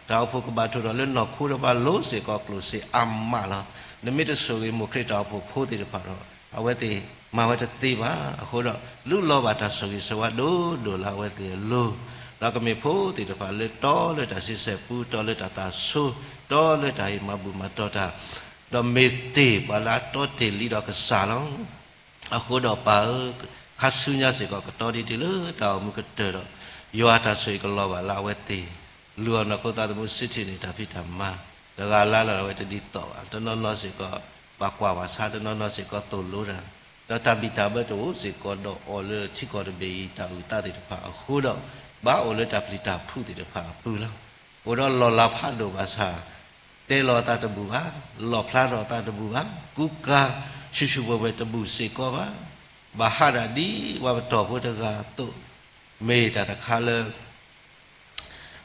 တၢ်အိၣ်ဖှိၣ်ကဘၣ်ထိၣ်ထီၣ်လၢနီၢ်ခိတဖၣ်လိၤစ့ၢ်ကီးကျိၣ်စ့အါမးလီၤ. နမ့ၢ်တဆိၣ်ဂ့ၤမိၢ်ခရံာ်တၢ်အိၣ်ဖှိၣ်ဖိသ့ၣ်တဖၣ်ဒီး အဝဲသ့ၣ်မၤဝဲတသ့ဘၣ်. အဃိဒီး လူလီၤဘၣ်တၢ်ဆိၣ်ဂ့ၤဆိၣ်ဝါဒိၣ်ဒိၣ်လၢအဝဲသ့ၣ်အလိၤ, ဒီးကမ့ၢ်ဖိသ့ၣ်တဖၣ်လၢတီလၢတၢ်ဆံဆဲၣ်ပူ, တီလၢတၢ်သးဆိ, တီလၢတၢ်ဟ့ၣ်မၤဘူၣ်မၤတီၤတၢ်, ဒီးမ့ၢ်တ့ၢ်ပှၤလၢအတီတ့ၢ်လံဒီးကစၢ်လီၤ. အဃိဒီးပၢ်ဧၢ, ခါဆူညါစ့ၢ်ကီးကတီဒံးတုၤလၢတၢ်အိၣ်မူကတၢၢ်ဒီး, ယွၤတၢ်ဆိၣ်ဂ့ၤကလီၤဘၣ်လၢအဝဲသ့ၣ်, လုၢ်အီၣ်နီၢ်ခိသးသမူစုထံၣ်န့ၢ်တၢ်ဖံးတၢ်မၤ, တဂၤလၢ်လၢ်ဒီးအဝဲတဒ်သိးဘၣ်. တနီၤနီၤစ့ၢ်ကီး ဘၣ်ကွၢ်ဘၣ်ဆါ, တနီၤနီၤစ့ၢ်ကီးသိၣ်လိတၢ်, ဒီးတၢ်ဘံၣ်တၢ်ဘၢတအိၣ်စ့ၢ်ကီးဒီးအီၤလၢထံကီၢ်တဘ့ၣ်အံၤ တၢ်အုၣ်သးသ့ၣ်တဖၣ်အဃိဒီး, ဘၣ်အိၣ်လၢတၢ်ပျံၤတၢ်ဖုးသ့ၣ်တဖၣ်အပူၤလီၤ. အိၣ်ဒီးလီၢ်လၤဖးဒိၣ်ဘၣ်ဆၣ်, တဲလီၤအသးတဘူၣ်ဘၣ်, လီၣ်ဖျါထီၣ်အသးတဘူၣ်ဘၣ်, ကူကၤဆူၣ်ဆူၣ်ဝဲဝဲတဘူၣ်စ့ၢ်ကီးဘၣ်. ဘၣ်ဟးဒၣ်ဒ်ပှၤပတီၢ်ဖိတဂၤအသိး, မ့ၢ်တၢ်တခါလၢ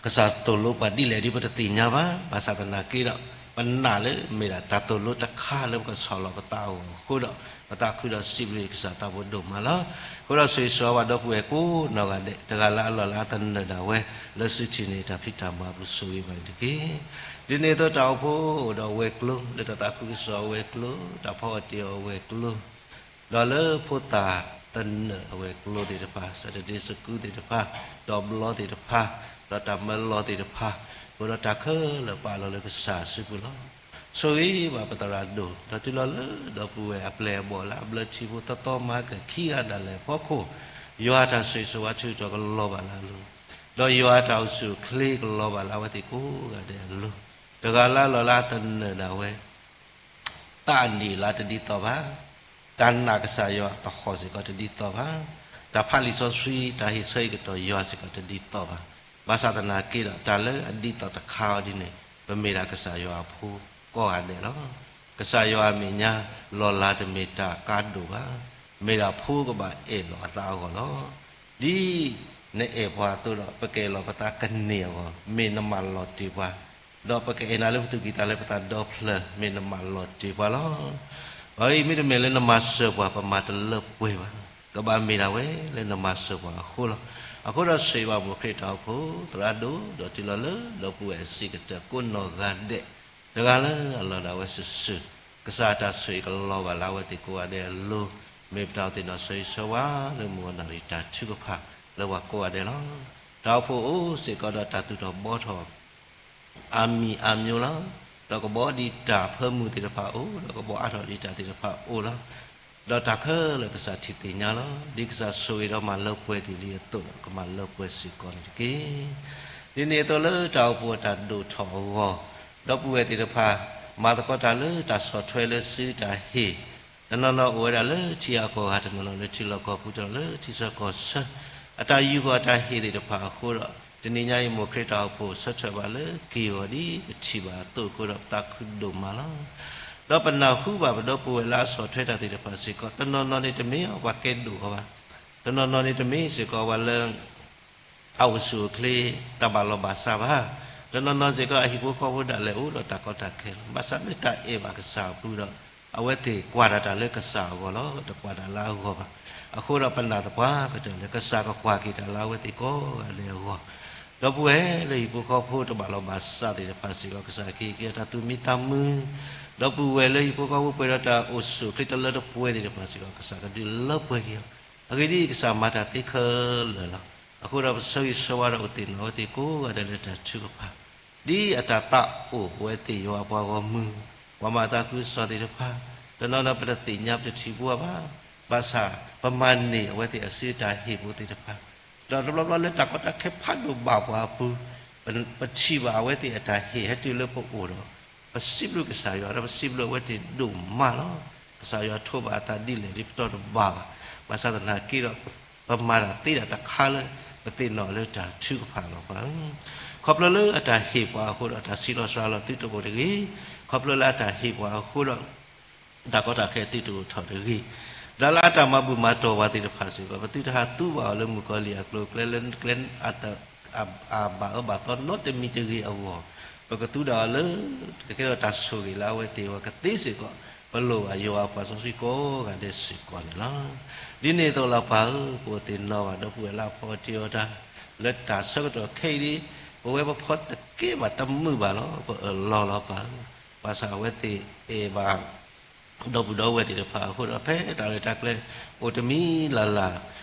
ကစၢ်သိၣ်လိပှၤဒ်လဲၣ်ဒ်ပတသ့ၣ်ညါဘၣ်. ဘၣ်ဆၣ်သနာ်က့ဒီး, ပနာ်လၢမ့ၢ်ဒၣ်တၢ်သိၣ်လိတခါလၢပကဆီၣ်လီၤပသးအဂီၢ်အဃိဒီး, ပသးခုဒီးစံးဘျုးကစၢ်သးဘိဒိၣ်မးလီၤ. အဃိဒီးဆိၣ်ဂ့ၤဆိၣ်ဝါဘၣ်ဒီပုၢ်ဝဲၢ်ကိးနီၢ်ဂၤဒဲး, တဂၤလၢ်လၢ်လၢအသနၢၣ်ဒၣ်ဝဲ, လၢစုထံၣ်န့ၢ်တၢ်ဖံးတၢ်မၤအပူၤဆိၣ်ဂ့ၤဘၣ်န့ၣ်တက့ၢ်. ဒ်န့ၣ်အသိးတၢ်အိၣ်ဖှိၣ်အိၣ်ဒီးဝဲၤကျိၤ, လၢတၢ်သးခုကစီၣ်အဝဲၤကျိၤ, တၢ်ဖီအီၣ်တ့ၢ်အီၣ်အဝဲၤကျိၤ ဒီးလၢဖိသၣ်သနၢၣ်အဝဲၤကျိၤသ့ၣ်တဖၣ်, Saturday school သ့ၣ်တဖၣ်, တီၤဘျီသ့ၣ်တဖၣ်, ဒီးတၢ်မၢလီၤသ့ၣ်တဖၣ်, အိၣ်ဒီးတၢ်ခဲလၢာ်ပာ်လီၤလၢကစၢ်စုပူၤလီၤ. ဆိၣ်ဂ့ၤဘၣ်ပသရၣ်ဒိၣ်, ဒီးတုၤလီၤလၢဒီပုၢ်ဝဲၢ်အပျဲၢ်အဘီၣ်လၢအဘျၢထံဖိသီသီမၤကခံဂၤဒၣ်လဲာ်အဖီခိၣ်, ယွၤအတၢ်ဆိၣ်ဂ့ၤဆိၣ်ဝါထုကဖၣ်ကလီၤဘၣ်လၢအလိၤ, ဒီးယွၤအတၢ်အိၣ်ဆူၣ်အိၣ်ချ့ကလီၤဘၣ်လၢအဝဲသ့ၣ်ကိးဂၤဒဲးအလိၤ, တဂၤလၢ်လၢ်လၢအတနၢၤဒၣ်ဝဲ တၢ်အနံၣ်အလါတဒ်သိးဘၣ်, တၢ်နာ်ကစၢ်ယွၤအသဟီၣ်စ့ၢ်ကီးတဒ်သိးဘၣ်, တၢ်ဖးလံာ်စီဆှံ တၢ်ဟ့ၣ်ဆၢကတီၢ်ယွၤစ့ၢ်ကီးတဒ်သိးဘၣ်. ဘၣ်ဆၣ်သနာ်က့ဒီး တၢ်လၢအဒ်သိးတခါအံၤဒ်န့ၣ် ပမ့ၢ်ဒၣ်ကစၢ်ယွၤအဖိကိးဂၤဒဲးလီၤ. ကစၢ်ယွၤအမဲာ်ညါ လီၢ်လၤတမ့ၢ်တၢ်ကါဒိၣ်ဘၣ်, မ့ၢ်ဒၣ်ဖိကဘၣ်အဲၣ်လီၤအသးအဂီၢ်လီၤ. ဒ်နအဲၣ်ပှၤအသိးဒီး ပကအဲၣ်လီၤပသးကန့ၢ်အဂီၢ် မ့ၢ်နမၤလီၤတ့ၢ်ပှၤ, ဒီးပကအဲၣ်နၤလၢပသူၣ်ကံၢ်သးလဲ ပသးဒီဖျၢၣ် မ့ၢ်နမၤလီၤတ့ၢ်ပှၤလီၤ. အအံၤမ့တမ့ၢ်လၢနမၤစၢၤပှၤ ပမၤတလၢပှဲၤဘၣ်, ကဘၣ်မ့ၢ်ဒၣ်ဝဲလၢနမၤစၢၤပှၤအဃိလီၤ. အဃိဒီးဆိၣ်ဂ့ၤဘၣ်မိၢ်ခရံာ်တၢ်အိၣ်ဖှိၣ်သရၣ်ဒိၣ် ဒီးတုၤလီၤလၢဒီပုၢ်ဝဲၢ်အဆံးကတၢၢ်ကိးနီၢ်ဂၤဒဲး, တဂၤလၢ်လၢ်လီၤဒၣ်ဝဲစုာ်စုာ်, ကစၢ်အတၢ်ဆိၣ်ဂ့ၤကလီၤဘၣ်လၢအဝဲသ့ၣ်ကိးဂၤဒဲးအလိၤ, မ့ၢ်ပတၢ်အိၣ်သးနီၣ်ဆိၣ်ဂ့ၤဆိၣ်ဝါလၢမုၢ်ဂီၤနၣ်ရံၣ်တၢ်ထုကဖၣ်လၢပှၤကိးဂၤဒဲးလီၤ. တၢ်အိၣ်ဖှိၣ်အိၣ်စ့ၢ်ကီးဒီးတၢ်သူၣ်ထီၣ်ဘှီထီၣ် အါမံၤအါမျိၤလီၤ. ဒီးကဘီဒံးတၢ်ဖၢမုၢ်သ့ၣ်တဖၣ်အိၣ်, ဒီးကဘီအါထီၣ်ဒံးတၢ်သ့ၣ်တဖၣ်အိၣ်လီၤ. ဒီးတၢ်ခဲလၢာ်ကစၢ်ထံၣ်သ့ၣ်ညါလီၤ. ဒ်ကစၢ်ဆိၣ်ဂ့ၤဒီးမၤလၢပှဲၤသ့ၣ်လံအသိးဒီး ကမၤလၢပှဲၤစ့ၢ်ကီးန့ၣ်တက့ၢ်. ဒ်န့ၣ်အသိးလၢတၢ်အိၣ်ဖှိၣ်အတၢ်ဒိၣ်ထီၣ်အဂီၢ်, ဒီပုၢ်ဝဲၢ်သ့ၣ်တဖၣ် မၤသကိးတၢ်လၢတၢ်ဆီၣ်ထွဲလၢစုတၢ်ဟ့ၣ်, တနီၤနီၤအိၣ်ဝဲဒၣ်လၢထံအကီၢ်ဂၤ, တနီၤနီၤလၢထံလီၢ်ကီၢ်ပူၤ, တနီၤလၢထံဆၢကီၢ်ဆၢ, အတၢ်ယူးယီၣ်အတၢ်ဟ့ၣ်သ့ၣ်တဖၣ်အဃိဒီး တနံၤညါအံၤ မိၢ်ခရံာ်တၢ်အိၣ်ဖှိၣ်ဆၢထၢၣ်ဘၣ်လၢက့ၢ်ဂီၤဒ်ပထံၣ်ဘၣ်အသိးအဃိဒီး ပသးခုဒိၣ်မးလီၤ. ဒီးပနၢ်ဟူဘၣ်ပဒီပုၢ်ဝဲၢ်လၢအဆီၣ်ထွဲတၢ်သ့ၣ်တဖၣ်စ့ၢ်ကီး, တနီၤနီၤန့ၣ်တမ့ၢ်အီၤပှၤကဲဒိၣ်အီၤဘၣ်, တနီၤနီၤန့ၣ်တမ့ၢ်စ့ၢ်ကီးပှၤလၢ အအိၣ်ဆူၣ်အိၣ်ချ့ တၢ်ဘၣ်လီၤဘၣ်စးဘၣ်, တနီၤနီၤစ့ၢ်ကီးအဟံၣ်ဖိဃီဖိဒၣ်လဲာ်အိၣ်ဒီးတၢ်ကီတၢ်ခဲလီၤ. ဘၣ်ဆၣ်လၢတၢ်အဲၣ်ဘၣ်ကစၢ်အပူၤဒီး အဝဲသ့ၣ်ကွၢ်တၢ်တၢ်လၢကစၢ်အဂီၢ်လီၤ, တကွၢ်တၢ်လၢအဂီၢ်ဘၣ်. အဃိဒီးပနာ်သပှၢ်ကတၢၢ်လၢ ကစၢ်ကကွၢ်က့ၤတၢ်လၢအဝဲသ့ၣ်ကိးဂၤဒဲးအဂီၢ်, ဒီပုၢ်ဝဲၢ်လၢဟံၣ်ဖိဃီဖိတဘၣ်လီၤဘၣ်စးသ့ၣ်တဖၣ်စ့ၢ်ကီး ကစၢ်ကဟ့ၣ်က့ၤအတၢ်သူၣ်မံသးမုာ်, ဒီပုၢ်ဝဲၢ်လၢဟံၣ်ဖိဃီဖိပှဲၤဒီးတၢ်အိၣ်ဆူၣ်အိၣ်ချ့တလၢတပှဲၤသ့ၣ်တဖၣ်စ့ၢ်ကီး ကစၢ်ကဒုးလၢပှဲၤက့ၤအီၤ, အဂ့ၢ်ဒ်အံၤ ကစၢ်မၤတၢ်သ့ခဲလၢာ်လီၤ. အဃိဒီးပဆၢဂ့ၤဆၢဝါဒီးအိၣ်သ့ၣ်နီၣ်အဝဲသ့ၣ်ကိးဂၤဒဲးလၢတၢ်ထုကဖၣ်, ဒ်အတၢ်သးအိၣ်အဝဲသ့ၣ်ယွၤအပှၤဂီၢ်မုၢ်, ပှၤမၤအသးခုကစီၣ်သ့ၣ်တဖၣ်, တနီၤနီၤပတသ့ၣ်ညါပတထံၣ်ဘၣ်ဘၣ်, ဘၣ်ဆၣ် ပမၤန့ၢ်အဝဲသ့ၣ်အစုတၢ်ဟ့ၣ်ဖိသ့ၣ်တဖၣ်, ဒီးတဘျီဘျီလၢတၢ်ကီတၢ်ခဲဖးဒိၣ်ဘၣ်ပှၤအပူၤ, ပ ပထံၣ်ဘၣ်အဝဲသ့ၣ်အတၢ်ဟ့ၣ်ဟဲတုၤလၢပအိၣ်ဒီး ပစံးဘျုးကစၢ်ယွၤဒီးပစံးဘျုးအဝဲသ့ၣ်ဒိၣ်မးလီၤ. ကစၢ်ယွၤထိးဘၣ်အသးဒ်လဲၣ်ဒ်ပတီၢ်တဘၣ်ဘၣ်, ဘၣ်ဆၣ်သနာ်က့ဒီး ပမၤတၢ်သ့တၢ်တခါလၢ ပသ့ၣ်နီၣ်လၢတၢ်ထုကဖၣ်လီၤပှၤဧၢ. ခီဖျိလၢအတၢ်ဟ့ၣ်ပှၤအဃိဒီး တၢ်ဆံးလီၤစှၤလီၤသုတအိၣ်တဂ့ၤ, ခီဖျိလၢအတၢ်ဟ့ၣ်ပှၤအဃိဒီး တၢ်ကီတၢ်ခဲသုတအိၣ်ထီၣ်တဂ့ၤ, ဒီးလၢအတၢ်မၤဘူၣ်မၤတီၢ်ပှၤသ့ၣ်တဖၣ်စ့ၢ်ကီး ပသုတဟးသူဘၣ်အီၤလၢမုၣ်ကီၤလံၢ်အကျိၤအကျဲလၢကျဲ အဘၣ်အၢဘၣ်သီနီတမံၤတဂ့ၤအဂီၢ်, ပကသူဒၣ်အီၤလၢ ကကဲထီၣ်တၢ်ဆိၣ်ဂ့ၤလၢအဝဲသ့ၣ်အဂီၢ်ကသ့စ့ၢ်ကီး, ပလိၣ်ဘၣ်ယွၤအပှၤစီဆှံကိးဂၤဒဲးစ့ၢ်ကီးန့ၣ်လီၤ. ဒ်န့ၣ်အသိးလီၤပှၤဧၢ, ပအိၣ်သ့ၣ်နီၣ်ဘၣ်ဒီပုၢ်ဝဲၢ်လၢအဖီအီၣ်တ့အီတၢ် လၢတၢ်ဆၢကတီၢ်ခဲအံၤဒ် ပဝဲပဖီတကဲဘၣ်တမုာ်ဘၣ်လီၤ, ပအၢၣ်လီၤလီၤပှၤဧၢ, ဘၣ်ဆၣ်အဝဲသ့ၣ်အဲၣ်ဘၣ် ဒီပုၢ်ဒီဝဲၢ်သ့ၣ်တဖၣ်အဃိဒီး ဖဲတၢ်ရဲၣ်တၢ်ကျဲၤအိၣ်တမံၤလၢ်လၢ်,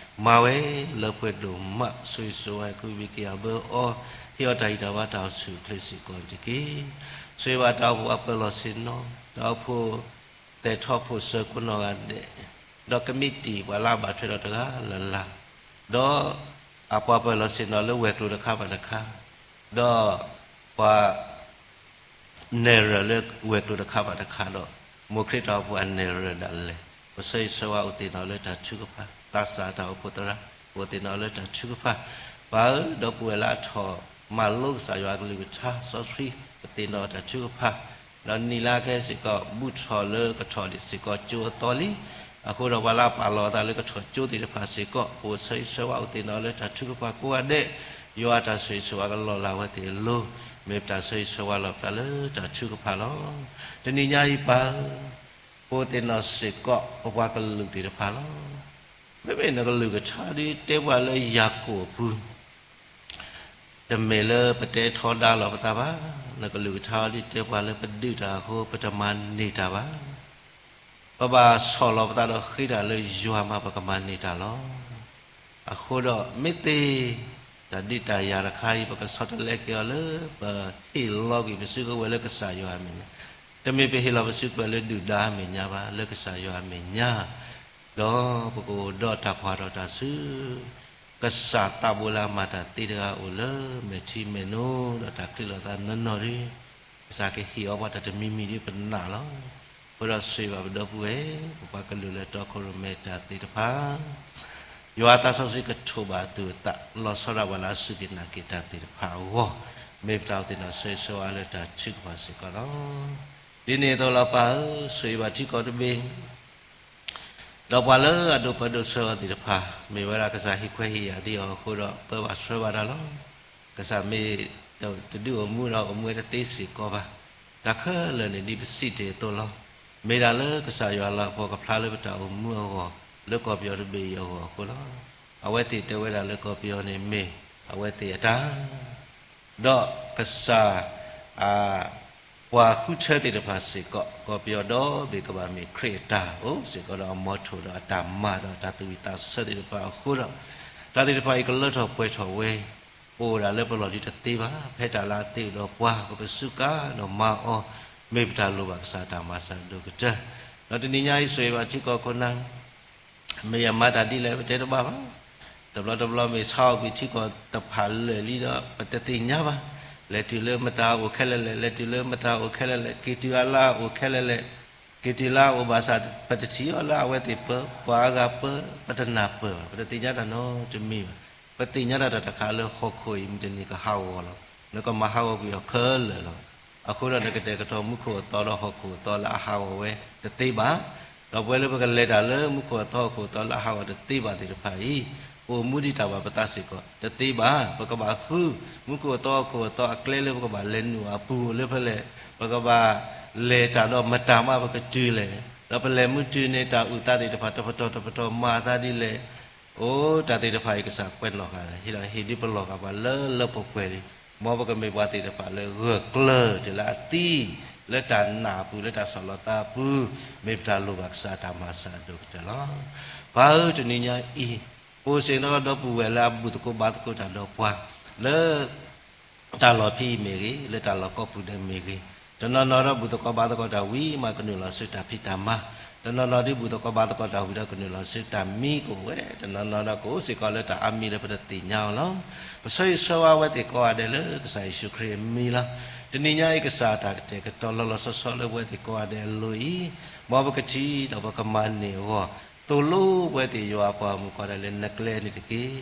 မၤဝဲလၢပှဲၤဒိၣ်မး, ဆိၣ်ဂ့ၤဆိၣ်ဝါ ကူဘံက့ၤအဘၢအီၤ, ဟ့ၣ်အီၤတၢ်ဂံၢ်တၢ်ဘါတၢ်အိၣ်ဆူၣ်အိၣ်ချ့စ့ၢ်ကီးန့ၣ်တက့ၢ်. ဆိၣ်ဂ့ၤဘၣ်တၢ်အိၣ်ဖှိၣ်အပၢၤလီၢ်ဆ့ၣ်နီၤ, တၢ်အိၣ်ဖှိၣ်သဲးထီၣ်ဖိၣ်စၢၤကိးနီၢ်ဂၤဒဲး, ဒီးကမံးတံာ်ပှၤလၢအဘၣ်ထွဲဒီးတဂၤလၢ်လၢ်, ဒီးအပှၤပၢၤလီၢ်ဆ့ၣ်နီၤလၢဝဲၤကျိၤတခါဘၣ်တခါ, ဒီးပှၤ နဲၣ်ရွဲၣ်လၢဝဲၤကျိၤတခါဘၣ်တခါဒီး မိၢ်ခရံာ်တၢ်အိၣ်ဖှိၣ်အနဲၣ်ရွဲၣ်ဒၣ်လဲာ်, ပဆၢဂ့ၤဆၢဝါအိၣ်သ့ၣ်နီၣ်လၢတၢ်ထုကဖၣ်, သးစၢ်တၢ်အိၣ်ဖှိၣ်သရၣ် ပအိၣ်သ့ၣ်နီၣ်လၢတၢ်ထုကဖၣ်, ပှၤဧၢ, ဒီပုၢ်ဝဲၢ်လၢအထီၣ်မၤလိကစၢ်ယွၤအကလုၢ်ကထါစီဆှံ ပသ့ၣ်နီၣ်တၢ်ထုကဖၣ်, ဒီးနံၣ်လၢအခဲစ့ၢ်ကီး ဘူၣ်ထီၣ်လၢကထီၣ်စ့ၢ်ကီးကၠိအသီလံ, အဃိဒီးပှၤလၢအပာ်လီၤအသးလၢကထီၣ်ကၠိသ့ၣ်တဖၣ်စ့ၢ်ကီး ပအိၣ်ဆၢဂ့ၤဆၢဝါအိၣ်သ့ၣ်နီၣ်လၢတၢ်ထုကဖၣ်ကိးဂၤဒဲး, ယွၤအတၢ်ဆိၣ်ဂ့ၤဆိၣ်ဝါကလီၢ်လၢ်အဝဲသ့ၣ်အလိၤ, မ့ၢ်ပတၢ်ဆၢဂ့ၤဆၢဝါလီၤပသးလၢတၢ်ထုကဖၣ်လီၤ. တနံၤညါအံၤပၢ်ဧၢ, ပအိၣ်သ့ၣ်နီၣ်စ့ၢ်ကီး ပပှၤကလုာ်သ့ၣ်တဖၣ်လီၤ. မ့မ့ၢ်နကလုၢ်ကထါဒ်တဲပှၤလၢယၤကိာ်အပူၤ တမ့ၢ်လၢပတဲထီဒါလီၤပသးဘၣ်, နကလုၢ်ကထါဒ်တဲပှၤလၢပဒုးတၢ်အဃိ ပတမၤန့ၢ်တၢ်ဘၣ်. ပဘၣ်ဆီၣ်လီၤပသးဒီးဃ့တၢ်လၢယွၤမး ပကမၤန့ၢ်တၢ်လီၤ. အဃိဒီးမ့ၢ်သ့ တၢ်ဒုးတၢ်ယၤတခါအံၤ ပကဆီတလဲက့ၤအီၤလၢ ပဟ့ၣ်လီၤကွံာ်ပစုကဝဲၤလၢကစၢ်ယွၤအမဲာ်ညါ, တမ့ၢ်ပဟ့ၣ်လီၤပစုကဝဲၤလၢဒုၣ်ဒါအမဲာ်ညါဘၣ်, လၢကစၢ်ယွၤအမဲာ်ညါ ဒီးပကအိၣ်ဒီးတၢ်ဖှီၣ်ထီၣ်တၢ်ဆူ ကစၢ်သးဘိလၢအမၤတၢ်သ့တဂၤအိၣ်လၢမဲာ်ထံမဲာ်နိ ဒီးတၢ်ချံးလိာ်သးနီၢ်နီၢ်ဒီး ကစၢ်ကဟ့ၣ်အီၤပှၤတၢ်တမံၤမံၤဒ်ပနာ်လီၤ. အဃိဒီးဆိၣ်ဂ့ၤဘၣ်ပဒီပုၢ်ဝဲၢ် ပပှၤကလုာ်လၢတီခိၣ်ရိၣ်မဲတၢ်သ့ၣ်တဖၣ် ယွၤသးစီဆှံကထိးဘၣ်အသူၣ်အသး လီၤဆီဒၣ်ပှၤလၢအစူၢ်က့ၤနာ်က့ၤတၢ်သ့ၣ်တဖၣ်အဂီၢ် မ့ၢ်ပတၢ်အိၣ်သ့ၣ်နီၣ်ဆိၣ်ဂ့ၤဆိၣ်ဝါလၢတၢ်ထုကဖၣ်စ့ၢ်ကီးလီၤ. ဒ်န့ၣ်အသိးလီၤပၢ်ဧၢ, ဆိၣ်ဂ့ၤဘၣ်ထံကီၢ်တဘ့ၣ် ဒီးပှၤလၢအဒိးပၢဒိးဆှၢအီၤသ့ၣ်တဖၣ် မ့ၢ်ဝဲဒၣ်ကစၢ်ဟ့ၣ်ခွဲးဟ့ၣ်ယာ်ဒ်အီၤအဃိဒီး ပၢဘၣ်ဆှၢဘၣ်တၢ်လီၤ. ကစၢ်မ့ၢ်တဒုးအိၣ်မူဒီးအိၣ်မူဝဲတသ့စ့ၢ်ကီးဘၣ်. တၢ်ခဲလၢာ်န့ၣ်ဒ်ပစံးတ့ၢ်အသိးလီၤ. မ့ၢ်ဒၣ်လၢကစၢ်ယွၤလၤကပီၤကဖျါလၢပတၢ်အိၣ်မူအဂီၢ် လၢကီၢ်ပယီၤတဘ့ၣ်အံၤအဂီၢ်အဃိလီၤ. အဝဲသ့ၣ်တဲဝဲဒၣ်လၢကီၢ်ပယီၤန့ၣ်မ့ၢ် အဝဲသ့ၣ်အတၢ် ဒီးကစၢ် ပှၤဃုထၢသ့ၣ်တဖၣ်စ့ၢ်ကီး ကီၢ်ပယီၤဒီဘ့ၣ်ကဘၣ်မ့ၢ်ခရံာ်အတၢ်အိၣ်စ့ၢ်ကီးဒီးအမီထိၣ်ဒီးအတၢ်မၤဒီးတၢ်သူၣ်ဝံၣ်သးဆၢသ့ၣ်တဖၣ်အဃိဒီး တၢ်သ့ၣ်တဖၣ်အံၤကလၢထီၣ်ပှဲၤထီၣ်ဝဲ ပအိၣ်ဒၣ်လၢပလီၢ်ဒ်တသ့ဘၣ်. ဖဲတၢ်လၢအသ့အိၣ်ဒီးပှၤ ပကစူးကါဒီးမၤအီၤ မ့ၢ်ပတၢ်လိၣ်ဘၣ်ကစၢ်တၢ်မၤစၢ်ဒိၣ်ကတၢၢ်. ဒီးတနံၤညါအံၤဆိၣ်ဂ့ၤဘၣ်ထံကီၢ်ခိၣ်နၢ် မ့ၢ်ယမၤတၢ်ဒ်လဲၣ်ပတဲတဘၣ်ဘၣ်. တဘျီတဘျီမ့ၢ်ဆါအီၤကွံာ်ထံကီၢ်တဖၣ်လၢာ်လံဒီး ပတသ့ၣ်ညါဘၣ်. လဲၤတုၤလၢမတၤအိၣ်ခဲလၢာ်လဲၣ်, လဲၤတုၤလၢမတၤအိၣ်ခဲလၢာ်လဲၣ်, က့ၤတုၤအါလၢအအိၣ်ခဲလၢာ်လဲၣ်, က့ၤတုၤလၢအအိၣ်ဘၣ်ဆၣ် ပတထံၣ်အီၤလၢအဝဲသ့ၣ်ပၢ, ပှၤအါဂၤပၢ, ပတနၢ်ပၢၢ်ဘၣ်, ပတသ့ၣ်ညါတၢ်နီတမံၤဘၣ်. ပသ့ၣ်ညါတၢ်တၢ်တခါလၢဟီၣ်ခိၣ်အံၤမုၢ်တနံၤကဟးဂီၤလီၤ. နကမၤဟးဂီၤကွံာ်အီၤခဲလၢာ်လီၤ. အဃိဒီးနကတဲာ်ကတီၤမူခိၣ်အသီဒီးဟီၣ်ခိၣ်အသီလၢအဟးဂီၤဝဲတသ့ဘၣ်. ဒီးပဝဲလၢပကလဲၤတၢ်လၢမူခိၣ်အသီဟီၣ်ခိၣ်အသီလၢအဟးဂီၤတသ့ဘၣ်သ့ၣ်တဖၣ်အံၤ ပအိၣ်မူဒံးတၢ်ဘၣ်ပသးစ့ၢ်ကီးတသ့ဘၣ်. ပကဘၣ်ဃု မူခိၣ်အသီဟီၣ်ခိၣ်အသီအကျဲလၢပကဘၣ်လဲၤနုာ်အပူၤအိၣ်လၢဖဲလဲၣ်, ပကဘၣ်လဲၤတၢ်ဒီးမတၤမးပကတုၤလဲၣ်, ဒီးပလဲၤမုၢ်တုၤန့ၣ် တၢ်အုၣ်သးသ့ၣ်တဖၣ်တပတီၢ်တပတီၢ်မၤအသးဒ်လဲၣ်. အိၣ်တၢ်သ့ၣ်တဖၣ်အံၤကစၢ်ကွဲးနီၣ်ဃာ် ဟ့ၣ်ဒီးဟ့ၣ်ဒုးပလီၢ်ဃာ်ပှၤလၢလၢပှဲၤပှဲၤလံ. မ်ပကမ့ၢ်ပှၤသ့ၣ်တဖၣ်လၢဂၢၢ်ကျၢၤတုၤလၢအသံ လၢတၢ်နာ်အပူၤ လၢတၢ်ဆီၣ်လီၤသးအပူၤ, မ့ၢ်ပတၢ်လိၣ်ဘၣ်ကစၢ်တၢ်မၤစၢ်အဒိၣ်ကတၢၢ်လီၤ. ပၢ်ဧၢ တနံၤညါအံၤ ပအိၣ်စ့ၢ်ကီးဒီးဘူၣ်ဝဲလၢအဘူၣ်သကိးဘါသကိးတၢ်ဒီးပှၤ လၢ တၢ်လီၢ်ဖဲအံၤမ့ၢ်ဂ့ၤ, လၢတၢ်လီၢ်ကိးပူၤဒဲးမ့ၢ်ဂ့ၤ, တနီၤနီၤဒီးဘူၣ်သကိးဘါသကိးတၢ်ဝံၤမးကနုာ်လီၤဆူတၢ်ဖံးတၢ်မၤ, တနီၤနီၤဒ်ဘူၣ်သကိးဘါသကိးတၢ်ဝံၤဒီးကနုာ်လီၤဆူတၢ်မံကအိၣ်ဝဲ, တနီၤနီၤဒီးကအိၣ်စ့ၢ်ကီးလၢတၢ်အါမံၤလၢပတသ့ၣ်ညါအီၤလီၤ. ပဆၢဂ့ၤဆၢဝါဝဲသ့ၣ်ကိးဂၤဒဲးလၢကစၢ်ယ့ၣ်ၡူးခရံာ်အမံၤလီၤ. တနံၤညါအံၤကစၢ်တၢ်ကတဲာ်ကတီၤလီၤလီၤဆီဆီလၢပဝဲသ့ၣ်ကိးဂၤဒဲးအလိၤအံၤ, မ်ပကထံၣ်ဒီးပကမၤန့ၢ်အဂီၢ်, သိၣ်လိပဝဲသ့ၣ်ယွၤအပှၤဂီၢ်မုၢ်ကိးဂၤဒဲးလၢနကျဲန့ၣ်တက့ၢ်.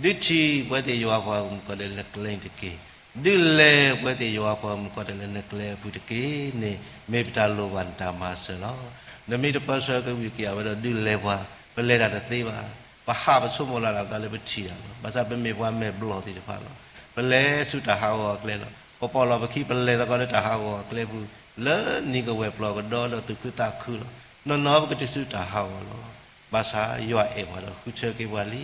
ဒုးထံၣ်ပဝဲသ့ၣ်ယွၤအပှၤဂီၢ်မုၢ်ကိးဂၤဒဲးလၢနကျဲန့ၣ်တက့ၢ်. ဒုးလဲၤပဝဲသ့ၣ်ယွၤအပှၤဂီၢ်မုၢ်ကိးဂၤဒဲးလၢနကျဲအပူၤတက့ၢ်န့ၣ် မ့ၢ်ပတၢ်လိၣ်ဘၣ်နတၢ်မၤစၢၤလီၤ. နမ့ၢ်တပၢဆှၢကဝံၤက့ၤအဝဲဒီးဒုးလဲၤပှၤ, ပလဲၤတၢ်တသ့ဘၣ်. ပဟးပဆိကမိၣ်လီၤဒၣ်ပသးလၢပထံၣ်တၢ်လီၤ. ဘၣ်ဆၣ်ပမ့ၢ်ပှၤမဲာ်ဘျီၣ်သ့ၣ်တဖၣ်လီၤ. ပလဲၤဆူတၢ်ဟးဂီၤအကျဲလီၤ. ပပိာ်လီၤပခံ ပလဲၤသကိးလၢတၢ်ဟးဂီၤအကျဲပူၤ လၢနံၤကဝဲၤပျီၢ်ကဒီဒီးသူၣ်ခုသးခုလီၤ. နီၢ်နီၢ်ပကတုၤဆူတၢ်ဟးဂီၤလီၤ. ဘၣ်ဆၣ်ယွၤအဲၣ်ပှၤဒီးဃုထၢက့ၤပှၤလံ.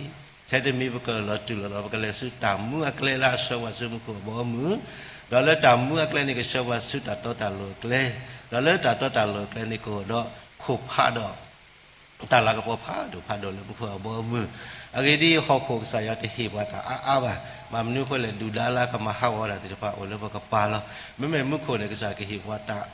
ထဲတမံၤပကလီၤတူာ်လီၤဒီး ပကလဲၤဆူတၢ်မူအကျဲလၢအဆှၢပှၤဆူမူခိၣ်အဘီအမုၢ်, ဒီးလၢတၢ်မူအကျဲန့ၣ်ကဆှၢပှၤဆူတၢ်တီတၢ်လိၤအကျဲ, ဒီးလၢတၢ်တီတၢ်လိၤအကျဲန့ၣ်ကအိၣ်ဒီးခိၣ်ဖးဒီး တၢ်လၤကပီၤဖးဒိၣ်ဖးဒိၣ်လၢမူခိၣ်အဘီအမုၢ်. အဂ့ၢ်ဒ်အံၤ, ဟီၣ်ခိၣ်ကစၢ်ယွၤတဟ့ၣ်ပှၤတၢ်အါအါဘၣ်. ဘၣ်မနုၤအဃိလဲၣ်, ဒုၣ်ဒါလၢကမၤဟးဂီၤတၢ်သ့ၣ်တဖၣ်အိၣ်လၢပကပၤလီၤ. မ့မ့ၢ်မူခိၣ်န့ၣ် ကစၢ်ကဟ့ၣ်ပှၤတၢ်,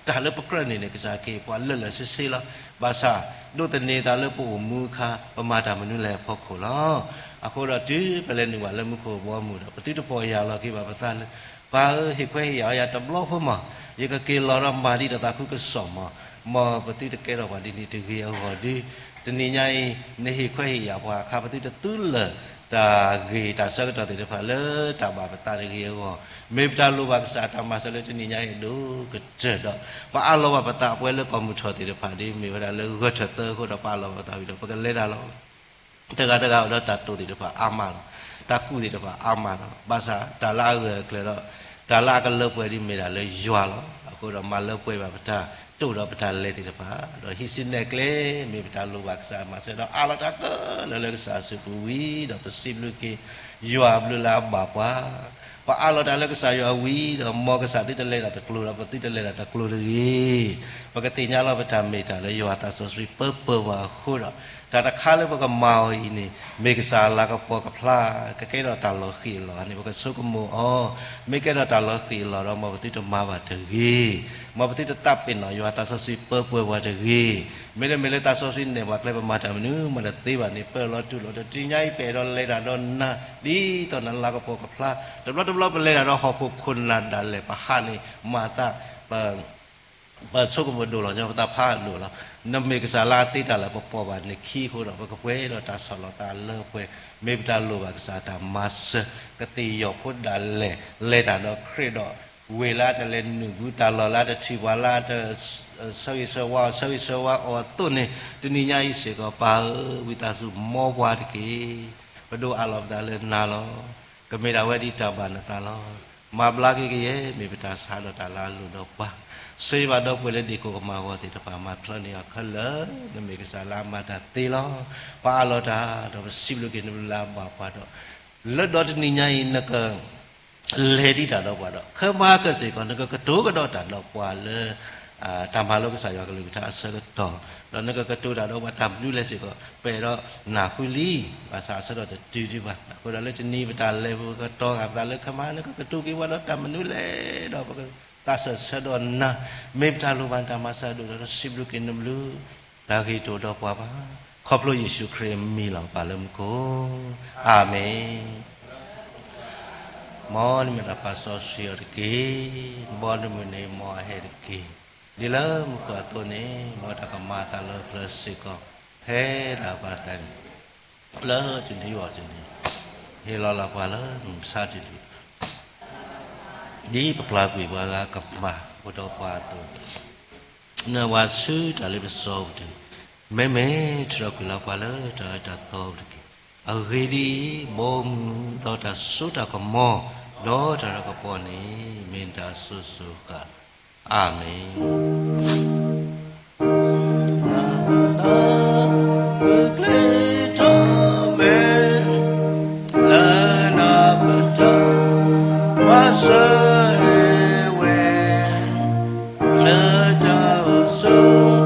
တၢ်လၢပကြၢးန့ၢ်န့ၣ် ကစၢ်ကဟ့ၣ်ပှၤလၢာ်လၢာ်ဆ့ဆ့လီၤ. ဘၣ်ဆၣ် ဒိးသန့ၤသးလၢပအိၣ်မူအခါ ပမၤတၢ်မနုၤလဲၣ်အဖီခိၣ်လီၤ. အဃိဒီးတုၤပလဲၤနုာ်ဘၣ်လၢမူခိၣ်အဘီအမုၢ်ဒီး ပသုတပီၢ်ယၢ်လီၤက့ၤဘၣ်ပသးလၢ ပၢ်ဧၢ, ဟ့ၣ်ခွဲးဟ့ၣ်ယာ်အီၤယၤတဘျီဖိမး, ယကက့ၤလီၤဒီးမၤဒ်တၢ်သးခုကစီၣ်မး, မ်ပသုတကဲထီၣ်ပှၤဒ်န့ၣ်တဂ့ၤအဂီၢ်ဒီး တနံၤညါအံၤ နဟ့ၣ်ခွဲးဟ့ၣ်ယာ်ပှၤအခါ ပသုတသူလၢာ်တၢ်ဂ့ၤတၢ်ဆၢကတီၢ်သ့ၣ်တဖၣ်လၢတၢ်ဘၣ်ပသးတဂ့ၤအဂီၢ်, မ့ၢ်ပတၢ်လိၣ်ဘၣ်ကစၢ်အတၢ်မၤစၢၤလၢတနံၤညါအံၤအဒိၣ်ကတၢၢ်ဒီး ပအးလီၤဘၣ်ပသးပဝဲလၢကီၢ်မုၢ်ထီၣ်သ့ၣ်တဖၣ်ဒီး မ့ၢ်ဝဲဒၣ်လၢဂၢၢ်ထၢၣ်သၢအဃိဒီး ပအးလီၤဘၣ်ပသးဝံၤဒီး ပကလဲၤတၢ်လီၤ. တဂၤတဂၤအိၣ်ဒီးတၢ်တိာ်သ့ၣ်တဖၣ်အါမးလီၤ. တၢ်ကူၣ်သ့ၣ်တဖၣ်အါမးလီၤ. ဘၣ်ဆၣ်တၢ်လၢအဂၢၢ်အကျၢၤဒီး တၢ်လၢအကလၢပှဲၤဒ်မ့ၢ်ဒၣ်လၢယွၤလီၤ. အဃိဒီးမၤလၢပှဲၤဘၣ်ပတၢ်တိာ်ဒီးပတၢ်လဲၤသ့ၣ်တဖၣ်, ဒီးဟံးစုနဲၣ်ကျဲ မ့ၢ်ပတၢ်လိၣ်ဘၣ်ကစၢ်မၤစၢၤဒီး အးလီၤတၢ်ခဲလၢာ်လၢကစၢ်အစုပူၤဝံၤဒီး ပစံးဘျုးက့ၤယွၤအဘျုးလၢအဘၣ်ပှၤ ပအးလီၤတၢ်လၢကစၢ်ယွၤဝံၤဒီး မ်ကစၢ်သုတလဲၤတၢ်တကျိၤဒီး ပသုတလဲၤတၢ်တကျိၤတဂ့ၤ. ပကသ့ၣ်ညါလီၤပတၢ်မ့ၢ်တၢ်လၢယွၤသးစီဆှံပၢပၢၤပှၤအဃိဒီး တၢ်တခါလၢပကမၤအီၤအံၤန့ၣ် မ့ၢ်ကစၢ်အလၤကပီၤကဖျါ ကကဲထီၣ်တၢ်လီၤဃံၤအလီၢ်န့ၣ် ပကဆိကမိၣ်အီၤ, မ့ၢ်ကဲထီၣ်တၢ်လီၤဃံၤအလီၢ်ဒီး မ်ပသုတမၤဘၣ်တဂ့ၤ. မ်ပသုတသးပ့ၤနီၣ်ယွၤ တၢ်သးစီဆှံပၢပှဲၤပှၤတဂ့ၤ. မ့တမ့ၢ်လၢသးစီဆှံနဲၣ်ပှၤကျဲ ပမၤတၢ်မနုၤမးတသ့ဘၣ်န့ၣ် ပၢၢ်လီၤတူၢ်လိာ်ဒီး တနံၤညါအံၤ ပအဲၣ်ဒိးလဲၤတၢ်ဒီးနၤ ဒ်သိးနလၤကပီၤကဖျါ တဘျီတဘျီပလဲၤတၢ်ဒီးဟီၣ်ခိၣ်ခိၣ်နၢ်ဒၣ်လဲာ် ပဟးန့ၣ် မၤသး ပ ပဆိကမိၣ်ဒိၣ်လီၤညီ ပသးဖးဒိၣ်လီၤ. နမ့ၢ်ကစၢ်လၢအသ့တၢ်လၢပပိာ်ဘၣ်နခံအဃိဒီး ပကပှဲၤဒီးတၢ်ဆီၣ်လီၤသးလၢပှဲၤ မ့ၢ်ပတၢ်လိၣ်ဘၣ်ကစၢ်တၢ်မၤစၢၤ ကသ့ၣ်ယီၢ်ဖိဒၣ်လဲာ် လဲၤတၢ်ဒီးခရံာ်ဒီး ဝ့ၢ်လၢအတလဲၤနုာ်ဘူး တၢ်လီၢ်လၢအတထံၣ်ပှၤ လၢအတဆၢဂ့ၤဆၢဝါအီၤ ဆၢဂ့ၤဆၢဝါအီၤအသိးန့ၣ် တနံၤညါအံၤစ့ၢ်ကီး ပၢ်ဧၢ ဝံသးစူၤမ်ပှၤတက့ၢ်. ပဒိးအးလီၤပသးလၢနၤလီၤ. ကမ့ၢ်ဒၣ်ဝဲဒ်တၢ်ဘၣ်နသးလီၤ. မၤဘျါက့ၤကယဲၢ် မ့ၢ်ပတၢ်ဆါဒီးတၢ်လၢအလိၣ်ဒီးပှၤ, ဆိၣ်ဂ့ၤဘၣ်ဒီပုၢ်ဝဲၢ်လၢဒ့ၣ်ကိၣ်ကမၤဂီၤသ့ၣ်တဖၣ် မၤဖျါန့ၢ်အီၤခဲလၢာ်, နမ့ၢ်ကစၢ်လၢအမၤတၢ်သ့လီၤ. ပအးလီၤတၢ်ဒီးပစံးဘျုးက့ၤနဘျုးလၢအဘၣ်ပှၤဒီး လၢဒီတနံၤညါအံၤ နက လဲၤဒံးတၢ်ဒီးပှၤဒီး ခဲမုၢ်ဆ့ၣ်စ့ၢ်ကီး နကကတိၤကဒီးတၢ်ဒီးပှၤလၢ တၢ်မၤလိကစၢ်ယွၤကလုၢ်ကထါအဆၢကတီၢ်, ဒီးနကကတိၤတၢ်ဒီးပှၤတၢ်မနုၤလဲၣ်စ့ၢ်ကီး ပအဲၣ်ဒိးနၢ်ဟူလံ, ဘၣ်ဆၣ်အဆၢကတီၢ်တတုၤဒံးဘၣ်. အဃိဒီးလၢတနံၤပတၢ်လဲၤ ပကတီၤဃာ်ပသးလၢခဲမုၢ်ဆ့ၣ် နကကတိၤက့ၤပှၤဒီးတၢ်မနုၤလဲၣ်ဒီး ပကသးစၢၢ်ဆၢဒီးနၤ, မ့ၢ်ပတၢ်လိၣ်ဘၣ်တၢ်မၤစၢၤဒိၣ်ဒီး စံးဘျုးက့ၤနဘျုး တၢ်ဂ့ၤတအိၣ်ဒီးပှၤဘၣ်. ခီဖျိယ့ၣ်ၡူးခရံာ်အမံၤလီၤ. ပၢ်လၢမူခိၣ်, အၤမ့ၣ်. မ်နမ့ၢ်တၢ်ပာ်စီဆှံအီၤတက့ၢ်. နဘီနမုၢ်န့ၣ် မ်အဟဲတက့ၢ်. ဒ်လၢမူခိၣ်အသိးန့ၣ် မ်တၢ်ကမၤအသးလၢပျၢၤစ့ၢ်ကီး ဖဲဒၣ်ပှၤသးန့ၣ် လၢတနံၤအံၤတနံၤ ဟ့ၣ်လီၤလၢပှၤလၢမုၢ်မဆါတနံၤ ဒ်ပပျၢ်ကွံာ်ပှၤဂၤကမၣ်အိၣ်ဒီးပှၤအသိး, နဝၤဆူတၢ်လ့ပစီပူၤတဂ့ၤ. မ့မ့ၢ်ထုးထီၣ်ကွံာ်လၢပှၤလၢတၢ်အၢတၢ်သီပူၤတက့ၢ်. အဂ့ၢ်ဒ်အံၤ, ဘီမုၢ်ဒီးတၢ်စိတၢ်ကမီၤ ဒီးတၢ်လၤကပီၤန့ၣ် မ့ၢ်နတၢ်အစိၤစိၤဃၣ်လီၤ. အၤမ့ၣ်. နသးပကျဲထီၣ်မဲာ် လၢနပတၢ် ဘၣ်ဆၣ်ဟဲဝဲ လၢတၢ်အိၣ်ဆိး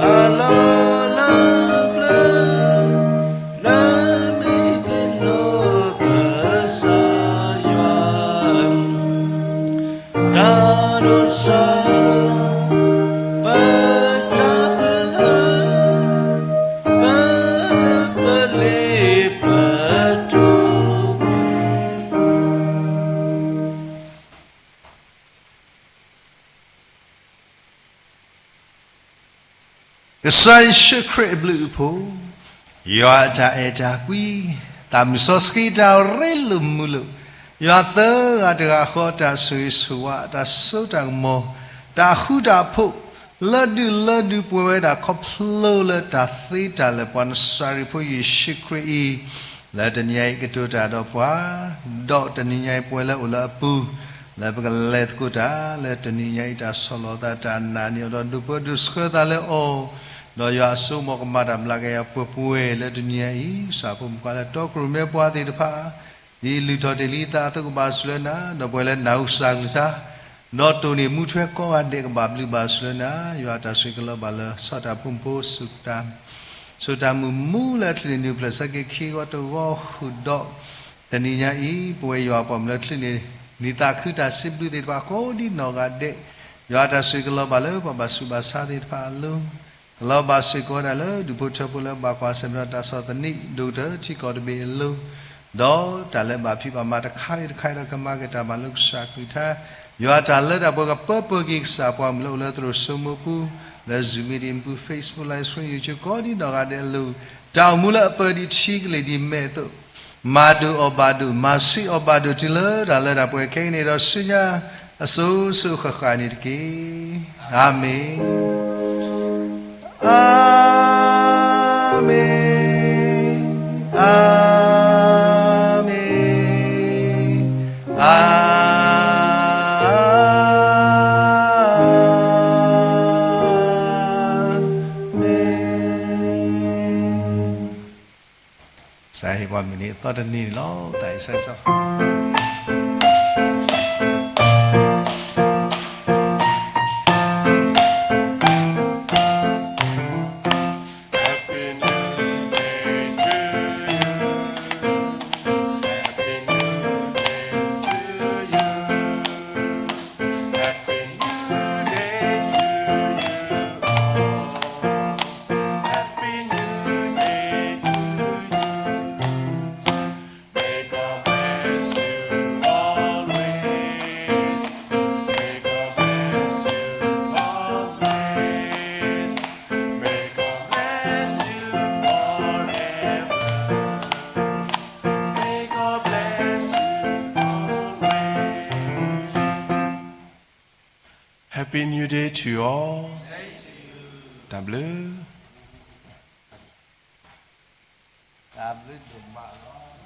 အလီၢ်လၢပျၢၤ နမ့ၢ်ကနီၤကစၢ်ယွၤ တၢ်ဒိးစၢ် ပတၢ်ပလၢ ပလၢပလ့ပတိ ကစၢ်ယ့ၣ်ၡူးခရံာ်အဘျုးအဖှိၣ်, ယွၤအတၢ်အဲၣ်တၢ်ကွံ, သးမုၢ်စီဆှံတၢ်ရ့လိာ်မုာ်လိာ်, ယွၤသၢဂၤတဂၤဃီအတၢ်ဆိၣ်ဂ့ၤဆိၣ်ဝါ, တၢ်စိတၢ်ကမီၤ, တၢ်ဃူတၢ်ဖိး, လၢဒုၣ်လၢဒုၣ်ပှဲၤဝဲဒၣ်ခီဖျိလၢတၢ်သ့တၢ်လၢာ် ပှၤနစၤရ့းဖိယ့ၣ်ၡူးခရံာ်အံၤ, လၢတနံၤညါအံၤကတိၤတၢ်ဒီးပှၤ, ဒီးတနံၤညါအံၤပဝဲလၢအိၣ်လၢအပူၤ, လၢပကလဲၤသကိးတၢ်လၢတနံၤညါအံၤ တၢ်ဆီၣ်လီၤသး တၢ်နာ်န့ၢ်အီၤဒီး ဒိးပၢဒိးဆှၢသးလၢအီၤ, ဒီးယွၤအစိကမီၤကမၤတၢ်ဘျါက့ၤအပှၤပှဲၤလၢတနံၤညါအံၤ ကစၢ်ဖိမုၣ်ခွါလၢတီကရူၢ်မဲပှၤသ့ၣ်တဖၣ် ဒ်လုၢ်ထီၣ်တ့ၢ်လံအသးအသိးကဘၣ်ဆိၣ်လၢနၤ, ဒီးပှၤလၢနၢ်ဟူကစၢ်ကလုၢ်ကထါ ဒီးတိၢ်န့ၢ်မူထွဲကိးဂၤဒဲးကဘၣ်ဘျုးဘၣ်ဆိၣ်လၢနၤ, ယွၤအတၢ်ဆိၣ်ဂ့ၤကလီၤဘၣ်လၢ ဆီၣ်တၢ်ဖိမုၣ်ဖိ ဆိၣ်တၢ်မုာ်မူလၢအချုးန့ၣ် နုာ်ဖျၢၣ်ဆၢက့ၤခံဂီၤတဂီၤဃုာ်ဒီး တနံၤညါအံၤ ပဝဲယွၤပှၤမုၢ်လၢချုးန့ၣ် နံၣ်သးခုတၢ်စံးဘျုးသ့ၣ်တဖၣ်ကိးဒံနီၢ်ဂၤဒဲး, ယွၤအတၢ်ဆိၣ်ဂ့ၤကလီၤဘၣ်လၢပှၤဘၣ်ဆူးဘၣ်ဆါသ့ၣ်တဖၣ်အလိၤ, ကလီၤဘၣ်စ့ၢ်ကီးဝဲဒၣ်လၢဒူၣ်ဖိထၢဖိလၢဘၣ်ကွၢ်ဆၢၣ်မဲာ်ဒီးတၢ်ဆီၣ်သနံး ဒိၣ်ကတၢၢ်ထံကီၢ်တဘ့ၣ်အလိၤ, ဒီးတၢ်လၢဘၣ်ဖံးဘၣ်မၤတခါဂ့ၤတခါဂ့ၤဒီးကမၤက့ၤတၢ်မၤလိကစၢ်ကလုၢ်ကထါ, ယွၤတၢ်လၢတၢ်ပှဲၤကပၢပၢၢ်က့ၤကစၢ်ပှၤမုၢ်လၢအိၣ်လၢသရိာ်စိမိၢ်ပူၤ, လၢ Zoom meeting ပူၤ Facebook Live Stream YouTube ကိးဒံနီၢ်ဂၤဒဲးအလိၤ, တၢ်အိၣ်မူလၢအပၢဒ်ထံကလ့ၢ်ဒ်မဲးအသိး မၤဒိၣ်အီၣ်ဘၣ်ဒိၣ် မၤဆံးအီၣ်ဘၣ်ဒိၣ်တုၤလၢတၢ်လၢတၢ်ပှဲၤခဲကနံၣ်ဒီးဆူညါ အစိၤစိၤဃၣ်ဃၣ်န့ၣ်တက့ၢ်. အၤမ့ၣ်. အၤမ့ၣ်, အၤမ့ၣ်, အၤမ့ၣ်. ကစၢ်ဟ့ၣ်ပှၤမုၢ်နံၤအသီတနံၤန့ၣ်လီၤ. တၢ်အံၤစဲးစီ New Day to you all. တၢ်ဘျုး, တၢ်ဘျုးဒိၣ်မးလီၤ.